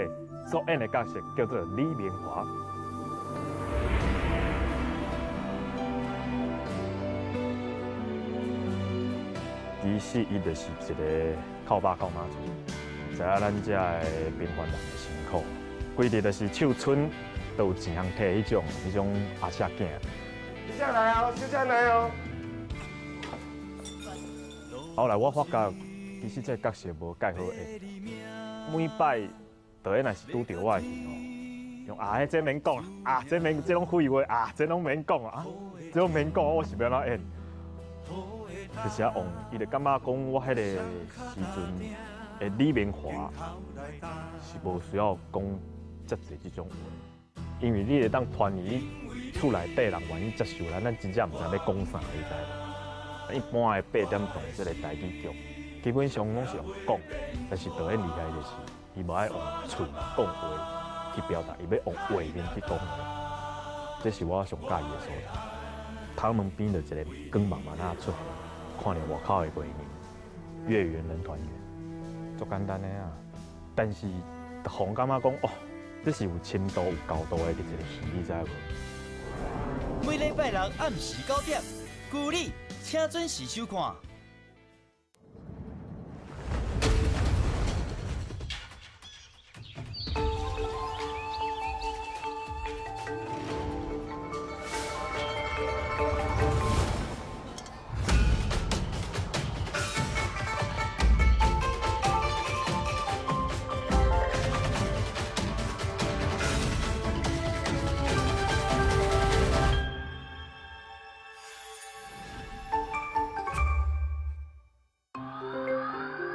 所演的角色叫做李明华。其实伊就是一个靠爸靠妈族，知影咱遮的平凡人的辛苦，规日就是手春都有钱通摕彼种阿舍囝。小姐来哦，小姐来哦。后来我发觉，其实这个角色无介好演。每摆导演若是拄著我的戏吼，用啊，这免讲啊，这免这拢废话啊，这拢免讲啊，这拢免讲，我是欲按怎演？就是啊，王，伊就感觉讲我彼个时阵的李明华是无需要讲遮济这种话，因为你会当团圆厝内底人愿意接受咱，咱真正毋知欲讲啥，你知无？一般的8点档这个台语剧，基本上拢是用讲，但是导演厉害就是，伊无爱用喙讲话去表达，伊欲用画面去讲。这是我上喜欢的所在。头门边就一个光慢慢仔出，看著外口的画面，月圆人团圆，足简单的啊。但是，予人感觉讲哦，这是有深度、有高度的一个戏，你知无？每礼拜六暗时9点，旧里请准时收看。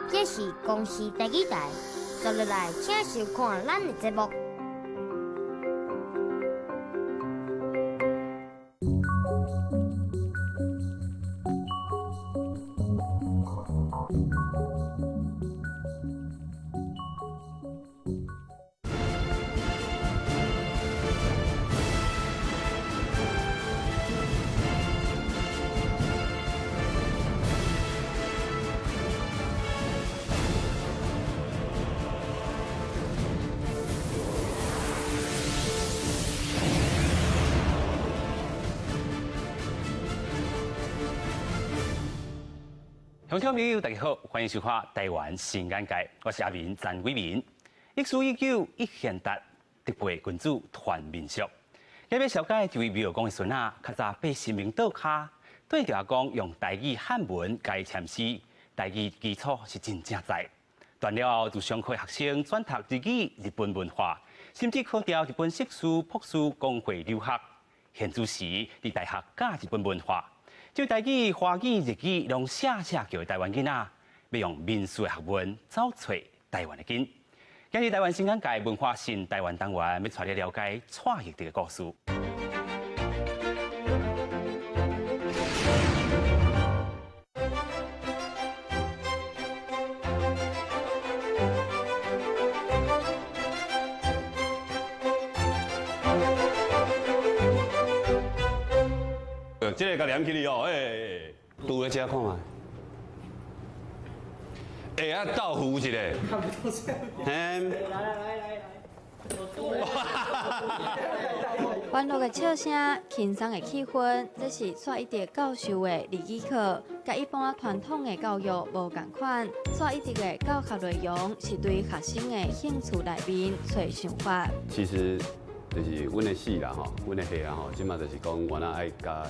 这是公视第二台，接落来请收看咱的节目。乡亲朋友，大家好，欢迎收看《台湾新眼界》，我是阿明陈伟民。一书一九一贤达，德辈君子传民俗。今日小解这位庙公的孙仔，较早爬神明桌跤，对著阿公用台语汉文共伊签诗，台语基础是真正在。断了后，就上课学生转读日语、日本文化，甚至考调日本硕士、博士，公费留学。现主时伫大学教日本文化。就台语、华语、日语拢写写叫台湾囡仔，欲用民俗的学问走揣台湾的根。今日台灣新眼界文化新台灣單元，欲帶你了解蔡益德的故事。這个共黏起來哦，欸，拄咧遮看覓。欸，啊，豆腐一个。嘿。來來來來來。歡樂的笑聲，輕鬆的氣氛，這是蔡一德教授的日語課，佮一般傳統的教育無仝款。蔡一德的教學內容是對學生的興趣內面揣想法。其實就是阮的系啦吼，阮的系啊吼，這馬就是講，原來愛佮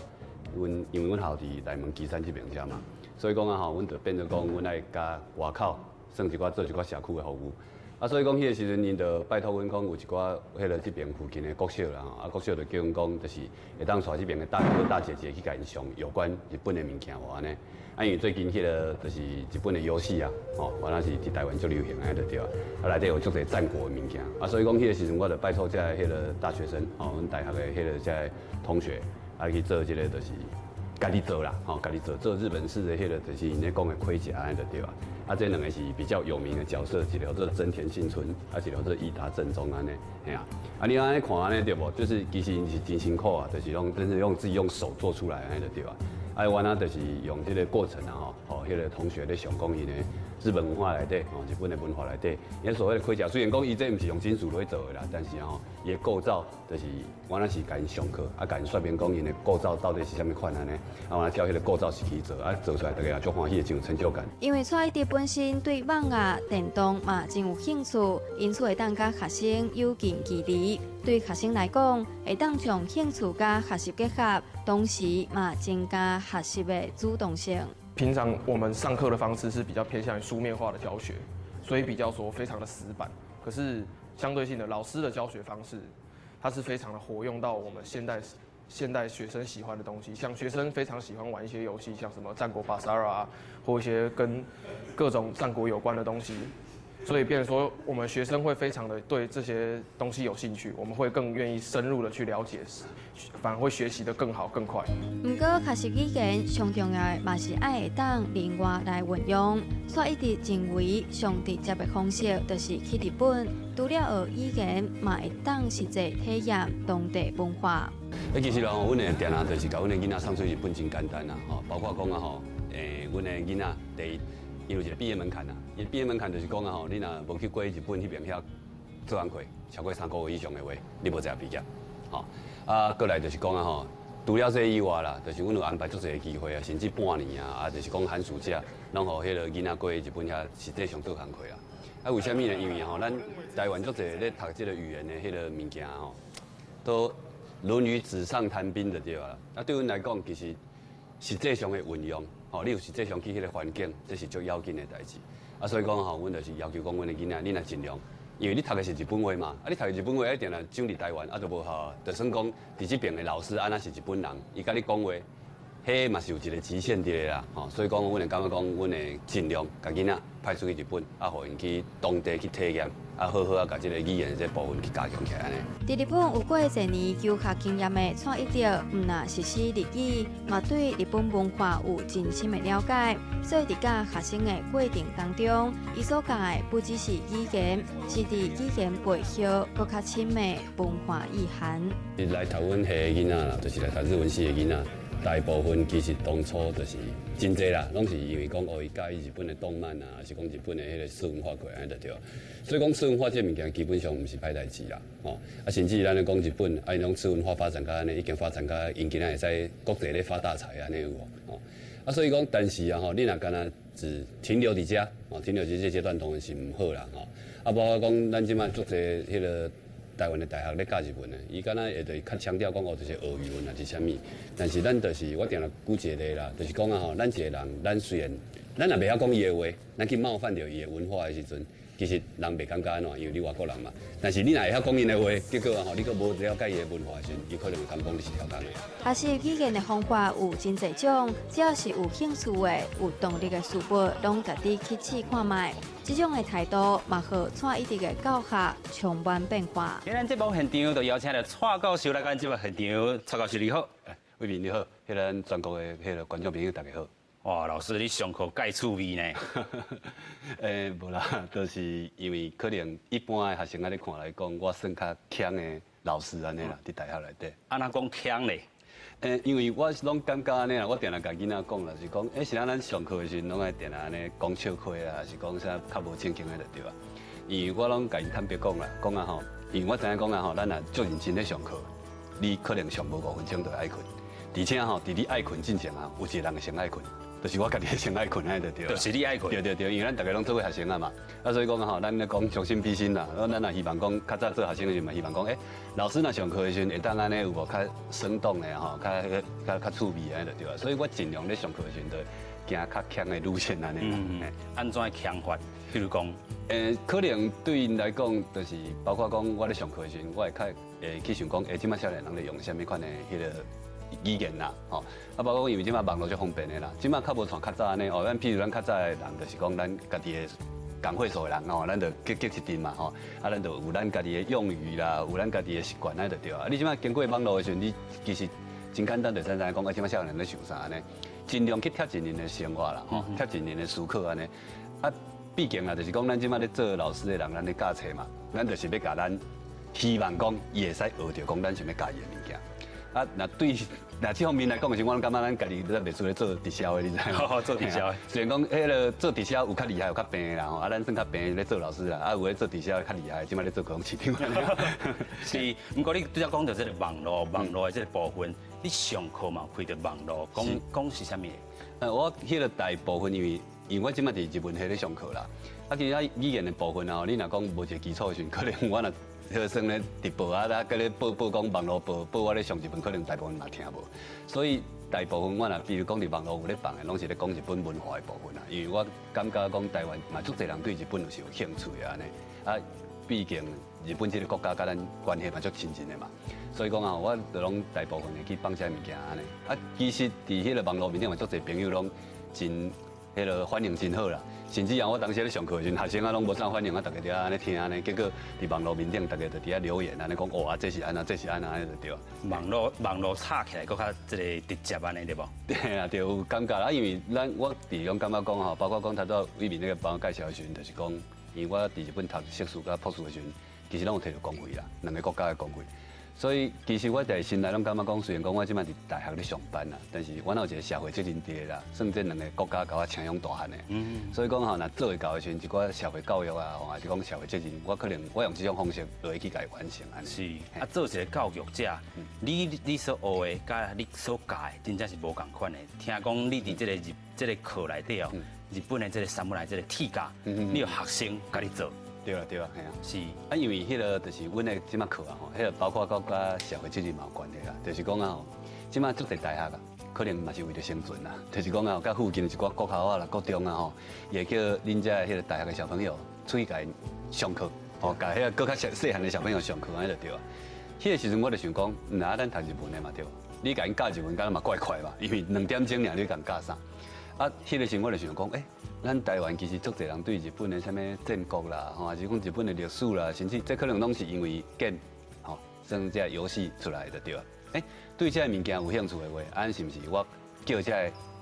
阮，因為阮校佇內門旗山這邊遮嘛，所以講啊吼，阮就變做講，阮愛佮外口算一寡做一寡社區的服務。啊，所以講彼个時陣，𪜶就拜託阮講有一寡彼个這邊附近的國小啦吼，啊國小就叫阮講，就是會當帶這邊的大哥大姐姐去共𪜶上有關日本的物件無按呢。啊，因為最近彼个就是日本的遊戲啊，吼，原來是佇台灣足流行的就對啊，啊內底有足濟戰國的物件，啊所以講彼个時陣我就拜託這彼个大學生，吼，阮大學的彼个這个同學，啊去做這个就是家己做啦，吼，家己做做日本式的彼个就是𪜶咧講的盔甲按呢就對啊。啊，這兩個是比較有名的角色，一個叫做真田幸村，啊，一個叫做伊達政宗按呢，嘿啊。啊，你按呢看按呢對無？就是其實𪜶是真辛苦啊，就是講真是用自己用手做出來按呢就對啊。啊，阮啊就是用這個過程啊吼，予彼个同學咧想講𪜶的日本文化內底，吼，日本的文化內底，𪜶所謂的盔甲，雖然講伊這毋是用金屬來做的啦，但是吼，伊的構造就是阮啊是共𪜶上課，啊，共𪜶說明講𪜶的構造到底是啥物款按呢，啊，阮照彼个構造是去做，啊，做出來大家也足歡喜，真有成就感。因為蔡一德本身對網絡、電動嘛真有興趣，因此會當佮學生有近距離。對學生來講，會當將興趣佮學習結合，同時嘛增加學習的主動性。平常我們上課的方式是比較偏向於書面化的教學，所以比較說非常的死板。可是相對性的，老師的教學方式，它是非常的活用到我們現代學生喜歡的東西，像學生非常喜歡玩一些遊戲，像什麼戰國巴薩啊，或一些跟各種戰國有關的東西。所以變成說，我們學生會非常的對這些東西有興趣，我們會更願意深入的去了解，反而會學習得更好更快。毋過，學習語言上重要的嘛是愛會當靈活來運用。所以一直認為上直接的方式就是去日本，除了學語言，嘛會當實際體驗當地文化。其實吼，阮的定定就是共阮的囡仔送出日本真簡單啦，吼，包括講啊吼，阮的囡仔第一。伊有一個畢業門檻啊，伊畢業門檻就是講啊吼，你若無去過日本彼邊遐做工課，超過3個月以上的話，你無資格畢業。吼，啊，過來就是講啊吼，除了這以外啦，就是阮有安排足濟个機會啊，甚至半年啊，啊，就是講寒暑假，攏予彼個囡仔過日本遐實際上做工課啊。啊，為啥物呢？因為吼，咱台灣足濟咧讀這個語言的彼個物件吼，都淪於紙上談兵就對啊。啊，對阮來講，其實實際上的運用。吼，你有實際上去彼個環境，這是足要緊的代誌。啊，所以講吼，阮就是要求講，阮的囡仔，你若盡量，因為你讀的是日本話嘛，啊，你讀日本話一定若長佇台灣，啊，就無效。就算講佇這邊的老師，啊，若是日本人，伊佮你講話，彼嘛是有一個極限佇咧啦。吼，所以講，阮會感覺講，阮會盡量共囡仔派出去日本，啊，予𪜶去當地去體驗。啊，好好啊，共這個語言的這部分去加強起來按呢。佇日本有過濟年求學經驗的蔡一德，毋但實施日語，嘛對日本文化有真深的了解。所以佇教學生的過程當中，伊所教的不只是語言，是佇語言背後閣較深的文化意涵。來讀阮系的囡仔啦，就是來讀日文系的囡仔，大部分其實當初就是真濟啦，攏是因為講哦，伊佮意日本的動漫啊，還是講日本的彼個次文化過來就對。所以講次文化這物件基本上毋是歹代誌啦，吼啊，甚至咱咧講日本，啊，𪜶攏次文化發展到按呢，已經發展到𪜶今仔會使國際咧發大財按呢有無？吼啊，所以講，但是啊吼，你若干焦只停留佇遮，吼，停留佇這階段當然是毋好啦，吼啊，包括講咱這擺足濟彼個台灣的大學咧教日文的，伊敢若會著較強調講哦，就是學語文啊是啥物，但是咱就是我定定舉一個例啦，就是講啊吼，咱一個人，咱雖然咱若袂曉講伊的話，咱去冒犯著伊的文化的時陣，其實人袂感覺按怎，因為你外國人嘛。但是你若會曉講𪜶的話，結果吼，你閣無了解伊的文化的時陣，伊可能會感覺講你是刁工的。學習語言的方法有真濟種，只要是有興趣的、有動力的事物，攏值得去試看覓。這種的態度嘛，予蔡一德的教學充滿變化。今咱節目現場就邀請著蔡教授來咱節目現場。蔡教授你好，偉民你好，彼个全國的彼个觀眾朋友大家好。哇，老師你上課蓋趣味呢？無啦，就是因為可能一般的學生按呢看來講，我算較強的老師按呢啦，佇大學內底。按怎講強咧？因為我攏感覺按呢啦，我定定共囡仔講啦，是講，時陣咱上課的時陣，攏愛定定按呢講笑話啊，還是講啥較無正經的就對啊。因為我攏共𪜶坦白講啦，講啊吼，因為我知影講啊吼，咱若足認真咧上課，你可能上無5分鐘就愛睏，而且吼，佇你愛睏進前啊，有一個人會先愛睏。就是我家己先愛睏，按呢就對。就是你愛睏。對對對，因為咱逐个攏做伙學生啊嘛，啊所以講吼，咱咧講將心比心啦，咱若希望講較早做學生的時陣嘛，希望講，老師若上課的時陣會當按呢有無較生動的吼，較較較趣味按呢就對啊。所以我盡量咧上課的時陣，就行較強的路線按呢。嗯，按怎強法？譬如講，可能對𪜶來講，就是包括講我咧上課的時陣，我會較會去想講，這擺少年人咧用啥物款的彼个語言啦，吼，啊，包括因為這擺網路足方便的啦，這擺較無像較早按呢，哦，咱譬如咱較早的人，就是講咱家己的仝歲數的人吼，咱就結結一陣嘛，吼，啊，咱就有咱家己的用語啦，有咱家己的習慣，按呢就對啊。你這擺經過網路的時陣，你其實真簡單，就知影講，啊，這擺少年人咧想啥按呢，盡量去貼近𪜶的生活啦，吼，貼近𪜶的思考按呢。啊，畢竟啊，就是講咱這擺咧做老師的人，咱咧教冊嘛，咱就是欲共咱希望講伊會使學著講咱想欲教伊的物件。啊，若對若這方面來講的時陣，我攏感覺咱家己咱袂輸咧做直銷的，你知無？做直銷的。雖然講彼个做直銷有較厲害，有較病的啦吼，啊，咱算較病咧做老師啦，啊，有咧做直銷的較厲害，這擺咧做高雄市長。是，毋過你拄才講著這个網路，網路的這个部分，你上課嘛有開著網路，講講是啥物？我彼个大部分因為我這擺佇日文系咧上課啦，啊，其實語言的部分啊，你若講無一个基礎的時陣，可能我若彼算咧直播啊，啊，佮咧報報講網路報報我咧上日文，可能大部分嘛聽無。所以大部分我若比如講佇網路有咧放的，攏是咧講日本文化的部分啦。因為我感覺講台灣嘛足濟人對日本有是有興趣的按呢。啊，畢竟日本這个國家佮咱關係嘛足親近的嘛，所以講啊，我就攏大部分會去放這物件按呢。啊，其實佇彼个網路面頂嘛足濟朋友攏真彼个反應真好啦，甚至啊，我當時咧上課的時陣，學生啊攏無啥反應啊，逐家佇遐按呢聽按呢，結果佇網路面頂，逐家就佇遐留言按呢講，哦啊，這是按怎，這是按怎，按呢就對啊。網路插起來，閣較這個直接按呢對無？對啊，對，有感覺啦，因為咱我佇攏感覺講吼，包括講頭拄偉民那個幫我介紹的時陣，就是講，因為我佇日本讀碩士佮博士的時陣，其實攏有提著公費啦，兩個國家的公費。所以其實我佇心內攏感覺講，雖然講我這擺佇大學咧上班啦，但是我有一個社會責任佇啦，算這兩個國家共我請養大漢的。所以講吼，若做會到的時陣，一寡社會教育啊，還是講社會責任，我可能我用這種方式落去共伊完成按呢。是，啊，做一個教育者，你所學的佮你所教的，真正是無仝款的。聽講你佇這個日這个課內底哦，日本的這个サムライ這个鐵甲，你有學生共你做。對啊對啊，嘿啊。是，啊，因為彼个就是阮的這擺課啊吼，彼个包括佮佮社會責任嘛有關係啦。就是講啊吼，這擺足濟大學啊，可能嘛是為著生存啦。就是講啊，佮附近一寡國校啊啦、國中啊吼，會叫恁遮彼个大學的小朋友出去共𪜶上課，吼，共彼个閣較細細漢的小朋友上課，按呢就對啊。彼个時陣我就想講，若咱讀日文的嘛對，你共𪜶教日文，敢若嘛怪怪嘛，因為2點鐘爾你共教啥？啊，彼个時陣我就想講，咱台灣其實足濟人對日本的啥物戰國啦，吼，還是講日本的歷史啦，甚至這可能攏是因為 game，吼，算這遊戲出來的對啊。對這个物件有興趣的話，按是毋是我叫這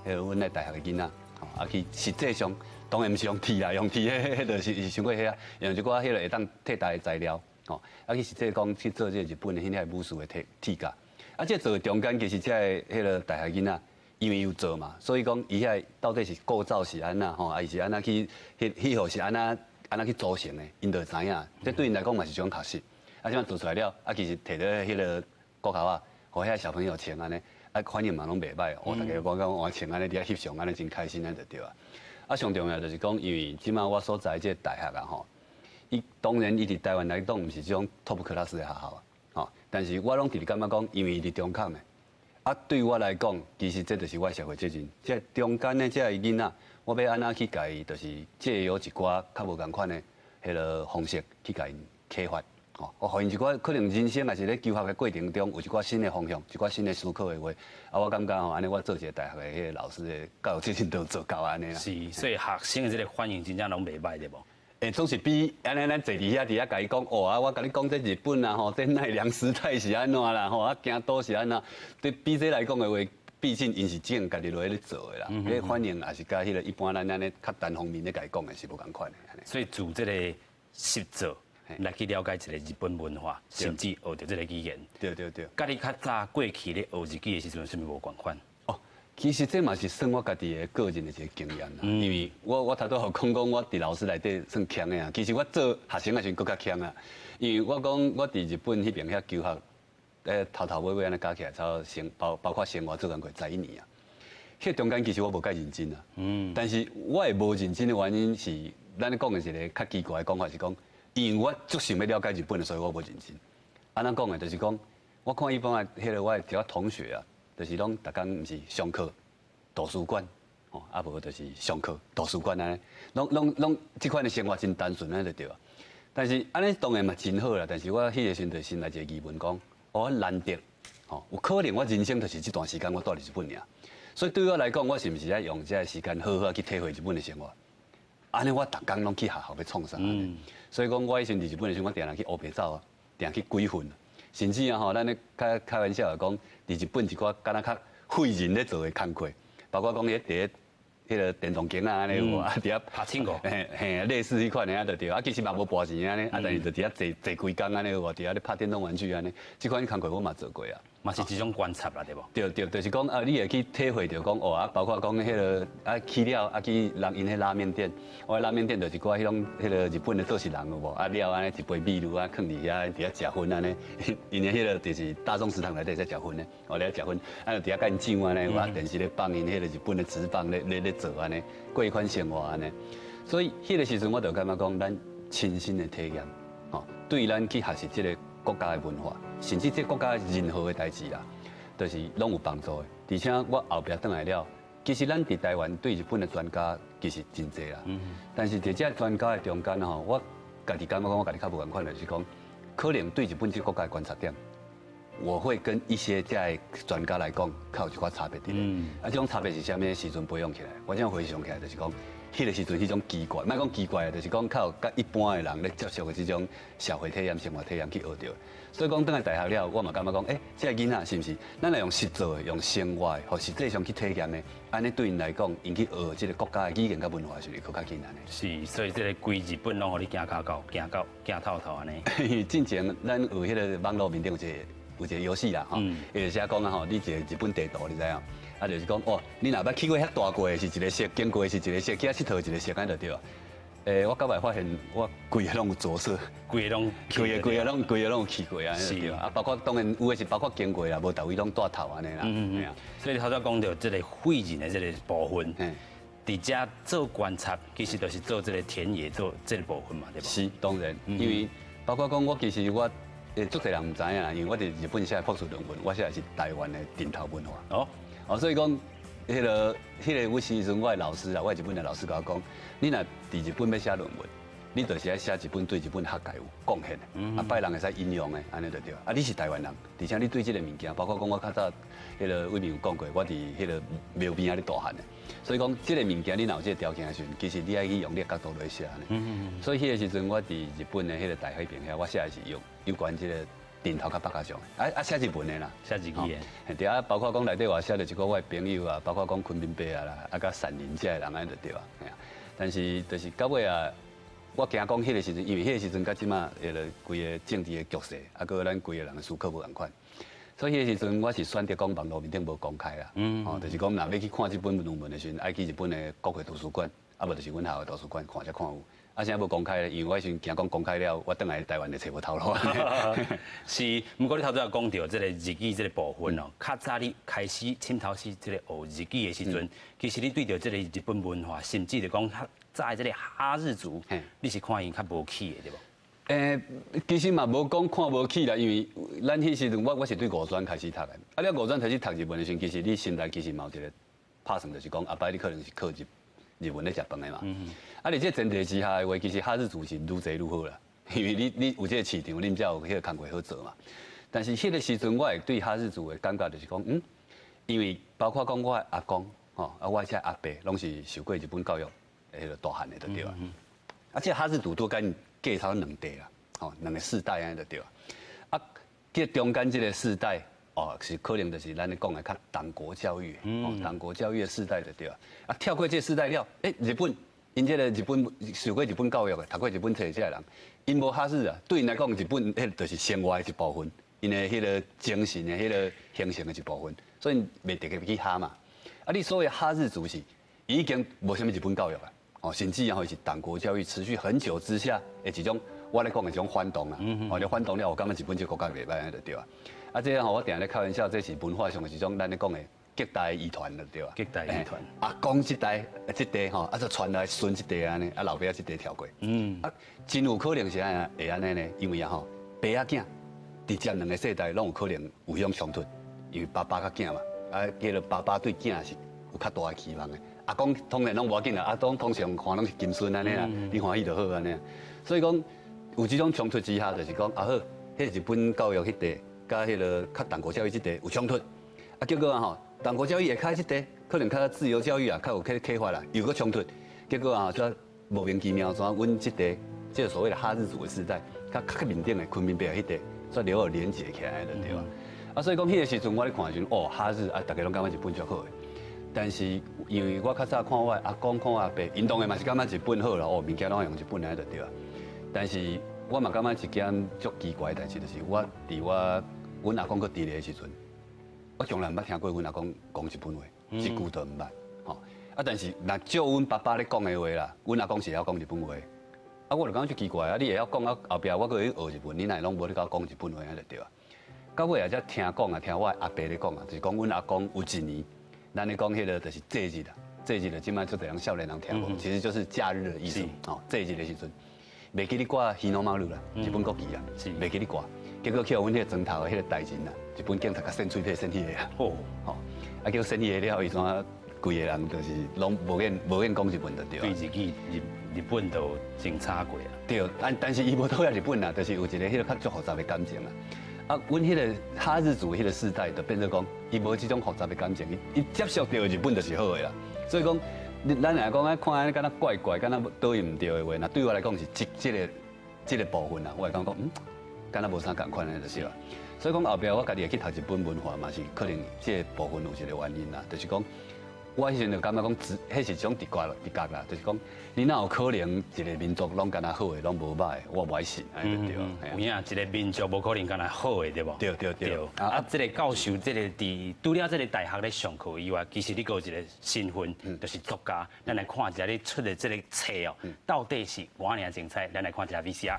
个阮的大學的囡仔，吼，啊去實際上當然毋是用鐵啦，用鐵彼彼就是傷過彼啊，用一寡彼个會當替代的材料，吼，啊去實際講去做這个日本的彼个武士的鐵鐵甲，啊，這做的中間其實這个彼个大學囡仔。因為有做嘛，所以講伊遐到底是構造是按怎吼，啊伊是按怎去，彼彼號是按怎按怎去組成的，𪜶就會知影。這對𪜶來講嘛是一種學習。啊，這樣做出來了，啊其實提到彼个國校啊，予遐小朋友穿按呢，啊反應嘛攏袂䆀，哦，逐家講講我穿按呢佇遐翕相按呢真開心按呢就對啊。啊，上重要就是講，因為這擺我所在這个大學啊吼，伊當然伊佇台灣來講，毋是這種 top class 的學校啊，吼，但是我攏直直感覺講，因為伊佇中崁的。啊，對我來講，其實這就是我社會責任。這中間的這个囡仔，我欲按怎去共伊，就是借由一寡較無仝款的彼个方式去共𪜶啟發。哦，我予𪜶一寡可能人生也是咧求學的過程中有一寡新的方向，一寡新的思考的話，啊，我感覺吼，按呢我做一個大學的彼個老師的教育責任都做到按呢啦。是，所以學生的這個反應真正攏袂䆀對無？欸，總是比按呢咱坐佇遐佇遐共伊講，哦啊，我共你講這日本啊吼，這奈良時代是按怎啦吼，啊京都是按怎，對比這來講的話，畢竟𪜶是正家己落去咧做的啦，彼個反應也是佮彼個一般咱按呢較單方面咧共伊講的是無仝款的。所以自這個實作來去了解一個日本文化，甚至學著這個語言。對對對。佮你較早過去咧學日語的時陣，啥物無仝款？哦，其實這嘛是算我家己的個人的一個經驗啦。因為我頭拄仔講講，我佇老師內底算強的啊。其實我做學生的時陣閣較強啊。因為我講我佇日本彼邊遐求學，頭頭尾尾按呢加起來，差不多生包包括生活做工課11年啊。彼中間其實我無蓋認真啊。但是我會無認真的原因是，咱咧講的一個較奇怪的講法是講，因為我足想欲了解日本的，所以我無認真。按怎講的，就是講，我看一般的彼個我的一寡同學啊，就是攏逐工毋是上課、圖書館，吼，啊無就是上課、圖書館按呢，攏攏攏這款的生活真單純按呢就對啊。但是按呢當然嘛真好啦，但是我彼個時陣就心內一個疑問講，我難得，吼，有可能我人生就是這段時間我蹛佇日本爾，所以對我來講，我是毋是愛用這個時間好好去體會日本的生活？按呢我逐工攏去學校欲創啥？所以講，我彼時陣佇日本的時陣，我定定去烏白走啊，定去鬼混，甚至啊吼，咱咧開開玩笑講，佇日本一寡敢若較廢人咧做的工課，包括講彼佇彼個電動間仔按呢有無啊？佇遐拍青五，嘿嘿，類似彼款的啊，就對啊，其實嘛無跋錢按呢，啊，但是就佇遐坐坐規工按呢有無？佇遐咧拍電動玩具按呢，這款工課我嘛做過啊。嘛是一種觀察啦，對無？對對，就是講啊，你會去體會著講哦啊，包括講彼個啊去了啊去人𪜶彼拉麵店，我拉麵店就是一寡彼種彼個日本的做事人有無？啊了按呢一杯米露啊，囥佇遐佇遐食薰按呢，𪜶的彼個就是大眾食堂內底在食薰的，哦咧食薰，啊就佇遐共𪜶上按呢，有啊電視咧放𪜶彼個日本的職棒咧咧咧做按呢，過彼款生活按呢，所以彼個時陣我就感覺講，咱親身的體驗，吼，對咱去學習這個國家的文化，甚至這個國家任何的代誌啦，就是攏有幫助的。而且我後壁轉來了，其實咱佇台灣對日本的專家其實真濟啦。但是佇這專家的中間吼，我家己感覺講，我家己較無仝款，就是講，可能對日本這個國家的觀察點，我會跟一些這的專家來講，較有一寡差別佇咧。啊，這種差別是啥物時陣培養起來？我這樣回想起來，就是講，彼個時陣彼種奇怪，莫講奇怪，就是講較有佮一般的人咧接觸的這種社會體驗、生活體驗去學著。所以講，轉來大學了，我嘛感覺講，欸，這個囡仔是毋是？咱來用實做的、用生活的，予實際上去體驗的，按呢對𪜶來講，𪜶去學這個國家的語言佮文化是毋是閣較緊按呢？是，所以這個規日本攏予你行較到、行到、行透透按呢。進前咱有彼個網路面頂有一個有一個遊戲啦，吼，伊就寫講啊吼，你一個日本地圖，你知影？啊，就是講哦，你若捌去過遐大過的是一個色，經過的是一個色，去遐𨑨迌一個色，按呢就對啊。欸，我到尾發現我規个攏有着色，規个攏，規个規个攏規个攏有去過啊，對啊，包括當然有的是包括經過啦，無逐位攏蹛頭按呢啦。嗯嗯。所以頭拄講著這個廢人的這個部分，佇遮做觀察，其實就是做這個田野做這個部分嘛，對無？是當然，因為包括講我其實我，足濟人毋知影，因為我佇日本寫博士論文，我寫的是台灣的陣頭文化。哦，哦，所以講。彼個，有時陣我的老師啊，我日本的老師共我講，你若佇日本欲寫論文，你就是愛寫一本對日本學界有貢獻的，啊，擺人會使引用的，按呢就對。啊，你是台灣人，而且你對這個物件，包括講我較早彼個偉民有講過，我佇彼個廟邊仔咧大漢的，所以講這個物件你若有這個條件的時陣，其實你愛去用你的角度來寫按呢。所以彼個時陣我佇日本的彼個大學邊遐，我寫的是有有關這個。陣頭佮百家將，啊啊寫日文的啦，寫日語的，對啊，包括講內底我寫著一個我的朋友啊，包括講昆明伯啊啦，啊佮善林這的人按呢就對啊，嘿啊。但是就是到尾啊，我驚講彼個時陣，因為彼個時陣佮這馬彼个規個政治的局勢，啊閣咱規個人的思考無仝款，所以彼個時陣我是選擇講網路面頂無公開啦，哦，就是講若欲去看這本論文的時陣，愛去日本的國會圖書館，啊無就是阮學校的圖書館看才看有。啊，啥無公開咧？因為我彼時陣驚講公開了，我轉來台灣就揣無頭路。是，毋過你頭拄仔講著這個日語這個部分哦，較早你開始滲透式這個學日語的時陣，其實你對著這個日本文化，甚至就講較早的這個哈日族，你是看𪜶較無起的對無？欸，其實嘛無講看無起啦，因為咱彼時陣我是對五專開始讀的，啊，了五專開始讀日文的時陣，其實你心內其實嘛有一個拍算，就是講後擺你可能是考日。日文咧食飯的嘛。啊，佇這前提之下的話，其實哈日族是愈濟愈好啦，因為你有這個市場，恁才有彼個工課好做嘛。但是彼個時陣，我會對哈日族的感覺就是講，因為包括講我的阿公，吼，啊，我這阿伯，攏是受過日本教育，彼個大漢的就對啊。啊，這哈日族都跟隔差兩代啦，吼，兩個世代按呢就對啊。啊，這中間這個世代，哦，是可能就是咱咧講的較黨國教育，哦，黨國教育的世代就對啊。啊，跳過這個世代了，日本，𪜶這個日本受過日本教育的，讀過日本冊的這个人，𪜶無哈日啊，對𪜶來講，日本彼就是生活的一部分，𪜶的彼個精神的彼個形成的一部分，所以袂特別去哈嘛。啊，你所謂哈日族是已經無啥物日本教育啊，哦，甚至吼是黨國教育持續很久之下的一種，我咧講的一種反動啊，哦，你反動了，我感覺日本這個國家袂䆀按呢就對啊。啊，這吼我定定咧開玩笑，這是文化上的一種咱咧講的隔代遺傳就對啊。隔代遺傳。阿公這代這代吼，啊，就傳來孫這代按呢，啊，老爸這代跳過。啊，真有可能是按呢會按呢呢，因為啊吼，爸仔囝直接兩個世代攏有可能有彼種衝突，因為爸爸佮囝嘛，啊，叫做爸爸對囝是有較大的期望的。阿公當然攏無要緊啦，阿公通常看攏是金孫按呢啦，你歡喜就好按呢。所以講有這種衝突之下，就是講啊好，彼日本教育彼塊，佮彼个較黨國教育這塊有衝突，啊結果啊吼，黨國教育下跤這塊可能較自由教育啊，較有啟發啦，又閣衝突，結果啊，就莫名其妙，怎阮這塊這個所謂的哈日族的世代，佮較面頂的昆明白彼塊，煞留有連結起來就對啊。啊，所以講彼個時陣我咧看的時陣，哦，哈日啊，大家攏感覺日本足好的。但是因為我較早看我阿公看我阿伯，𪜶當然嘛是感覺日本好啦，哦，物件攏用日本的就對啊。但是我嘛感覺一件足奇怪的代誌，就是我佇我阮阿公閣佇咧的時陣，我從來毋捌聽過阮阿公講日本話，一句都毋捌。吼啊！但是若照阮爸爸咧講的話啦，阮阿公是會曉講日本話。啊，我就感覺足奇怪啊！你會曉講啊，後壁我閣去學日文，你哪會攏無咧共我講日本話按呢就對啊。到尾也才聽講啊，聽我阿伯咧講啊，就是講阮阿公有一年，咱咧講彼個就是祭日啦，祭日就這擺足濟人少年人聽無，其實就是假日的意思。哦，祭日的時陣，袂記得掛日の丸啦，日本國旗啦，袂記得掛，結果去予阮彼個莊頭的彼個大人啊，日本警察共扇喙皮扇彼个啊，哦，吼，啊叫扇彼个了，伊怎規個人就是攏無願講日文就對。對日語日本都真差過啊。對，但是伊無討厭日本啦，就是有一個彼個較足複雜的感情啦。啊，阮彼個哈日族彼個世代就變做講，伊無這種複雜的感情，伊接觸著日本就是好的啦。所以講，咱若講愛看按呢敢若怪怪，敢若佗位毋對的話，若對我來講是這個部分啦，我會感覺敢若無啥仝款的就是啦。所以講後壁我家己會去讀日本文化嘛，是可能這個部分有一個原因啦，就是講我彼時陣就感覺講，彼是一種直覺啦，直覺啦，就是講你哪有可能一個民族攏敢若好的，攏無歹的，我無愛信，按呢就對。有影，一個民族無可能敢若好的，對無？對對對。啊，這個教授，這個佇除了這個大學咧上課以外，其實你閣有一個身份，就是作家。咱來看一下你出的這個冊哦，到底是偌爾精彩？咱來看一下 VCR。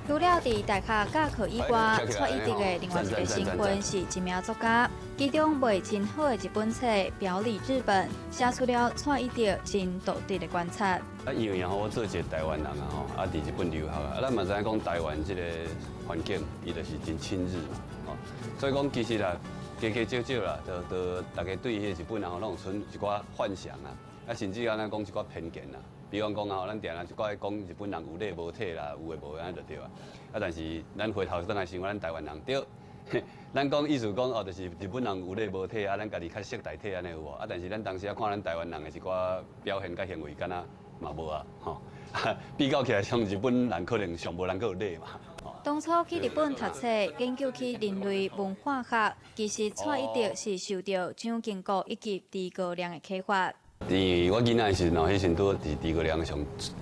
除了佇大學教課以外，蔡一德的另外一個身份是一名作家，其中賣真好的一本冊《表裡日本》，寫出了蔡一德真獨特的觀察。啊，因為吼，我做一個台灣人啊吼，啊，佇日本留學啊，咱嘛知影講台灣這個環境，伊就是真親日嘛，吼，所以講其實啦，加加少少啦，都大家對彼個日本人吼，攏有存一寡幻想啊，啊，甚至按呢講一寡偏見啦。比方講啊，咱定定一寡講日本人有禮無體啦，有的無的按呢就對啊。啊，但是咱回頭轉來想，咱台灣人對，咱講意思講哦，就是日本人有禮無體啊，咱家己較識大體按呢有無？啊，但是咱當時啊看咱台灣人的一寡表現佮行為，敢若嘛無啊，吼。比較起來，像日本人可能上無人閣有禮嘛。當初去日本讀冊，研究起人類文化學，其實蔡一德是受著蔣經國以及諸葛亮的啟發。因為我囡仔的時陣吼，彼時陣拄好是諸葛亮上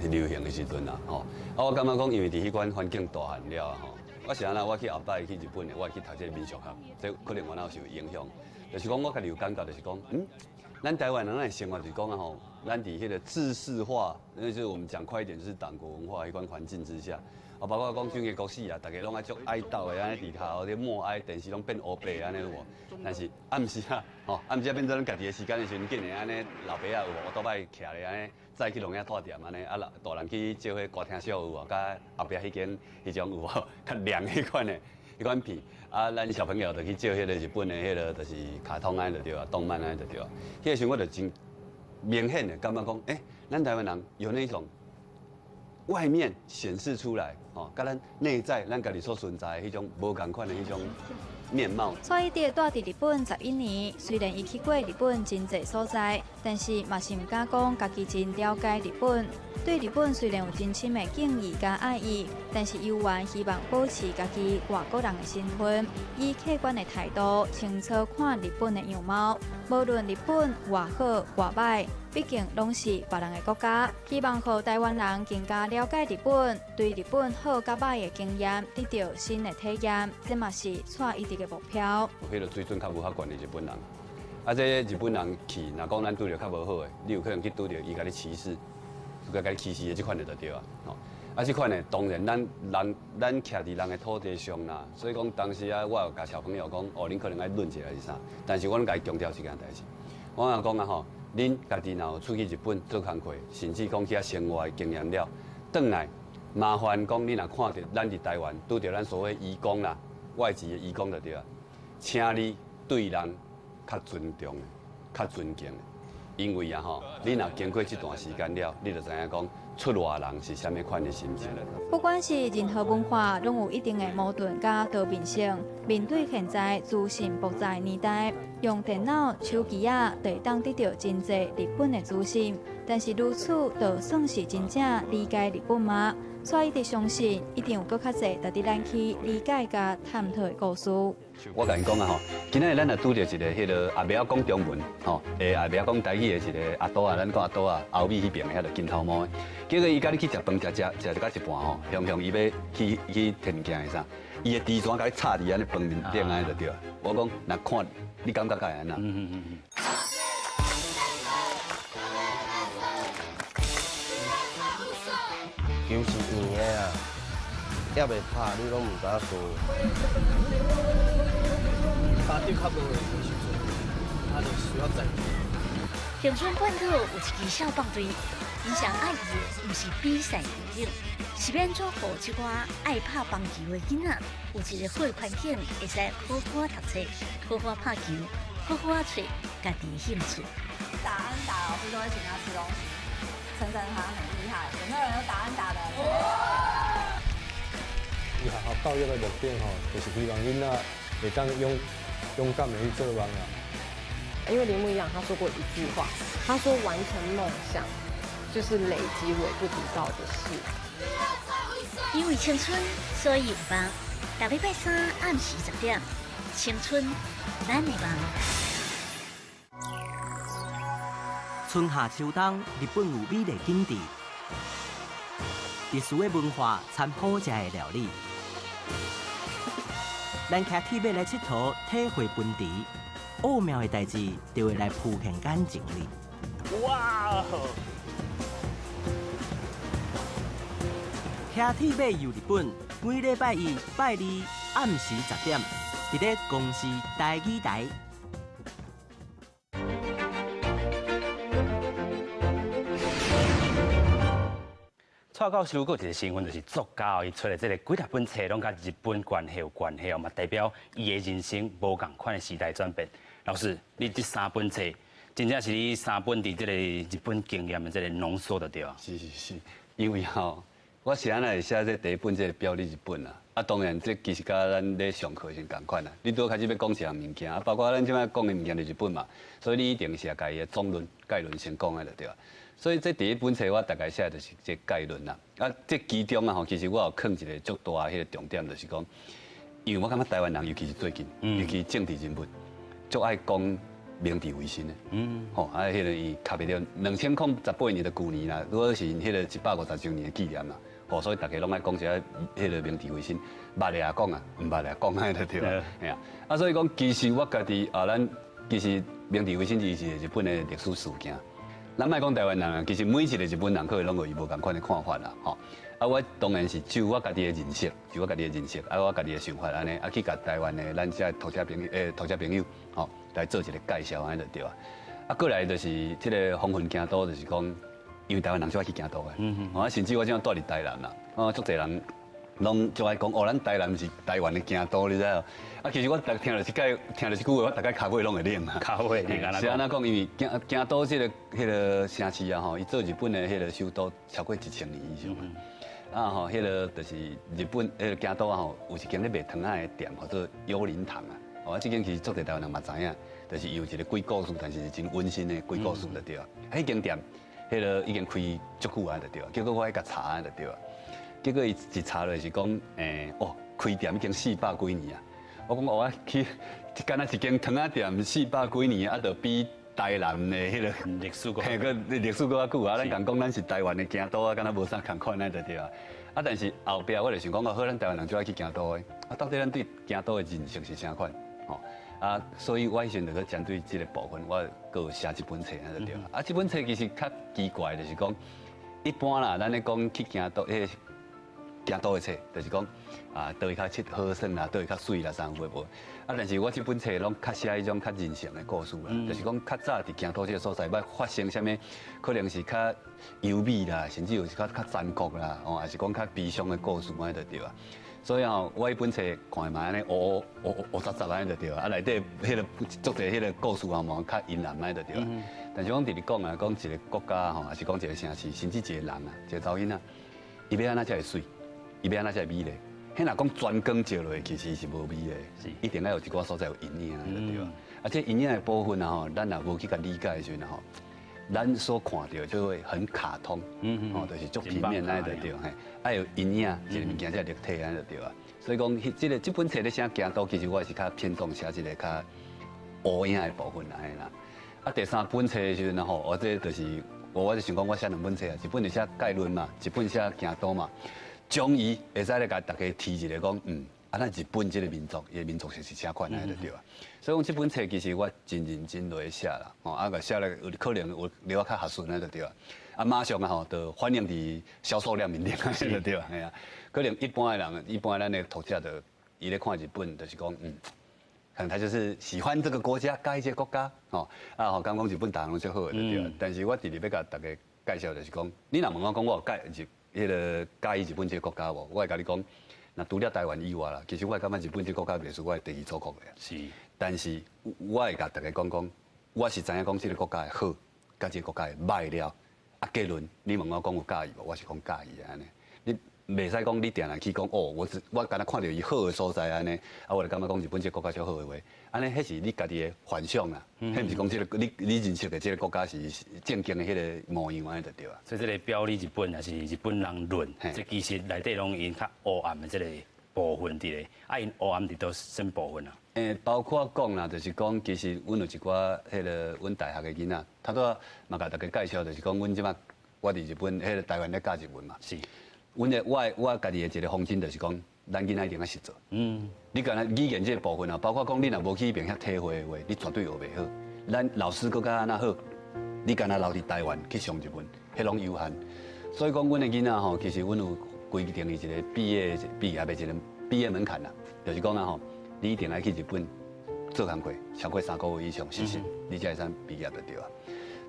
流行的時陣啦，吼。啊，我感覺講，因為佇彼款環境大漢了吼，我是按怎，我去後擺去日本的，我會去讀這個民俗學，這可能我有受影響。就是講，我家己有感覺，就是講，咱台灣人的生活就是講啊吼，咱佇彼個制式化，那就是我們講快一點，就是黨國文化彼款環境之下，啊，包括講蔣經國死啊，大家攏愛足哀悼的，按呢佇跤咧默哀，電視攏變烏白按呢有無？但是暗時啊，吼，暗時啊變做咱家己的時間的時陣，竟然按呢老爸仔有無？倒擺徛咧按呢，早去龍仔大店按呢，啊老大人去借彼歌廳小有無？佮後壁彼間彼種有無？較涼彼款的彼款片，啊，咱小朋友就去借彼個日本的彼個就是卡通按呢就對啊，動漫按呢就對啊。彼個時陣我就真明顯的感覺講，欸，咱台灣人有那種外面顯示出來，哦，佮咱內在咱家己所存在的彼種無仝款的彼種面貌。蔡一德蹛佇日本11年，雖然伊去過日本真濟所在，但是嘛是毋敢講家己真了解日本。對日本雖然有真深的敬意佮愛意，但是猶原希望保持家己外國人的身份，以客觀的態度清楚看日本的樣貌。無論日本偌好偌歹，畢竟攏是別人的國家。希望予台灣人更加了解日本，對日本好佮歹的經驗得到新的體驗，這嘛是蔡一德的目標。彼个水準較無遐懸的日本人，啊，這日本人去，若講咱拄著較無好的，你有可能去拄著伊共你歧視，佮共你歧視的這款的就對啊。吼，啊，這款的當然咱人咱徛佇人的土地上啦，所以講當時啊，我有共小朋友講，哦，恁可能愛論一下是啥，但是我攏共伊強調一件代誌，我若講啊吼，恁家己若有出去日本做工課，甚至講去遐生活的經驗了，轉來麻煩講你若看著咱佇台灣拄著咱所謂移工啦，外籍的移工就對啊，請你對人較尊重的，較尊敬的，因為啊吼，你若經過這段時間了，你就知影講出外人是啥物款的心情。不管是任何文化，攏有一定的矛盾佮多面性。面對現在資訊爆炸的年代，用電腦、手機仔就會當得到真濟日本的資訊，但是如此就算是真正理解日本嗎？所以，一直相信一定有閣較濟值得咱去理解佮探討的故事。我共𪜶講啊吼，今仔日咱若拄著一个彼个也袂曉講中文吼，也袂曉講台語的一个阿多啊，咱講阿多啊，後尾彼邊的遐个金頭毛的，結果伊共你去食飯食食食到一半吼，雄雄伊欲去去提物件的啥，伊的豬腸共你插佇按呢飯面頂按呢就對。我講若看你感覺會按怎？球是圓的啊，猶未拍，你攏毋知影輸。家長較無閒的時陣，他就需要在。恆春半島有一支消防隊，𪜶上愛的毋是比賽贏，是欲按怎予這寡愛拍棒球的囡仔有一個好的環境，會使好好讀冊、好好拍球、好好揣家己的興趣。打安打，老師都會請他吃東西，稱讚他很厲害。有沒有人有打安打的？學校教育的目的吼，就是希望囡仔會當勇勇敢的去做夢啊。因為鈴木一朗他說過一句話，他說完成夢想就是累積微不足道的事。因為青春，所以有夢。逐禮拜三暗時10點，青春咱的夢。春夏秋冬，日本有美麗景致，特殊的文化摻好食的料理。咱騎鐵馬來𨑨迌，體會本地奧妙的代誌，就會來浮現眼前裡。哇！騎鐵馬遊日本，每禮拜一、拜二暗時10點，佇咧公視台語台。蔡教授閣有一個身份，就是作家哦。伊出的這个幾若本冊，攏佮日本關係有關係哦，嘛代表伊的人生無仝款的時代轉變。老師，你這三本冊，真正是你三本佇這个日本經驗的這个濃縮就對啊。是是是，因為吼，我是按怎會寫這第一本這个表你日本啊？啊，當然這其實佮咱咧上課是仝款啊。你拄開始欲講一項物件，啊，包括咱這擺講的物件就日本嘛，所以你一定是共伊的總論、概論先講的就對啊。所以這第一本冊我大概寫的就是這概論啦。啊，這其中啊吼，其實我有囥一個足大的彼個重點，就是講，因為我感覺台灣人，尤其是最近，尤其政治人物，足愛講明治維新的。吼，啊，彼個伊卡袂著2018年的舊年啦，拄好是彼個150週年的紀念啦。吼，所以大家攏愛講這彼個明治維新，捌的也講啊，毋捌的也講，按呢就對啊。嘿啊，啊，所以講其實我家己啊，咱其實明治維新伊是日本的歷史事件。咱莫講台灣人啊，其實每一個日本人可能攏有伊無仝款的看法啦，吼。啊，我當然是就我家己的認識，就我家己的認識，啊，我家己的想法按呢，啊，去共台灣的咱這讀者朋友，讀者朋友，吼，來做一個介紹按呢就對啊。啊，過來就是這个風雲京都，就是講，因為台灣人最愛去京都的，啊，甚至我這擺蹛佇台南啦，啊，足濟人攏就愛講哦，咱台南是台灣的京都，你知無？啊，其實我逐聽著這擺，聽著這句話，我逐擺跤尾攏會冷啊。跤尾冷啊！是按怎講？因為京都這個彼個城市啊，吼，伊做日本的彼個首都超過1000年以上啊。吼，彼個就是日本彼個京都啊，吼，有一間咧賣糖仔的店，號做幽靈堂啊。哦，這間其實足濟台灣人嘛知影，就是伊有一個鬼故事，但是是真溫馨的鬼故事就對啊。彼間店，彼個已經開足久啊，就對啊。結果我去共查啊，就對啊。結果伊一查落是講，哦，開店已經四百幾年啊！我講我去，敢若一間糖仔店四百幾年，啊，就比台南的彼個歷史閣，嘿，閣歷史閣較久啊！咱共講咱是台灣的京都啊，敢若無啥仝款啊，就對啊。啊，但是後壁我就想講，哦，好，咱台灣人就愛去京都的，啊，到底咱對京都的認識是啥款？吼，啊，所以我彼時陣就閣針對這個部分，我閣有寫這本冊啊，就對啊。啊，這本冊其實較奇怪，就是講一般啦，咱咧講去京都，彼個京都的冊，就是講啊，佗位較佚好耍啦，佗位較媠啦，啥有的無？啊，但是我這本冊攏較寫彼種較人性的故事啦，就是講較早佇京都這個所在，捌發生啥物，可能是較優美啦，甚至有是較較殘酷啦，哦，還是講較悲傷的故事，按呢就對啊。所以吼，我彼本冊看嘛按呢烏烏烏雜雜按呢就對啊，啊內底彼個足濟彼個故事啊嘛較陰暗按呢就對啊。但是我直直講啊，講一個國家吼，還是講一個城市，甚至一個人啊，一個查某囡仔，伊欲按怎才會媠？伊欲按怎才會美麗？彼若講全光照落去，其實是無美的，一定愛有一寡所在有陰影，就對啊。啊，這陰影的部分啊吼，咱若無去共理解的時陣吼，咱所看著就會很卡通，哦，就是足平面按呢就對，嘿，愛有陰影，一個物件才立體按呢就對啊。所以講，這個這本冊咧寫京都，其實我是較偏重寫這個較烏影的部分啦，嘿啦。啊，第三本冊的時陣吼，我這就是我就想講，我寫兩本冊啊，一本就寫概論嘛，一本寫京都嘛。終於會使來共大家提一個講，啊，咱日本這個民族，伊的民族性是啥款的就對啊。所以講這本冊其實我真認真落去寫啦，吼，啊，共寫咧有可能有留較學術那就對啊。啊，馬上啊吼，就反映佇銷售量面頂就對啊，嘿啊。可能一般的人，一般咱的讀者就伊咧看日本，就是講，可能他就是喜歡這個國家，佮意這個國家，吼，啊吼，感覺講日本逐項攏足好的就對啊。但是我直直欲共大家介紹，就是講，你若問我講我有佮意彼個佮意日本這個國家無？我會共你講，若除了台灣以外啦，其實我會感覺日本這個國家袂輸我的第二祖國的。但是我會共大家講講，我是知影講這個國家的好，佮這個國家的䆀了。啊，結論你問我講有佮意無？我是講佮意的按呢。你袂使講你定定去講哦，我敢若看著伊好的所在按呢，啊，我就感覺講日本這個國家足好的話，按呢，彼是你家己的幻想啦，彼毋是講這個你認識的這個國家是正經的彼個模樣按呢就對啊。所以這個表裡日本抑是日本人論，這其實內底攏𪜶較烏暗的這個部分佇咧，啊，𪜶烏暗佇佗啥物部分啊？包括講啦，就是講其實阮有一寡彼個阮大學的囡仔，頭拄仔嘛共大家介紹，就是講阮這擺我佇日本彼個台灣咧教日文嘛。阮的我我家己的一個方針就是講，咱囡仔一定愛實做。你敢若語言這個部分啊，包括講你若無去彼邊遐體會的話，你絕對學袂好。咱老師閣較按怎好，你敢若留佇台灣去上日文，彼攏有限。所以講，阮的囡仔吼，其實阮有規定伊一個畢業的一個畢業門檻啦，就是講啊吼，你一定愛去日本做工課，超過3個月以上實習，你才會使畢業就對啊。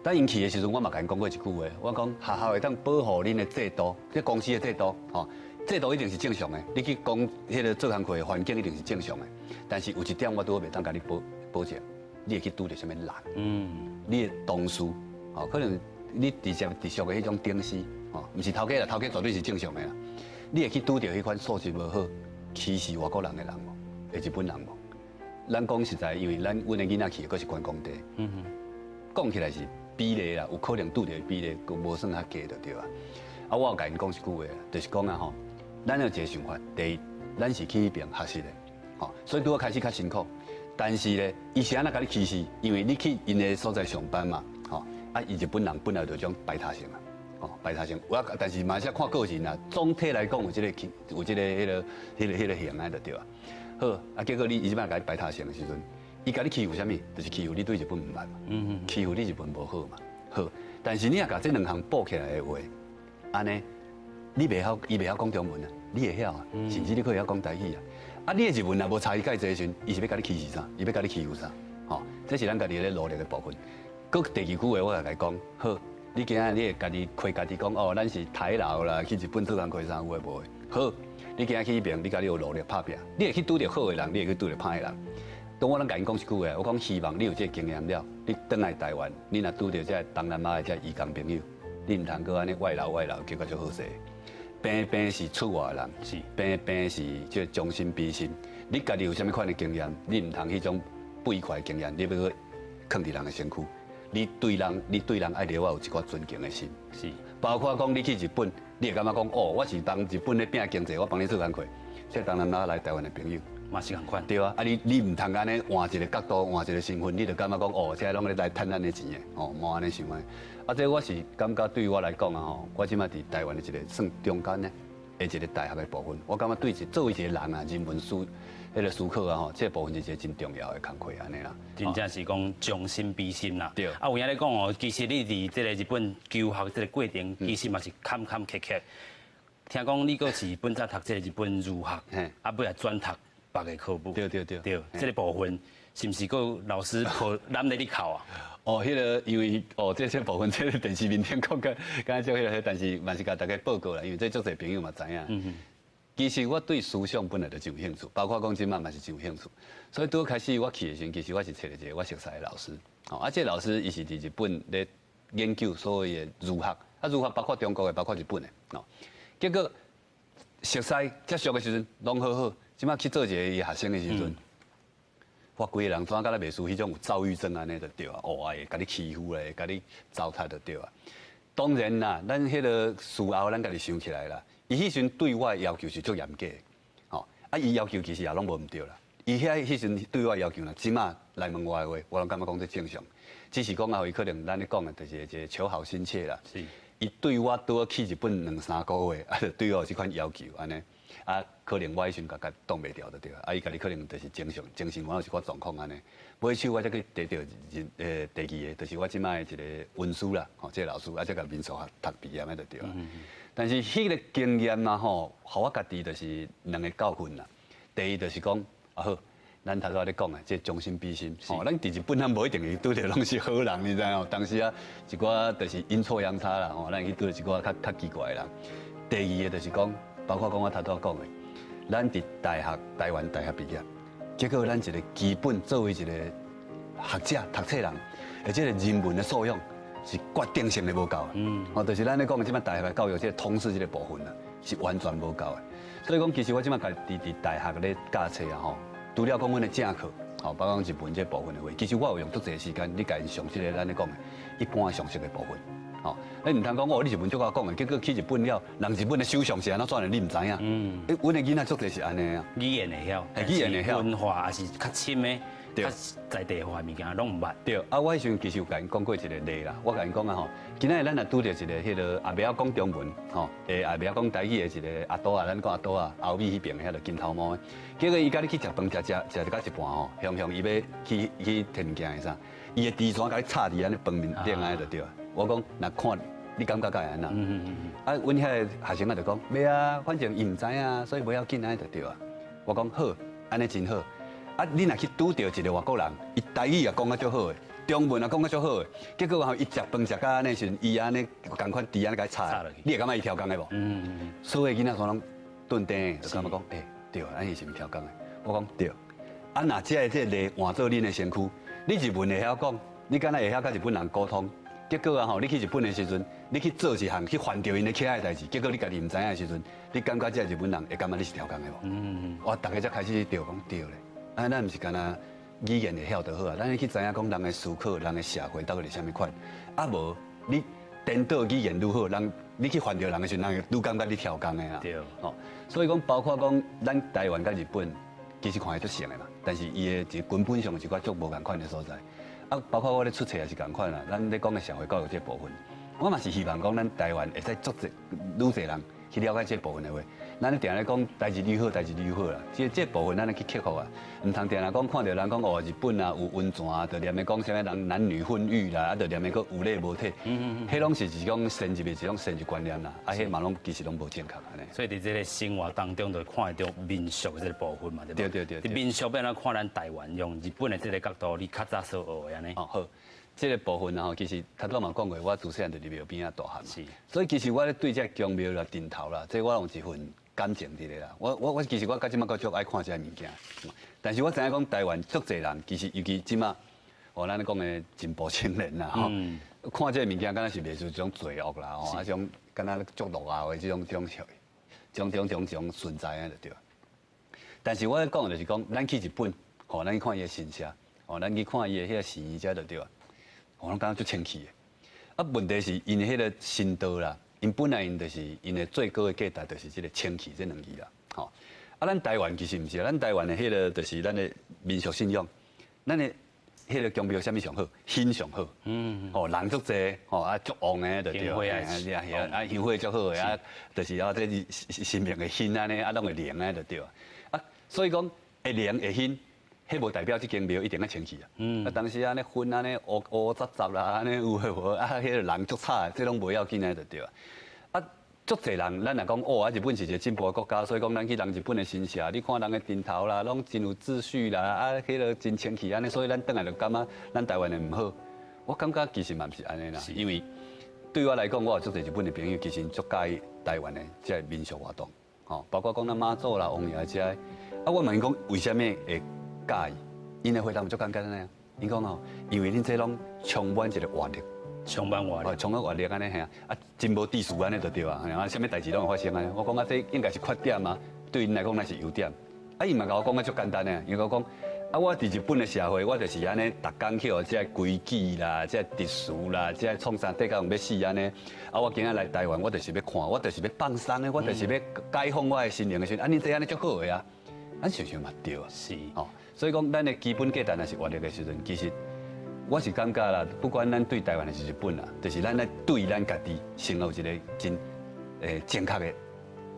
等𪜶去的時陣，我嘛共𪜶講過一句話，我講學校會當保護恁的制度，這公司的制度，吼，制度一定是正常的。你去講彼個做工課的環境一定是正常的，但是有一點我拄好袂當共你保證，你會去拄著啥物人？你的同事，吼，可能你直接直屬的彼種頂司，吼，毋是頭家啦，頭家絕對是正常的啦。你會去拄著彼款素質無好、歧視外國人的人無？會日本人無？咱講實在，因為咱阮的囡仔去的閣是觀光地，講起來是比例啦，有可能拄著的比例，閣無算較低就對啊。啊，我有共𪜶講一句話，就是講啊吼，咱有一個想法，第一，咱是去彼邊學習的，吼，所以拄仔開始較辛苦，但是咧，伊是按怎共你歧視？因為你去𪜶的所在上班嘛，吼，啊，伊日本人本來就種排他性啊，吼，排他性。我但是嘛是看個人啦，總體來講有這個有這個彼個彼個彼個型按呢就對啊。好，啊，結果你伊這擺共你排他性的時陣，伊共你欺負啥物？就是欺負你對日本毋捌嘛，欺負你日本無好嘛。好，但是你若共這兩項補起來的話，按呢，你袂曉，伊袂曉講中文啊，你會曉啊，甚至你閣會曉講台語啊。啊，你的日文若無差伊蓋濟時陣，伊是欲共你歧視啥？伊欲共你欺負啥？吼，這是咱家己咧努力的部分。閣第二句話，我會共伊講，好，你今仔日你會家己誇家己講，哦，咱是台勞啦，去日本做工課啥有的無的。好，你今仔去彼爿，你共你有努力拍拚，你會去拄著好的人，你會去拄著歹的人。當我攏共𪜶講一句話，我講希望你有這個經驗了，你轉來台灣，你若拄著這東南亞的這移工朋友，你毋通閣按呢外勞外勞，結果足好勢。平平是出外人，是平平是這將心比心。你家己有啥物款的經驗，你毋通彼種不愉快的經驗，你欲閣囥佇人的身軀。你對人，你對人愛留有一寡尊敬的心。是，包括講你去日本，你會感覺講哦，我是幫日本咧拚經濟，我幫你做工課。這東南亞來台灣的朋友，嘛是仝款。對啊，啊你你毋通按呢換一個角度，換一個身份，你就感覺講哦，這攏咧來趁咱的錢的，哦，無按呢想的。啊，這我是感覺對我來講啊吼，我這擺佇台灣的一個算中間呢，的一個大學的部分，我感覺對一作為一個人啊，人文思彼個思考啊吼，這個部分是一個真重要的工課按呢啦。真正是講將心比心啦。對。啊，有影咧講哦，其實你佇這個日本求學這個過程，其實嘛是坎坎坷坷。聽講你閣是本早讀這個日本儒學，啊，尾仔轉讀別个科目。對對對。對，這個部分是毋是閣老師抱攬咧你哭啊？哦，彼個因為哦，這這部分這個電視面頂講較敢若少彼個，但是嘛是共大家報告啦，因為這足濟朋友嘛知影。其實我對思想本來就真有興趣，包括講這擺嘛是真有興趣。所以拄開始我去的時陣，其實我是揣著一個我熟似的老師。哦，啊，這個老師伊是佇日本咧研究所謂的儒學，啊，儒學包括中國的，包括日本的。哦，結果熟似接觸的時陣攏好好，這擺去做一个伊學生的時陣，我規個人怎敢若袂輸彼種有躁鬱症按呢就對啊，哦，會共你欺負咧，共你糟蹋就對啊。當然啦，咱彼個事後咱家己想起來啦，伊彼時陣對我要求是足嚴格的，吼，啊，伊要求其實也攏無毋對啦。伊遐彼時陣對我要求啦，這擺來問我的話，我攏感覺講這正常。只是講啊，伊可能咱咧講的，就是一個求好心切啦。是。伊對我拄好去日本兩三個月，啊，就對我有這款要求按呢，啊，可能我彼時陣共共擋袂牢就對啊，啊，伊家己可能就是精神精神有一寡狀況按呢。尾手我才去提著第二个，就是我這擺的一個恩師啦，吼，這個老師，啊，才共民俗學讀畢業的就對啊。但是彼個經驗啊，吼，予我家己就是兩个教訓啦。第一就是講，啊好，咱頭拄仔咧講的，這將心比心，吼，咱佇日本咱無一定會拄著攏是好人，你知影？當時啊，一寡就是陰錯陽差啦，吼，咱去拄著一寡較較奇怪的人。第二个就是講，包括講我頭拄仔講的，咱佇大學台灣大學畢業，結果咱一個基本作為一個學者、讀冊人，而這個人文的素養是決定性的無夠。嗯，哦，就是咱咧講這擺大學的教育這個通識這個部分啊，是完全無夠的。所以講，其實我這擺家己佇大學咧教冊啊，吼，除了講阮的正課，吼，包括講日文這部分的話，其實我有用足濟時間，咧共𪜶上這個咱咧講的一般的常識的部分。吼，你毋通講哦，你日文足𠢕講的，結果去日本了，人日本的首相是按怎轉的，你毋知影。嗯。欸，阮的囡仔足濟是按呢啊。語言會曉，語言會曉，文化也是較深的，較在地化的物件攏毋捌。對，啊，我彼時陣其實有共𪜶講過一個例啦，我共𪜶講啊吼，今仔日咱若拄著一個彼个也袂曉講中文，吼，也袂曉講台語的一個阿多仔，咱講阿多仔，後尾彼爿的遐個金頭毛的，結果伊共你去食飯食食食到一半吼，雄雄伊欲去去提物件的啥，伊的豬涎共你插佇按呢飯面頂按呢就對啊。我講若看你感覺敢會按怎？啊，阮遐个學生啊就講，袂啊，反正伊毋知影，所以無要緊按呢就對啊。我講好，按呢真好。啊，你若去拄著一個外國人，伊台語也講得足好的，中文也講得足好的，結果吼伊食飯食到按呢時陣，伊按呢仝款豬按呢共伊插，你會感覺伊刁工的無？所有囡仔全攏頓定，就感覺講，欸，對，按呢是毋是刁工的？我講對。啊，若這个這個例換做恁的身軀，你日文會曉講，你敢若會曉佮日本人溝通？結果啊吼，你去日本的時陣，你去做一項去犯著𪜶的起的代誌，結果你家己毋知影的時陣，你感覺這個日本人會感覺你是刁工的無？哇，逐家才開始著講對咧。啊，咱毋是干焦語言會曉就好啊，咱去知影講人的思考、人的社會到底是啥物款。啊無，你顛倒語言愈好，人你去犯著人的時陣，人會愈感覺你刁工的啊。對。哦，所以講包括講咱台灣佮日本，其實看起足像的嘛，但是伊的一根本上有一寡足無仝款的所在。啊，包括我咧出冊也是仝款啦。咱咧講的社會教育這部分，我嘛是希望講咱台灣會使足濟愈濟人去了解這部分的話，咱定咧講台日友好，台日友好啦。這這部分咱去克服啊，毋通定定講看著人講哦，日本啊有溫泉啊，就連咧講啥物人男女混浴啦，啊，就連咧閣有禮無體，彼攏是一種先入的一種先入觀念啦，啊，彼嘛攏其實攏無正確按呢。所以佇這個生活當中，就看得著民俗這個部分嘛，對無？對對對。佇民俗欲按怎看咱台灣，用日本的這個角度，你較早所學的按呢？哦好，這個部分啊吼，其實頭拄嘛講過，我自細漢就佇廟邊仔大漢嘛，所以其實我咧對這個宮廟啦、陣頭啦，這我攏有一份感情佇咧啦。我其實我到這馬閣足愛看這个物件，但是我知影講台灣足濟人，其實尤其這馬，哦，咱咧講的進步青年啦，吼，看這个物件敢若是袂輸一種罪惡啦，吼，啊種敢若足落後的這種這種種種種種存在按呢就對。但是我咧講的就是講，咱去日本，吼，咱去看伊的神社，吼，咱去看伊的彼个寺院遮就對啊，我攏感覺足清氣的。啊，問題是𪜶的彼个神道啦，𪜶本來𪜶就是𪜶的最高的價值就是這个清氣這兩字啦，吼。啊，咱台灣其實毋是啊，咱台灣的彼个就是咱的民俗信仰，咱的彼个宮廟啥物上好，香上好，吼，人足濟，吼啊足旺的就對，啊啊香火足好的啊，就是啊這是神明會顯按呢，啊攏會靈的就對啊。啊，所以講會靈會顯，彼無代表這間廟一定愛清氣啊。啊，當時按呢薰按呢烏烏雜雜啦，按呢有的無啊，彼个人足吵的，這攏無要緊的就對啊。啊，足濟人，咱若講哦，啊日本是一個進步的國家，所以講咱去人日本的神社，你看人的陣頭啦，攏真有秩序啦，啊，彼个真清氣按呢，所以咱轉來就感覺咱台灣的毋好。我感覺其實嘛毋是按呢啦，因為對我來講，我有足濟日本的朋友，其實足佮意台灣的這个民俗活動，吼，包括講咱媽祖啦、王爺這个，啊，我問𪜶講為啥物會佮意？𪜶的回答足簡單的，𪜶講吼，因為恁這攏充滿一個活力。充滿活力，充滿活力按呢嘿啊，啊真無秩序按呢就對啊，啊啥物代誌攏會發生按呢。我講啊，這應該是缺點啊，對𪜶來講那是優點。啊，伊嘛共我講啊足簡單的，伊共我講啊，我佇日本的社會，我就是按呢，逐工去予這個規矩啦，這個秩序啦，這個創啥底到欲死按呢。啊，我今仔來台灣，我就是欲看，我就是欲放鬆的，我就是欲解放我的心靈的時陣，啊，恁這按呢足好的啊，咱想想嘛對啊。是，吼，所以講咱的基本價值若是活力的時陣，其實。我是感覺啦，不管咱對台灣還是日本啦，就是咱愛對咱家己先有一個真正確的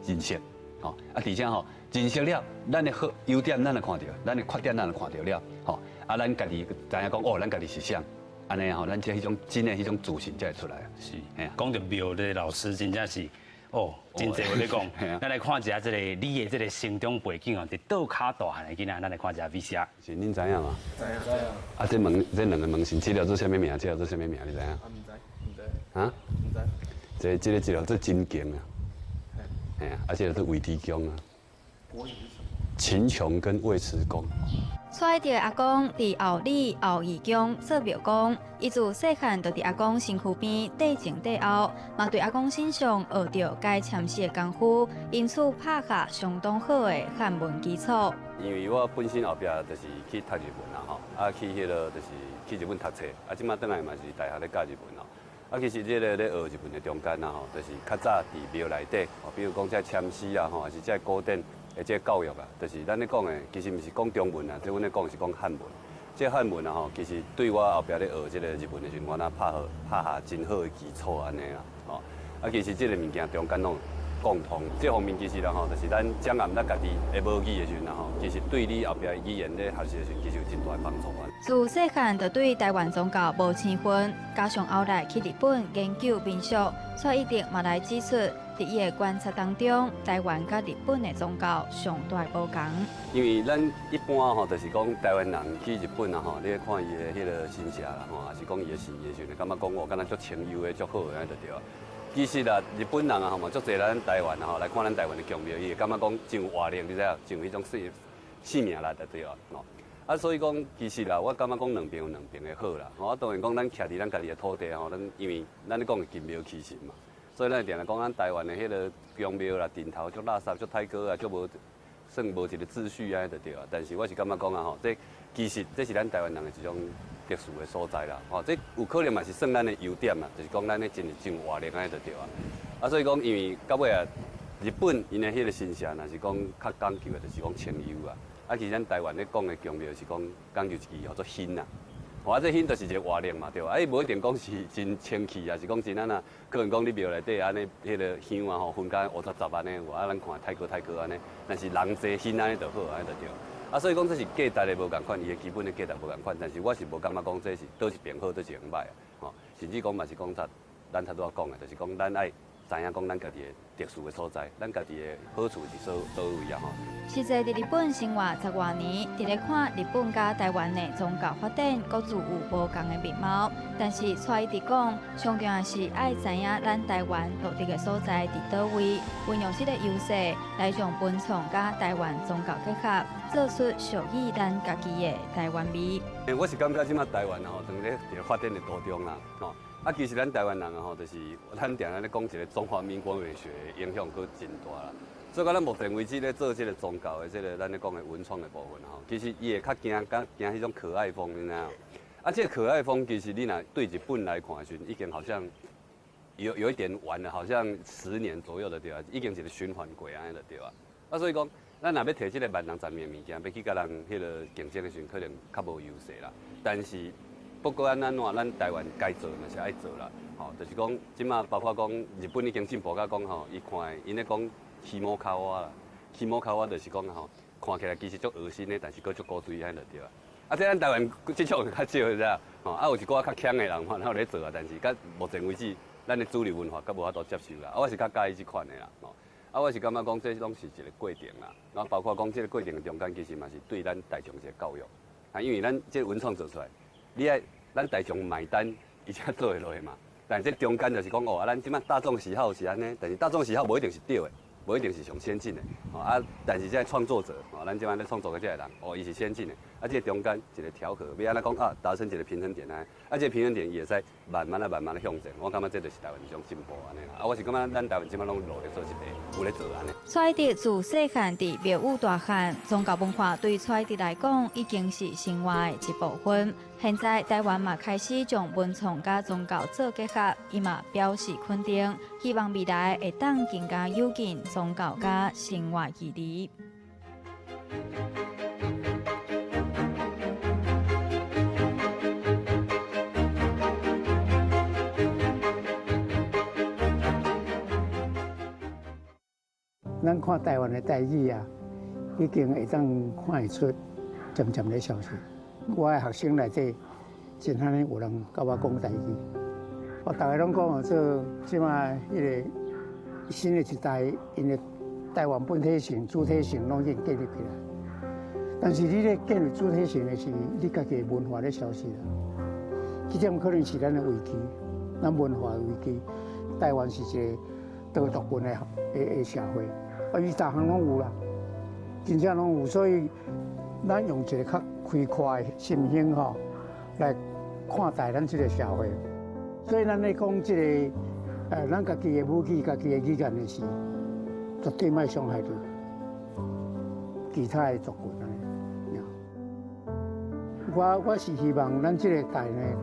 認識，吼啊，而且吼認識了，咱的好優點咱就看著，咱的缺點咱就看著了，吼啊，咱家己知影講哦，咱家己是啥，按呢吼，咱這彼種真的彼種自信才會出來。是，講著廟的老師真正是。哦，真濟話咧講，咱來看一下這个你的這个成長背景哦，佇桌跤大漢的囡仔，咱來看一下 VCR。是，恁知影嗎？知影知影。啊，這門這兩個門神，這條做啥物名？這條做啥物名？你知影？啊，毋知，毋知。啊？毋知。這、這個、這條做真經啊。嘿啊，啊，這個做尉遲宮啊。國語是什麼？秦瓊跟尉遲恭。蔡一德阿公佇后里后義宮做廟公，伊自細漢就佇阿公身軀邊綴前綴後，嘛對阿公身上學著該簽詩的功夫，因此拍下相當好的漢文基礎。因為我本身後壁就是去讀日文啦，吼，啊去彼个就是去日本讀冊，啊這馬轉來嘛是大學咧教日文咯。啊，其實這个咧學日文的中間啊，吼，就是較早佇廟內底，比如講這簽詩啊，吼，還是這古典。的這个教育啊，就是咱咧講的，其實毋是講中文啊，這阮咧講是講漢文。這個漢文啊吼，其實對我後壁咧學這個日文的時陣，我若拍好拍下真好的基礎按呢啦，吼。啊，其實這个物件中間攏共通，這方面其實啦吼，就是咱掌握咱家己的母語的時陣啦吼，其實對你後壁語言咧學習的時陣，其實有真大的幫助啊。自細漢就對台灣宗教無生分，加上後來去日本研究民俗，蔡一德嘛來指出，佇伊的觀察當中，台灣佮日本的宗教上大無仝。因為咱一般吼，就是講台灣人去日本啊吼，你看伊的彼个神社啦吼，還是講伊的寺的時陣，感覺講哦，敢若足清幽的、足好的按呢就對啊。其實啦，日本人啊吼嘛，足濟咱台灣啊吼來看咱台灣的宮廟，伊會感覺講真有活力，你知影？真有彼種生命力就對啊。啊，所以講其實啦，我感覺講兩邊有兩邊的好啦。吼，啊，當然講咱徛佇咱家己的土地吼，咱因為咱咧講是金廟起神嘛，所以咱定定講咱台灣的彼个宮廟啦、陣頭足垃圾、足太高啊、足無算無一個秩序按呢就對啊。但是我是感覺講啊吼，這其實這是咱台灣人的一種特殊的所在啦。吼，這有可能嘛是算咱的優點啦，就是講咱咧真是真有活力按呢就對啊。啊，所以講因為到尾啊，日本𪜶的彼个神社，若是講較講究的，就是講清幽啊。啊，其實咱台灣咧講的宮廟是講講究一句叫做興啊，吼啊，這興就是一個活力嘛，對吧？啊，伊無一定講是真清氣啊，是講真按怎，可能講你廟內底按呢，彼个香啊吼，薰甲烏雜雜按呢，有啊，咱看太高太高按呢，但是人濟興按呢就好，按呢就對。啊，所以講這是價值的無仝款，伊的基本的價值無仝款，但是我是無感覺講這是佗一邊好，佗一邊䆀啊，吼，甚至講嘛是講咱拄仔講的，就是講咱愛知影講咱家己的特殊的所在，咱家己的好處佇佗位啊吼。實際佇日本生活十外年，佇咧看日本佮台灣的宗教發展，各自有無仝的面貌。但是，蔡一直講，上重要是愛知影咱台灣獨特的所在佇佗位，運用這個優勢來將文創佮台灣宗教結合，做出屬於咱家己的台灣味。我是感覺這馬台灣吼，當咧佇發展的途中啦，吼。啊，其實咱台灣人啊吼，就是咱定定咧講一個中華民國美學的影響，閣真大啦。所以講，咱目前為止咧做這個宗教的這個咱咧講的文創的部分吼，其實伊會較驚，較驚彼種可愛風，你知影？啊，這個可愛風其實你若對日本來看的時陣，已經好像有一點晚了，好像10年左右就對啊，已經一個循環過按呢就對啊。啊，所以講，咱若欲提這個萬人層面的物件，欲去佮人彼個競爭的時陣，可能較無優勢啦。但是不管按怎，咱台灣該做嘛是愛做啦。吼，就是講，這馬包括講日本已經進步到講吼，伊看𪜶咧講起毛卡哇啦，起毛卡哇就是講吼，看起來其實足噁心的，但是閣足古錐按呢就對啊。啊，這咱台灣這種較少，知影？吼，啊有一寡較強的人嘛，哪有咧做啊？但是到目前為止，咱的主流文化閣無法度接受啦。啊，我是較佮意這款的啦。吼，啊，我是感覺講這攏是一個過程啦。然後包括講這個過程中間，其實嘛是對咱大眾一個教育。啊，因為咱這個文創做出來，你愛咱大眾買單，伊才做會落去嘛。但這中間就是講哦，啊，咱這馬大眾喜好是按呢，但是大眾喜好無一定是對的，無一定是上先進的。吼啊，但是這創作者，吼，咱這馬咧創作的這個人，哦，伊是先進的。啊，這個中間一個調和，欲按怎講啊，達成一個平衡點啊。啊，這個平衡點伊會使慢慢啊、慢慢的向前。我感覺這就是台灣一種進步按呢啦。啊，我是感覺咱台灣這馬攏努力做這個，有咧做按呢。蔡迪自細漢佇廟宇大漢，宗教文化對蔡迪來講已經是生活的一部分。現在台灣嘛開始將文創佮宗教做結合，伊嘛表示肯定，希望未來會當更加有近宗教佮生活距離。咱看台灣的台語啊，已經會當看會出漸漸咧消失。我的學生內底，真罕有人佮我講台語。我逐家攏講哦，做這馬彼個新的一代，𪜶的台灣本體性、主體性攏已經建立起來。但是你咧建立主體性的時，你家己的文化咧消失啦。這點可能是咱的危機，咱文化的危機。台灣是一個多族群的社會。啊，伊逐項攏有啦，真正攏有，所以咱用一個較開闊的心胸吼來看待咱這個社會。所以咱咧講這個，咱家己的武器、家己的語言的時，絕對莫傷害著其他的族群按呢。我是希望咱這個台呢，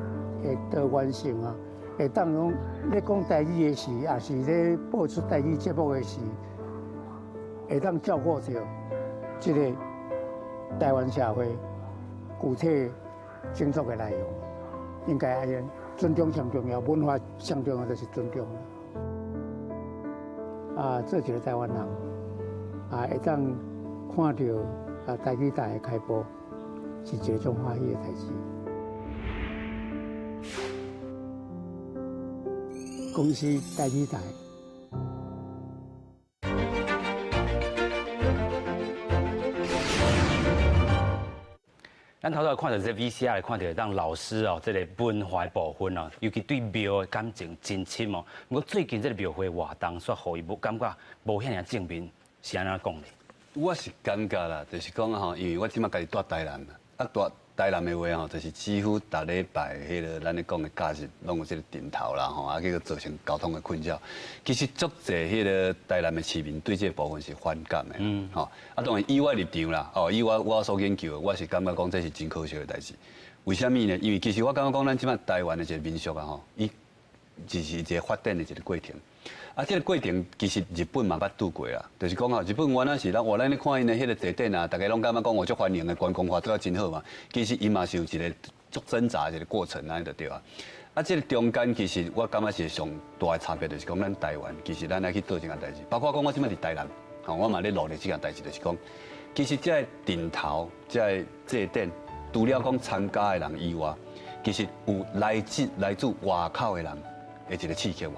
會多元性啊，會當講咧講台語的時，也是咧播出台語節目的時，會當照顧著這個台灣社會具體種族的內容，應該按呢，尊重上重要，文化上重要就是尊重。啊，做一個台灣人，啊，會當看著啊台語台的開播，是一個足歡喜的代誌。公視台語台。咱頭拄看著這 VCR，看著讓老師哦，這個文化的部分哦，尤其對廟的感情真深哦。不過最近這個廟會活動，煞予伊無感覺無遐爾正面，是按怎講咧？我是感覺啦，就是講吼，因為我這馬家己住台南，啊住台南的話吼，就是幾乎逐禮拜彼個咱咧講的假日，攏有這個陣頭啦吼，啊結果造成交通的困擾。其實足濟彼個台南的市民對這個部分是反感的，吼。啊當然以我立場啦，哦以我所研究的，我是感覺講這是真可惜的代誌。為啥物呢？因為其實我感覺講咱這馬台灣的一個民俗啊吼，伊就是一個發展的一個過程。啊，這個過程其實日本嘛捌拄過啦，就是講吼，日本原來是咱，我咱咧看𪜶的彼個祭典啊，大家攏感覺講哦足歡迎的觀光化做啊真好嘛。其實伊嘛是有一個足掙扎的一個過程按呢就對啊。啊，這個中間其實我感覺是上大的差別，就是講咱台灣其實咱愛去做這件代誌，包括講我這馬佇台南，吼，我嘛咧努力這件代誌，就是講，其實這個陣頭、這個祭典，除了講參加的人以外，其實有來自外口的人。的一个刺激無？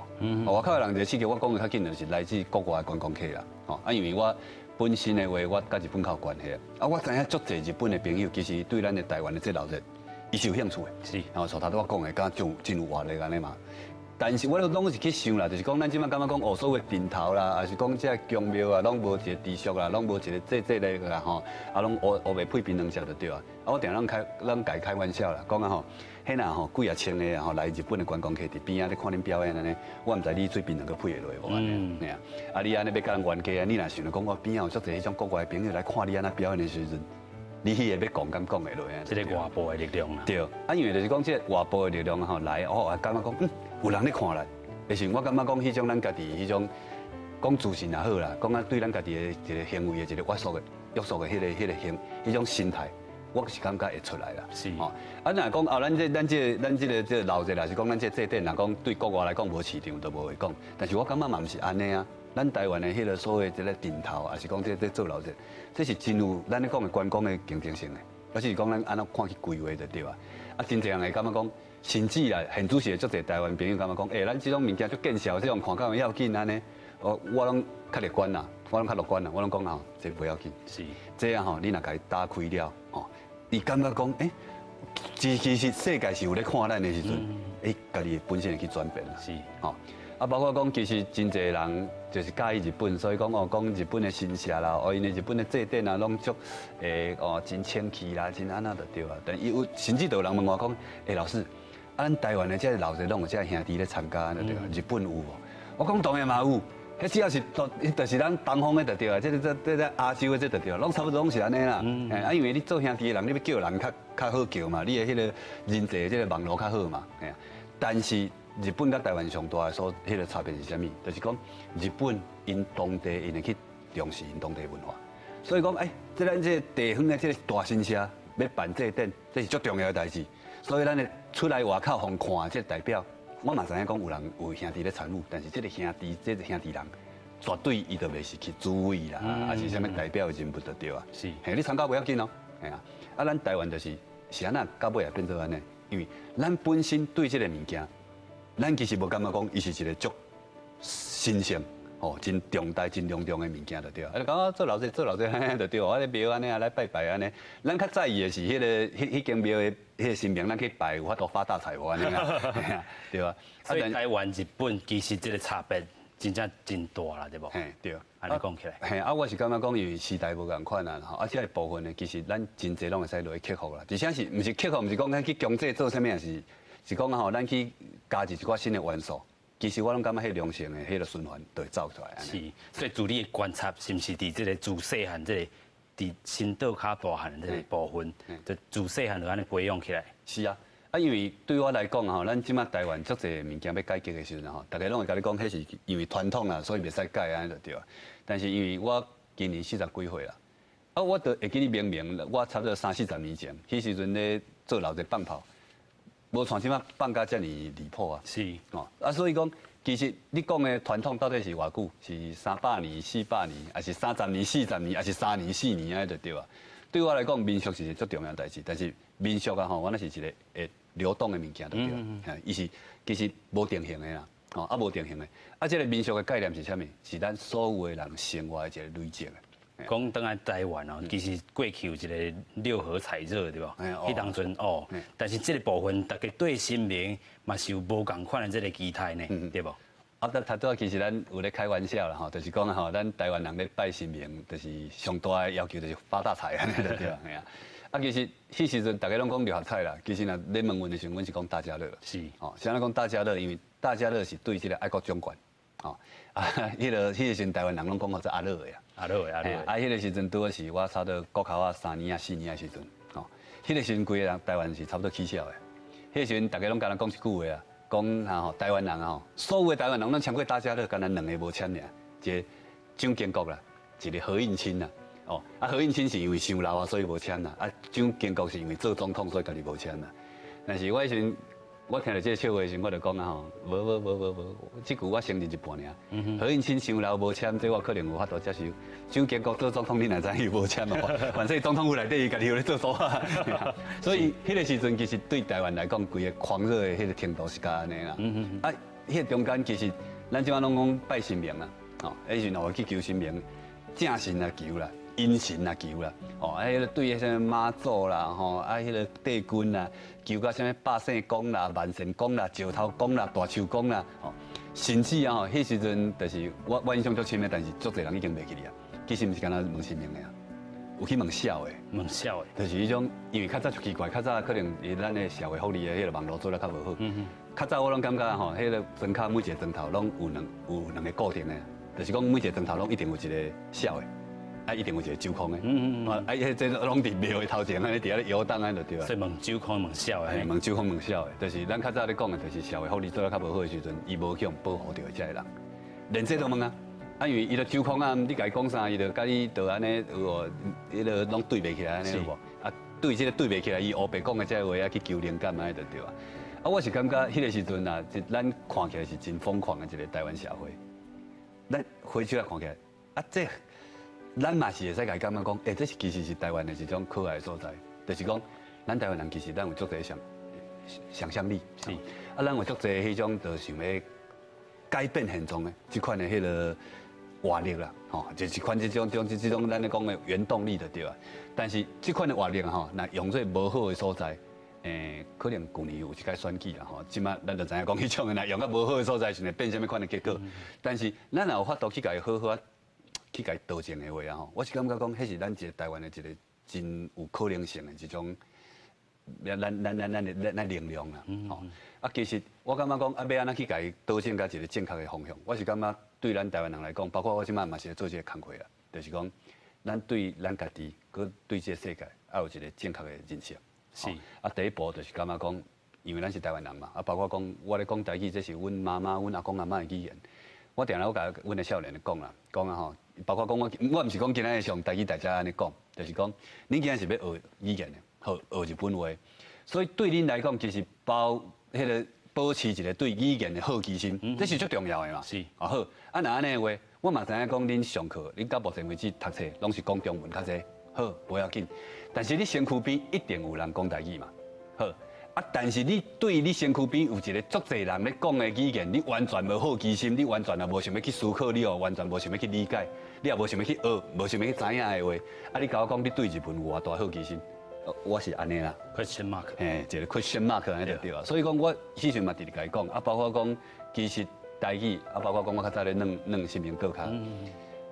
外口的人一个刺激，我講的較緊就是來自國外的觀光客啦。吼，啊，因為我本身的話，我佮日本較有關係啊。我知影足濟日本的朋友，其實對咱的台灣的這鬧熱，伊是有興趣的。吼，像頭拄我講的，敢真真有活力按呢嘛。但是我攏是去想啦，就是講咱這擺感覺講哦，所謂陣頭啦，還是講這個宮廟啊，攏無一個持續啦，攏無一個這這個啦吼，啊，攏烏烏白配檳榔食就對啊。啊，我定攏開攏共開玩笑啦，講啊吼，彼若吼幾若千个啊吼來日本的觀光客佇邊仔咧看恁表演按呢，我毋知你水檳榔閣配會落無按呢？嘿啊，啊你按呢欲佮人冤家啊？你若想著講我邊仔有足濟彼種國外的朋友來看你按怎表演的時陣，你彼個欲講敢講會落啊？這個外部的力量啦。對，啊，因為就是講這個外部的力量吼來，哦，感覺講有人咧看咱，的時陣我感覺講彼種咱家己彼種講自信也好啦，講啊對咱家己的一個行為的一個約束的約束的彼個行彼種心態，我是感覺會出來啦。吼，啊，若講啊，咱這個鬧熱，抑是講咱這個祭典，若講對國外來講無市場，就無話講。但是我感覺嘛毋是按呢啊。咱台灣的彼個所謂這個陣頭，抑是講這做鬧熱，這是真有咱咧講的觀光的競爭性的，抑是講咱按怎看去規劃就對啊。啊，真濟人會感覺講，甚至啦，現主時足濟台灣朋友感覺講，欸，咱這種物件足見笑，這種看較要緊按呢，我攏較樂觀啦，我攏較樂觀啦，我攏講吼，這不要緊。這啊吼，你若共伊打開了，吼，伊感覺講，欸，其實世界是有咧看咱的時陣，欸，家己本身會去轉變啦。吼。啊，包括講，其實真濟人就是佮意日本，所以講哦，講日本的神社啦，哦，𪜶的日本的祭典啊，攏足哦，真清氣啦，真按怎就對啊。但伊有甚至都有人問我講，欸，老師，啊，咱台灣的這個鬧熱攏有這兄弟咧參加，就對啊，日本有無？我講當然嘛有，彼只要是就是咱東方的就對啊，這亞洲的這就對，攏差不多攏是按呢啦。啊，因為你做兄弟的人，你欲叫人較較好叫嘛，你的彼個人際這個網絡較好嘛。但是日本佮台灣上大的所彼個差別是啥物？就是講日本𪜶當地𪜶會去重視𪜶當地文化，所以講，欸，這咱這個地方的這個大神社欲辦祭典，這是足重要的代誌。所以咱的出來外口予看，這個代表，我嘛知影講有人有兄弟咧參與，但是這個兄弟，這個兄弟人絕對伊就袂是去主委啦，抑是啥物代表的人物就對啊。嘿，你參加無要緊哦，嘿啊，啊，咱台灣就是是按怎到尾也變做按呢？因為咱本身對這個物件，咱其實無感覺講伊是一個足神聖、哦，真重大、真隆重的物件就對啊。啊，你講做鬧熱做鬧熱就對，我咧廟按呢來拜拜按呢。咱較在意的是彼個彼彼間廟的彼個神明，咱去拜有法度發大財無按呢啊？對啊。所以台灣、日本其實這個差別真正真大啦，對無？嘿，對。按呢講起來。嘿，啊，我是感覺講，因為時代無仝款啊，吼，啊，這個部分呢，其實咱真濟攏會使落去克服啦。而且是毋是克服，毋是講咱去強制做啥物，是是講吼，咱去加入一寡新的元素，其實我攏感覺彼良性的彼個循環就會走出來。是，所以自你的觀察，是毋是佇這個自細漢這個佇新島較大漢的這個部分，就自細漢就按呢培養起來？是啊，啊，因為對我來講吼，咱這擺台灣足濟物件欲改革的時陣吼，大家攏會共你講，彼是因為傳統啦，所以袂使改按呢就對啊。但是因為我今年四十幾歲啦，啊，我就會記得明明，我差不多三四十年前，彼時陣咧做鬧熱放炮。無像這擺放甲遮爾離譜啊！哦，啊，所以講，其實你講的傳統到底是偌久？是300年、400年，抑是30年、40年，抑是3年、4年按呢就對啊。對我來講，民俗是一個足重要的代誌，但是民俗啊吼，我那是一個會流動的物件，就對啊。伊是其實無定型的啦，吼啊無定型的。啊，這個民俗的概念是啥物？是咱所有的人生活的一個累積的。講轉來台灣哦，其實過去有一個六合彩熱對無？彼當陣哦，但是這個部分，大家對神明嘛是有無仝款的這個期待呢，對無？啊，頭拄仔其實咱有咧開玩笑啦吼，就是講吼，咱台灣人咧拜神明，就是上大的要求就是發大財按呢就對啊。啊，其實彼時陣大家攏講六合彩啦，其實若咧問阮的時陣，阮是講大家樂。吼，是按怎講大家樂？因為大家樂是對這個愛國獎券。吼，啊，彼個時陣台灣人攏講號做阿樂的啊。阿樂的阿樂。啊，彼個時陣拄好是我差不多國考啊3年啊4年的時陣，吼，彼個時陣規個人台灣是差不多起痟的。彼個時陣大家攏敢若講一句話啊，講啊吼，台灣人吼，所有的台灣人攏簽過大家樂，干焦兩个無簽爾，一個蔣經國啦，一個何應欽啦。哦，啊何應欽是因為傷老啊，所以無簽啦。啊，蔣經國是因為做總統，所以家己無簽啦。但是我彼時陣，我聽著這個笑話的時陣，我就講啊吼，無無無無無，這句我承認一半爾。何應欽傷老無簽，這我可能有法度接受。蔣經國做總統，你哪知伊無簽嘛？反正總統府內底伊家己有咧做數啊。所以彼個時陣其實對台灣來講，規个狂熱的彼個程度是佮按呢啦。啊，彼中間其實咱這擺攏講拜神明啦，吼，彼時陣去求神明，正神啊求啦，陰神啊求啦，吼，啊，彼個對彼啥物媽祖啦，吼，啊，彼個帝君啦，求到啥物百姓公啦、萬善公啦、石頭公啦、大樹公啦，吼，甚至啊吼，彼時陣就是我印象足深的，但是足濟人已經袂記得啊。其實毋是干焦問神明的啊，有去問痟的。問痟的，就是彼種，因為較早就奇怪，較早可能咱的社會福利的彼個網路做得較無好。較早我攏感覺吼，彼個莊跤每一個莊頭攏有兩個固定的，就是講每一個莊頭攏一定有一個痟的，啊，一定有一個酒空的。啊，彼這攏佇廟的頭前，按呢佇遐咧搖檔按呢就對啊。所以問酒空問痟的。嘿，問酒空問痟的，就是咱較早咧講的，就是社會福利做得較無好的時陣，伊無去予保護著的這个人，連這都問啊。啊，因為伊就酒空啊，你共伊講啥，伊就共你就按呢有無？彼个攏對袂起來按呢有無？啊，對這個對袂起來，伊烏白講的這个話啊，去求靈感按呢就對啊。啊，我是感覺彼个時陣啊，就咱看起來是真瘋狂的一個台灣社會。咱回去來看起來，啊，這咱嘛是會使共伊感覺講，欸，這是其實是台灣的一種可愛的所在，就是講咱台灣人其實咱有足濟想像力，是啊，咱有足濟彼種就想欲改變現狀的這款的彼个活力啦，吼，就是款這種咱咧講的原動力就對啊。但是這款的活力吼，若用做無好的所在，可能舊年有一擺選舉啦，吼，這擺咱就知影講彼種的，若用到無好的所在，是會變啥物款的結果。但是咱若有法度去共伊好好啊，去共伊導正的話啊，吼，我是感覺講，彼是咱一個台灣的一個真有可能性的一種，咱能量啦，吼。啊，其實我感覺講，啊，欲按怎去共伊導正到一個正確的方向，我是感覺對咱台灣人來講，包括我這擺嘛是咧做這個工課啦，就是講，咱對咱家己，閣對這個世界，愛有一個正確的認識。是。啊，第一步就是感覺講，因為咱是台灣人嘛，啊，包括講我咧講台語，這是阮媽媽、阮阿公阿嬤的語言。我定定我共阮的少年咧講啦，講啊吼，包括講我，我毋是講今仔日上台語大家按呢講，就是講，恁今仔是欲學語言的，好學日本話，所以對恁來講，其實包彼個保持一個對語言的好奇心，這是足重要的嘛。是。啊好，啊若按呢的話，我嘛知影講恁上課，恁到目前為止讀冊攏是講中文較濟，好，無要緊。但是你身軀邊一定有人講台語嘛，好。啊，但是你對你身軀邊有一個足濟人咧講的語言，你完全無好奇心，你完全也無想欲去思考，你也完全無想欲去理解，你也無想欲去學，無想欲去知影的話，啊，你共我講你對日本有偌大好奇心？我是按呢啦。 Question mark。嘿，一個 question mark 按呢就對啊。所以講，我彼時嘛直直共伊講，啊，包括講其實台語，啊，包括講我較早咧弄弄新民國跤，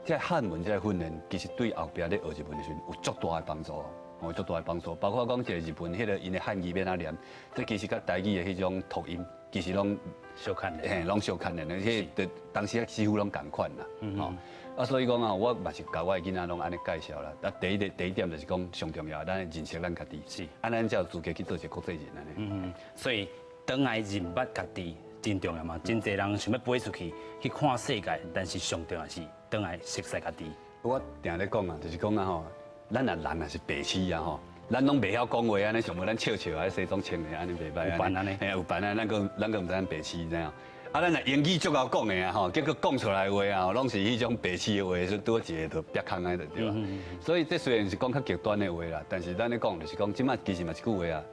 這漢文這個訓練，其實對後壁咧學日文的時陣有足大的幫助。有足大的幫助，包括講一個日本彼個𪜶的漢字欲按怎念，這其實佮台語的彼種讀音，其實攏相牽連，嘿，攏相牽連，而且當時啊幾乎攏仝款啦，吼。啊，所以講啊，我嘛是共我的囡仔攏按呢介紹啦。啊，第一個第一點就是講上重要，咱認識咱家己，是，按呢咱才有資格去做一個國際人按呢。所以轉來認捌家己真重要嘛。真濟人想欲飛出去去看世界，但是上重要是轉來熟悉家己。我定咧講啊，就是講啊吼，咱若人若是白痴啊吼，咱攏袂曉講話按呢，上無咱笑笑啊，西裝穿的按呢袂䆀。有範按呢？嘿，有範啊，咱閣毋知咱白痴知影？啊，咱若英語足𠢕講的啊吼，結果講出來的話啊，攏是彼種白痴的話，說拄一個就煏空按呢就對啊。所以這雖然是講較極端的話啦，但是咱咧講就是講，這擺其實嘛一句話啊，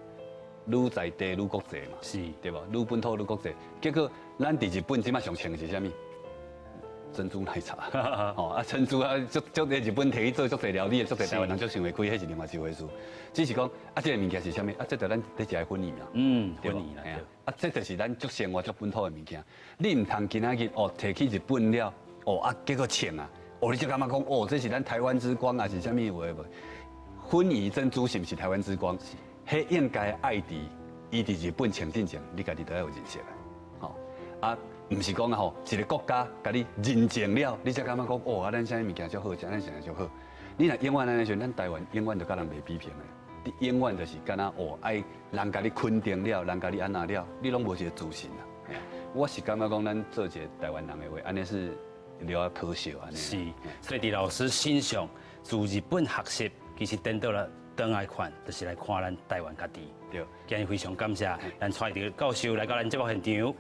愈在地愈國際嘛，是，對無？愈本土愈國際。結果咱佇日本這擺上穿的是啥物？珍珠奶茶，吼啊珍珠啊，足足佇日本提去做足濟料理，足濟台灣人足想袂開，彼是另外一回事。只是講啊，這個物件是啥物？啊，這就咱咧食的粉圓嘛，粉圓啦，啊，這就是咱足生活足本土的物件。你毋通今仔日哦，提去日本了，哦啊，結果穿啊，哦，你才感覺講哦，這是咱台灣之光啊，是啥物話無？粉圓珍珠是毋是台灣之光？彼應該愛佇伊佇日本穿進前，你家己都愛有認識的，吼啊。毋是講啊吼，一個國家共你認證了，你才感覺講哦，啊，咱啥物物件足好，食咱啥足好。你若永遠按呢時陣，咱台灣永遠就佮人袂比平的。你永遠就是敢若哦，愛人共你肯定了，人共你按怎了，你攏無一個自信啊。我是感覺講，咱做一個台灣人的話，按呢是了可惜按呢。是，所以佇老師身上自日本學習，其實顛倒了轉來看，就是來看咱台灣家己。對，今日非常感謝咱蔡奕哲教授來到咱節目現場。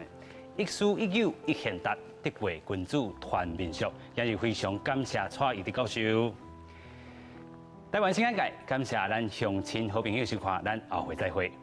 一師一友一賢達，德貴君子傳民俗，今日非常感謝蔡奕哲教授。台灣新眼界，感謝咱鄉親好朋友收看，咱後回再會。謝謝。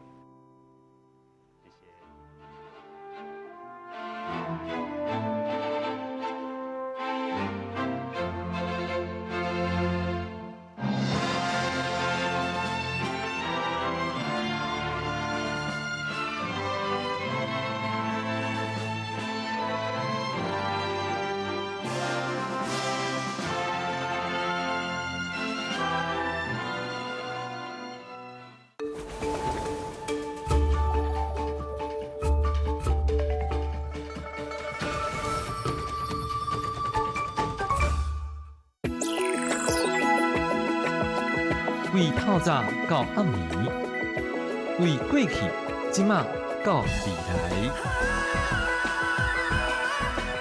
為透早到暗暝，為過去、這馬到未來，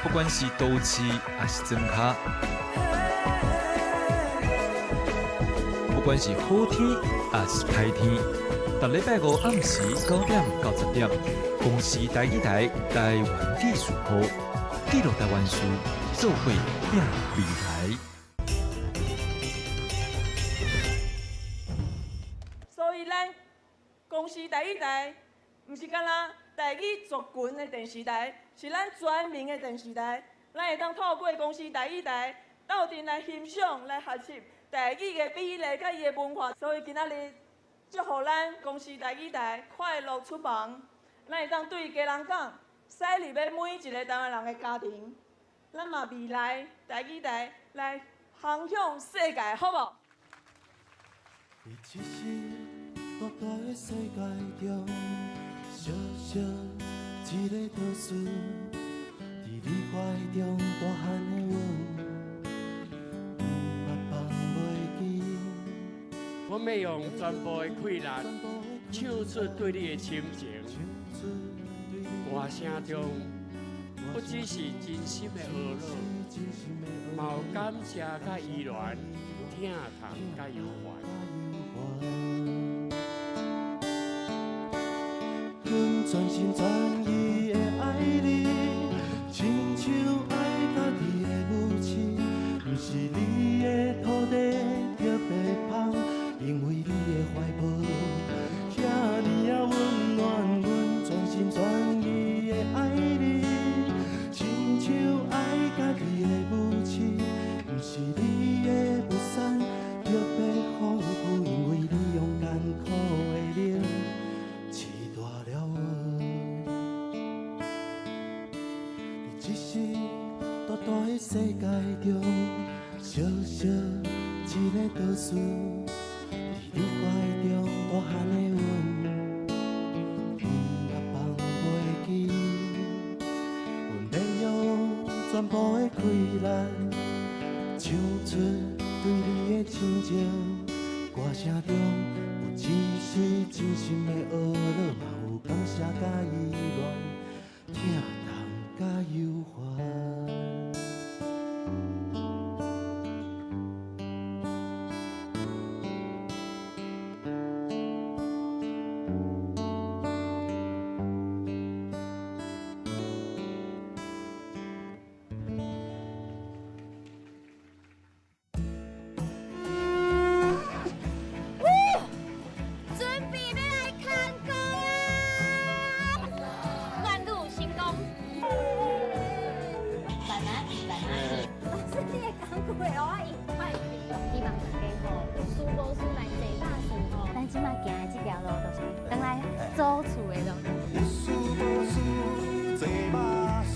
不管是都市抑是莊跤，不管是好天抑是歹天，逐禮拜五暗時9點到10點，公視台語台台灣記事簿，記錄台灣事，做伙拼未來。所以咱公視台語台，毋是干焦台語族群的電視台，是咱全民的電視台。咱會當透過公視台語台，鬥陣來欣賞、來學習台語的美麗佮伊的文化。所以今仔日祝福咱公視台語台快樂出房，咱會當對家人講，駛入欲每一个台灣人的家庭。咱嘛未來台語台來航向世界，好無？在這大大的世界中，小小一个岛屿，佇你懷中大漢的阮，毋捌放袂記。我欲用全部的氣力，唱出對你的深情。歌聲中不只是真心的呵咾，嘛有感謝佮依戀，疼痛佮憂煩。阮全心全意的愛你，親像愛家己的母親，毋是你的土地特別芳，因為你的懷抱遐爾仔溫暖。阮全心全意的愛你，親像愛家己的母親，毋是你的物產特別豐富，因為你用艱苦的奶飼大了阮。佇這是大大的世界中，小小一个島嶼，佇你懷中大漢的阮，毋捌放袂記。阮欲用全部的氣力，唱出對你的深情。歌聲中不只是真心的呵咾，嘛有感謝佮依戀，疼痛佮憂煩。準備欲來牽歌啊！願賭成功。慢慢慢慢。老師，你的工具會予我用歹去。希望大家吼，有事無事來坐百事吼。咱這馬行的這條路，就是轉來祖厝的路。有事無事坐百事。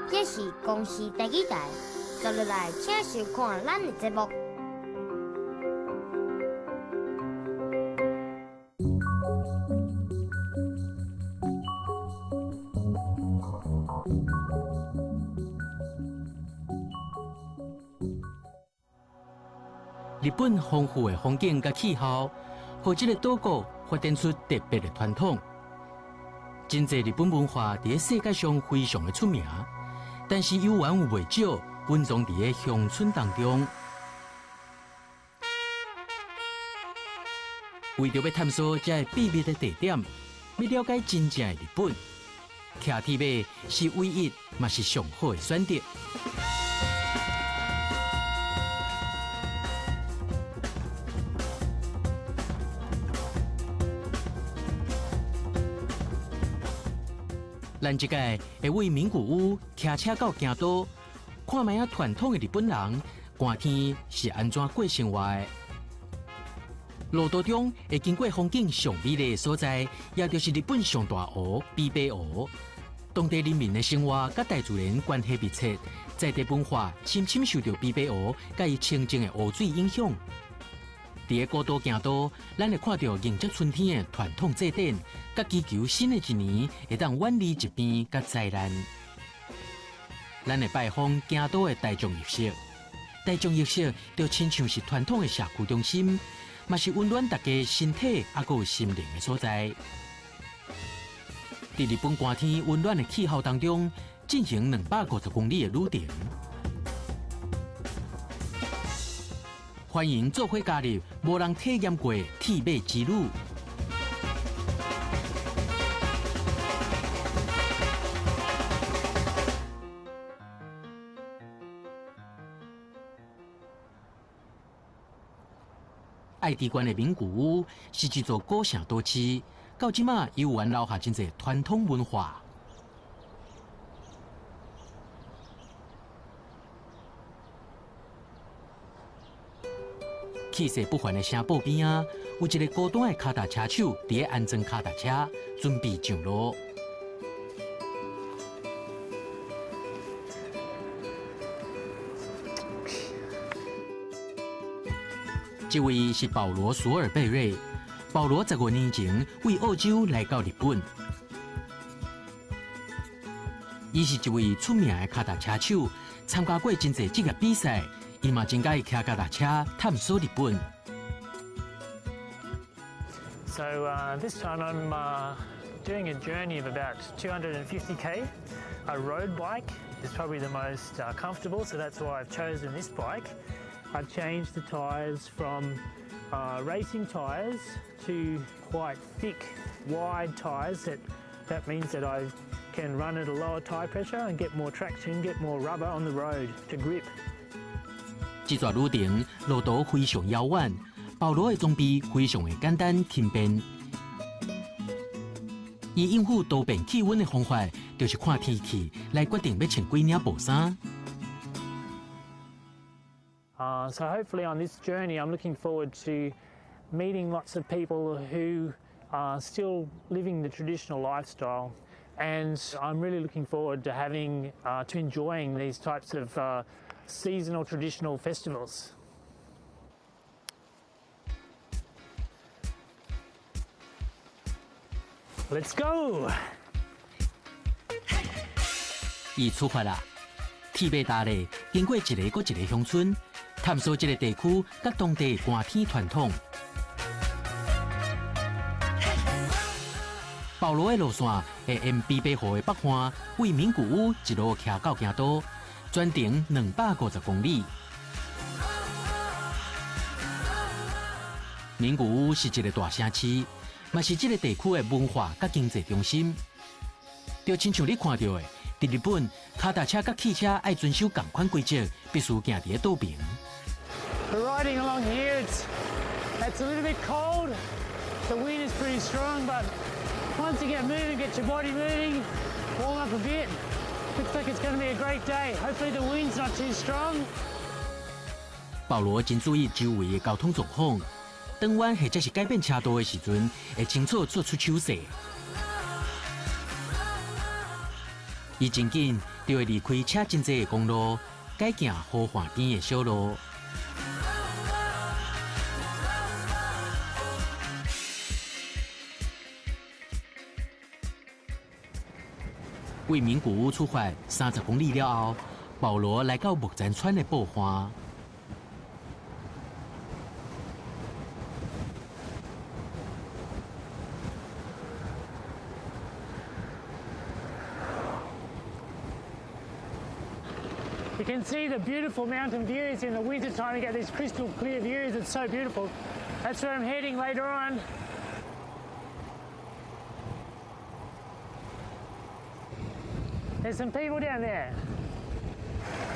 這是公視台語台，接落來請收看咱的節目。日本豐富的風景佮氣候，予這个島國發展出特別的傳統。真濟日本文化佇咧世界上非常的出名，但是猶原有袂少隱藏佇咧鄉村當中。為著欲探索這个秘密的地點，欲了解真正的日本，騎鐵馬是唯一，嘛是上好的選擇。咱這擺會為名古屋騎車到京都，看覓仔傳統的日本人寒天是按怎過生活的。路途中會經過風景上美麗的所在，也就是日本上大湖琵琶湖。當地人民的生活佮大自然關係密切，在地文化深深受著琵琶湖佮伊清淨的湖水影響。佇个古島京都，咱會看著迎接春天的傳統祭典，佮祈求新的一年會當遠離疾病佮災難。咱會拜訪京都的大眾浴室，大眾浴室就親像是傳統的社區中心，嘛是溫暖大家身體猶閣有心靈的所在。佇日本寒天溫暖的氣候當中，進行250公里的旅程。歡迎做伙加入無人體驗過的鐵馬之旅。愛知縣的名古屋是一座古城都市，到這馬猶原留下真濟傳統文化。氣勢不凡的城堡邊仔，有一个孤單的跤踏車手佇咧安裝跤踏車，準備上路。這位是保羅·索爾貝瑞。保羅15年前為澳洲來到日本，伊是一位出名的跤踏車手，參加過真濟職業比賽。伊嘛真佮意騎跤踏車探索日本。 So this time I'm doing a journey of about 250K. A road bike is probably the most comfortable, so that's why I've chosen this bike. I've changed the tyres from racing tyres to quite thick, wide tyres. That means that I can run at a lower tyre pressure and get more traction, get more rubber on the road to grip. 這段旅程路途非常遙遠，保羅的裝備非常的簡單輕便。伊應付多變氣溫的方法，就是看天氣來決定欲穿幾領薄衫。 So hopefully on this journey, I'm looking forward to meeting lots of people who are still living the traditional lifestyle, and I'm really looking forward to enjoying these types of seasonal traditional festivals. Let's go! 伊出發啦！鐵馬踏咧，經過一个閣一个鄉村，探索這个地區佮當地寒天傳統。保羅的路線會沿琵琶湖的北岸，為名古屋一路騎到京都，全程250公里。名古屋是一个大城市，嘛是這个地區的文化佮經濟中心。就親像你看著的，佇日本，跤踏車佮汽車愛遵守仝款規則，必須行佇咧倒爿。 We're riding along here. It's a little bit cold. The wind is pretty strong, but once you get moving, get your body moving, warm up a bit. Looks like it's going to be a great day. Hopefully the wind's not too strong. 保羅真注意周圍的交通狀況，轉彎或者是改變車道的時陣，會清楚做出手勢。伊真緊就會離開車真濟的公路，改行河岸邊的小路。為名古屋出發30公里了後，保羅來到木曾川的瀑岸。 You can see the beautiful mountain views in the winter time. You get these crystal clear views. It's so beautiful. That's where I'm heading later on. There's some people down there.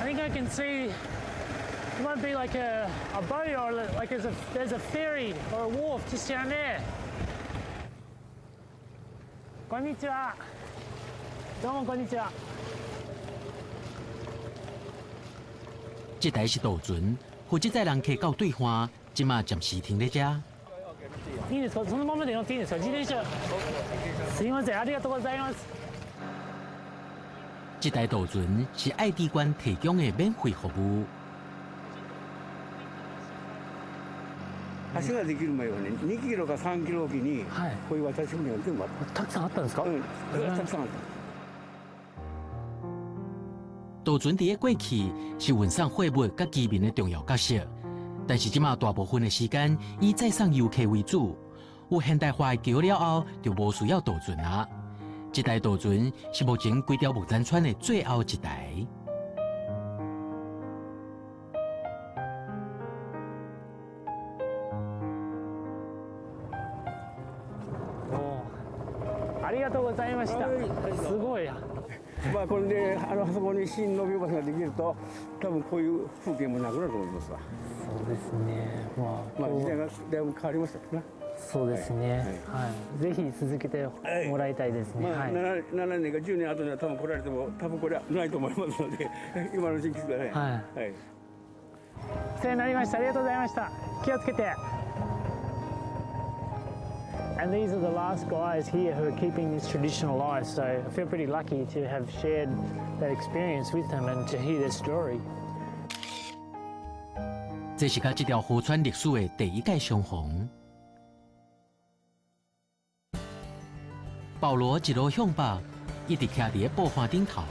I think I can see, it might be like a boat or like there's a ferry or a wharf just down there. こんにちは。どうもこんにちは。這台是渡船，負責載人客到對岸，這馬暫時停咧遮。いいですか？そのままで乗っていいんですか？自転車。すいません、ありがとうございます。這台渡船是愛知縣提供的免費服務。橋ができる前はね、2キロか3キロおきに、こういう渡し船が全部あった。たくさんあったんですか？うん、たくさんあった。渡船佇咧過去是運送貨物佮居民的重要角色，但是這馬大部分的時間以載送遊客為主。有現代化的橋了後，就無需要渡船啊。這台渡船是目前規條木山川的最後一台。哦，ありがとうございました。すごいや。まあこれであそこに新伸び橋ができると、多分こういう風景もなくなると思いますわ。そうですね。まあ、まあ時代がだいぶ変わりましたね。そうですね。はい。ぜひ続けてもらいたいですね。まあ、はい。 7年か10年後には多分来られても多分これはないと思いますので、今のうちに来てください。はい。はい。お世話になりました。ありがとうございました。気をつけて。And these are the last guys here who are keeping this tradition alive, so I feel pretty lucky to have shared that experience with them and to hear their story. 這是佮這條河川歷史的第一屆相逢。保羅一路向北，一直徛佇咧布花頂頭。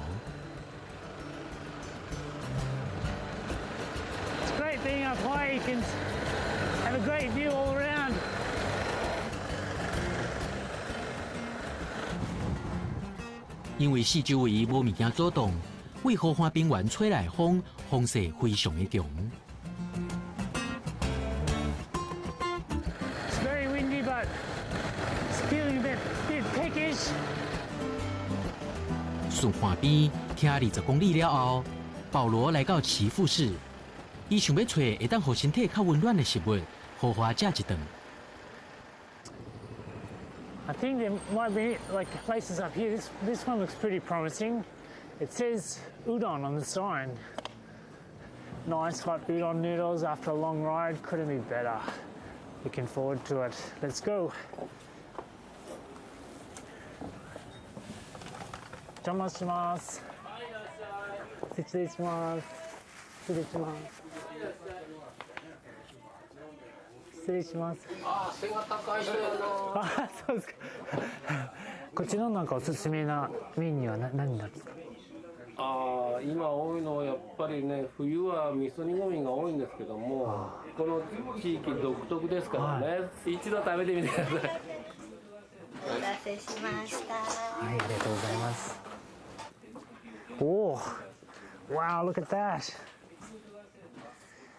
It's great being up high, you can have a great view all around. 因為四周圍無物件阻擋，對河岸平原吹來風，風勢非常的強。 It's very windy, but it's feeling a bit peckish. 順岸邊行20公里了後，保羅來到岐阜市，伊想欲揣會當予身體較溫暖的食物，好好食一頓。 I think there might be like places up here. This one looks pretty promising. It says udon on the sign. Nice hot udon noodles after a long ride. Couldn't be better. Looking forward to it. Let's go. 邪魔します。失礼します。失礼します。失礼します。ああ、背が高い人やな。あ、そうですか。こちらのなんかおすすめなメニューは何になるんですか？ああ、今多いのはやっぱりね、冬は味噌煮込みが多いんですけども、この地域独特ですからね、一度食べてみてください。お待たせしました。はい、ありがとうございます。おお、wow, look at that.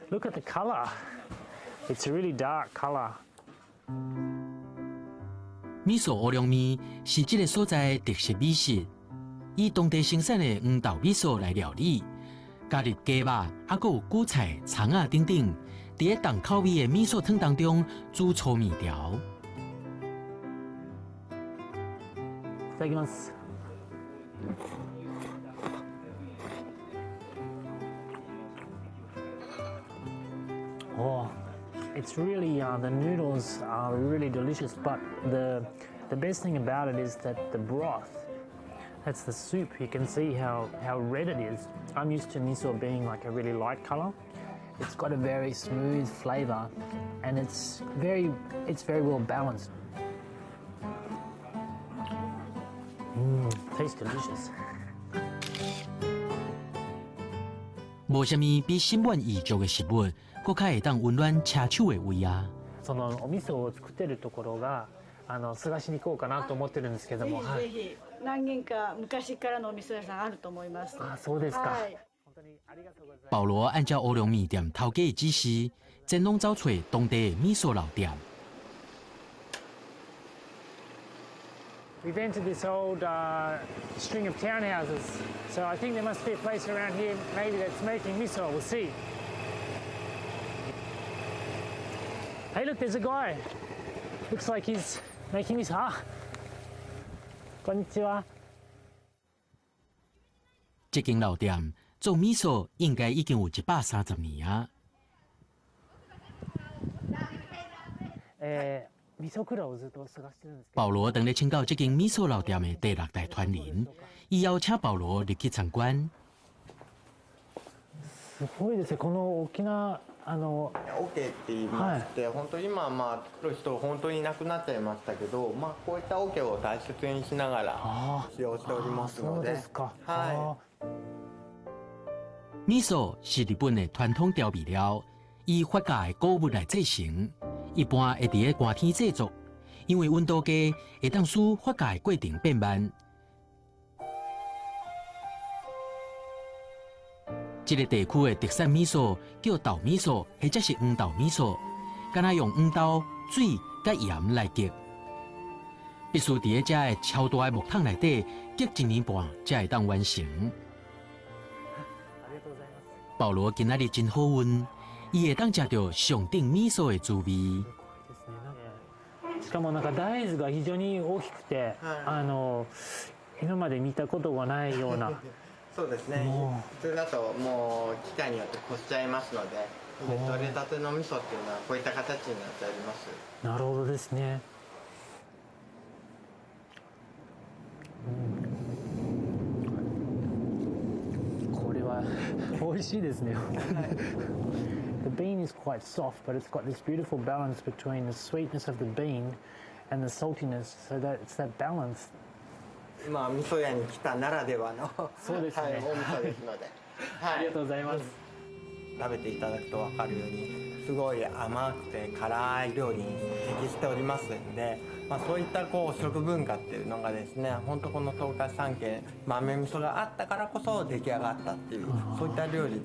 Look at the color. It's a really dark color. 味噌烏龍麵是這个所在的特色美食，以當地生產的黃豆味噌來料理，加入雞肉，還閣有韭菜、蔥仔等等，佇咧重口味的味噌湯當中煮粗麵條。いただきます。Oh, it's really the noodles are really delicious, but the best thing about it is that the broth, that's the soup. You can see how red it is. I'm used to miso being like a really light color. It's got a very smooth flavor, and it's very well balanced. Tastes delicious. 無啥物比心滿意足的食物，閣較會當溫暖車手的胃啊！そのお味噌を作ってるところが探しに行こうかなと思ってるんですけども、ぜひぜひ、何軒か昔からのお味噌屋さんあると思います。あ、そうですか。はい。保羅按照烏龍麵店頭家的指示，前往走揣當地的味噌老店。 We've entered this old string of townhouses, so I think there must be a place around here maybe that's making miso. We'll see. Hey, look, there's a guy. Looks like he's making miso. Ah, こんにちは。這間老店做味噌應該已經有130年啊。味噌蔵をずっと探してるんです。保羅當咧請教這間味噌老店的第六代傳人，伊邀請保羅入去參觀。すごいですね。この大きな桶って言いまして、本当今まあ作る人本当にいなくなっちゃいましたけど、まあこういった桶を大切にしながら使用しておりますので、そうですか。はい。味噌是日本的傳統調味料，以發酵的穀物來製成，一般會佇咧寒天製作，因為溫度低會當使發酵的過程變慢。這个地區的特產味噌叫豆味噌，或者是黃豆味噌，敢若用黃豆、水佮鹽來結，必須佇咧這个超大的木桶內底結一年半，才會當完成。保羅今仔日真好運，伊會當食著上等味噌的滋味。しかもなんか大豆が非常に大きくて、今まで見たことがないような。そうですね。普通だともう機械によってこしちゃいますので、で取れたての味噌っていうのはこういった形になっております。なるほどですね。これは美味しいですね。The bean is quite soft, but it's got this beautiful balance between the sweetness of the bean and the saltiness, so that it's that balance. まあ味噌屋に来たならではのそうですねはい、お味噌ですので、ありがとうございます。食べていただくと分かるようにすごい甘くて辛い料理に適しておりますんで、まあ、そういったこう食文化っていうのがですね、本当この東海三県豆味噌があったからこそ出来上がったっていう、そういった料理です。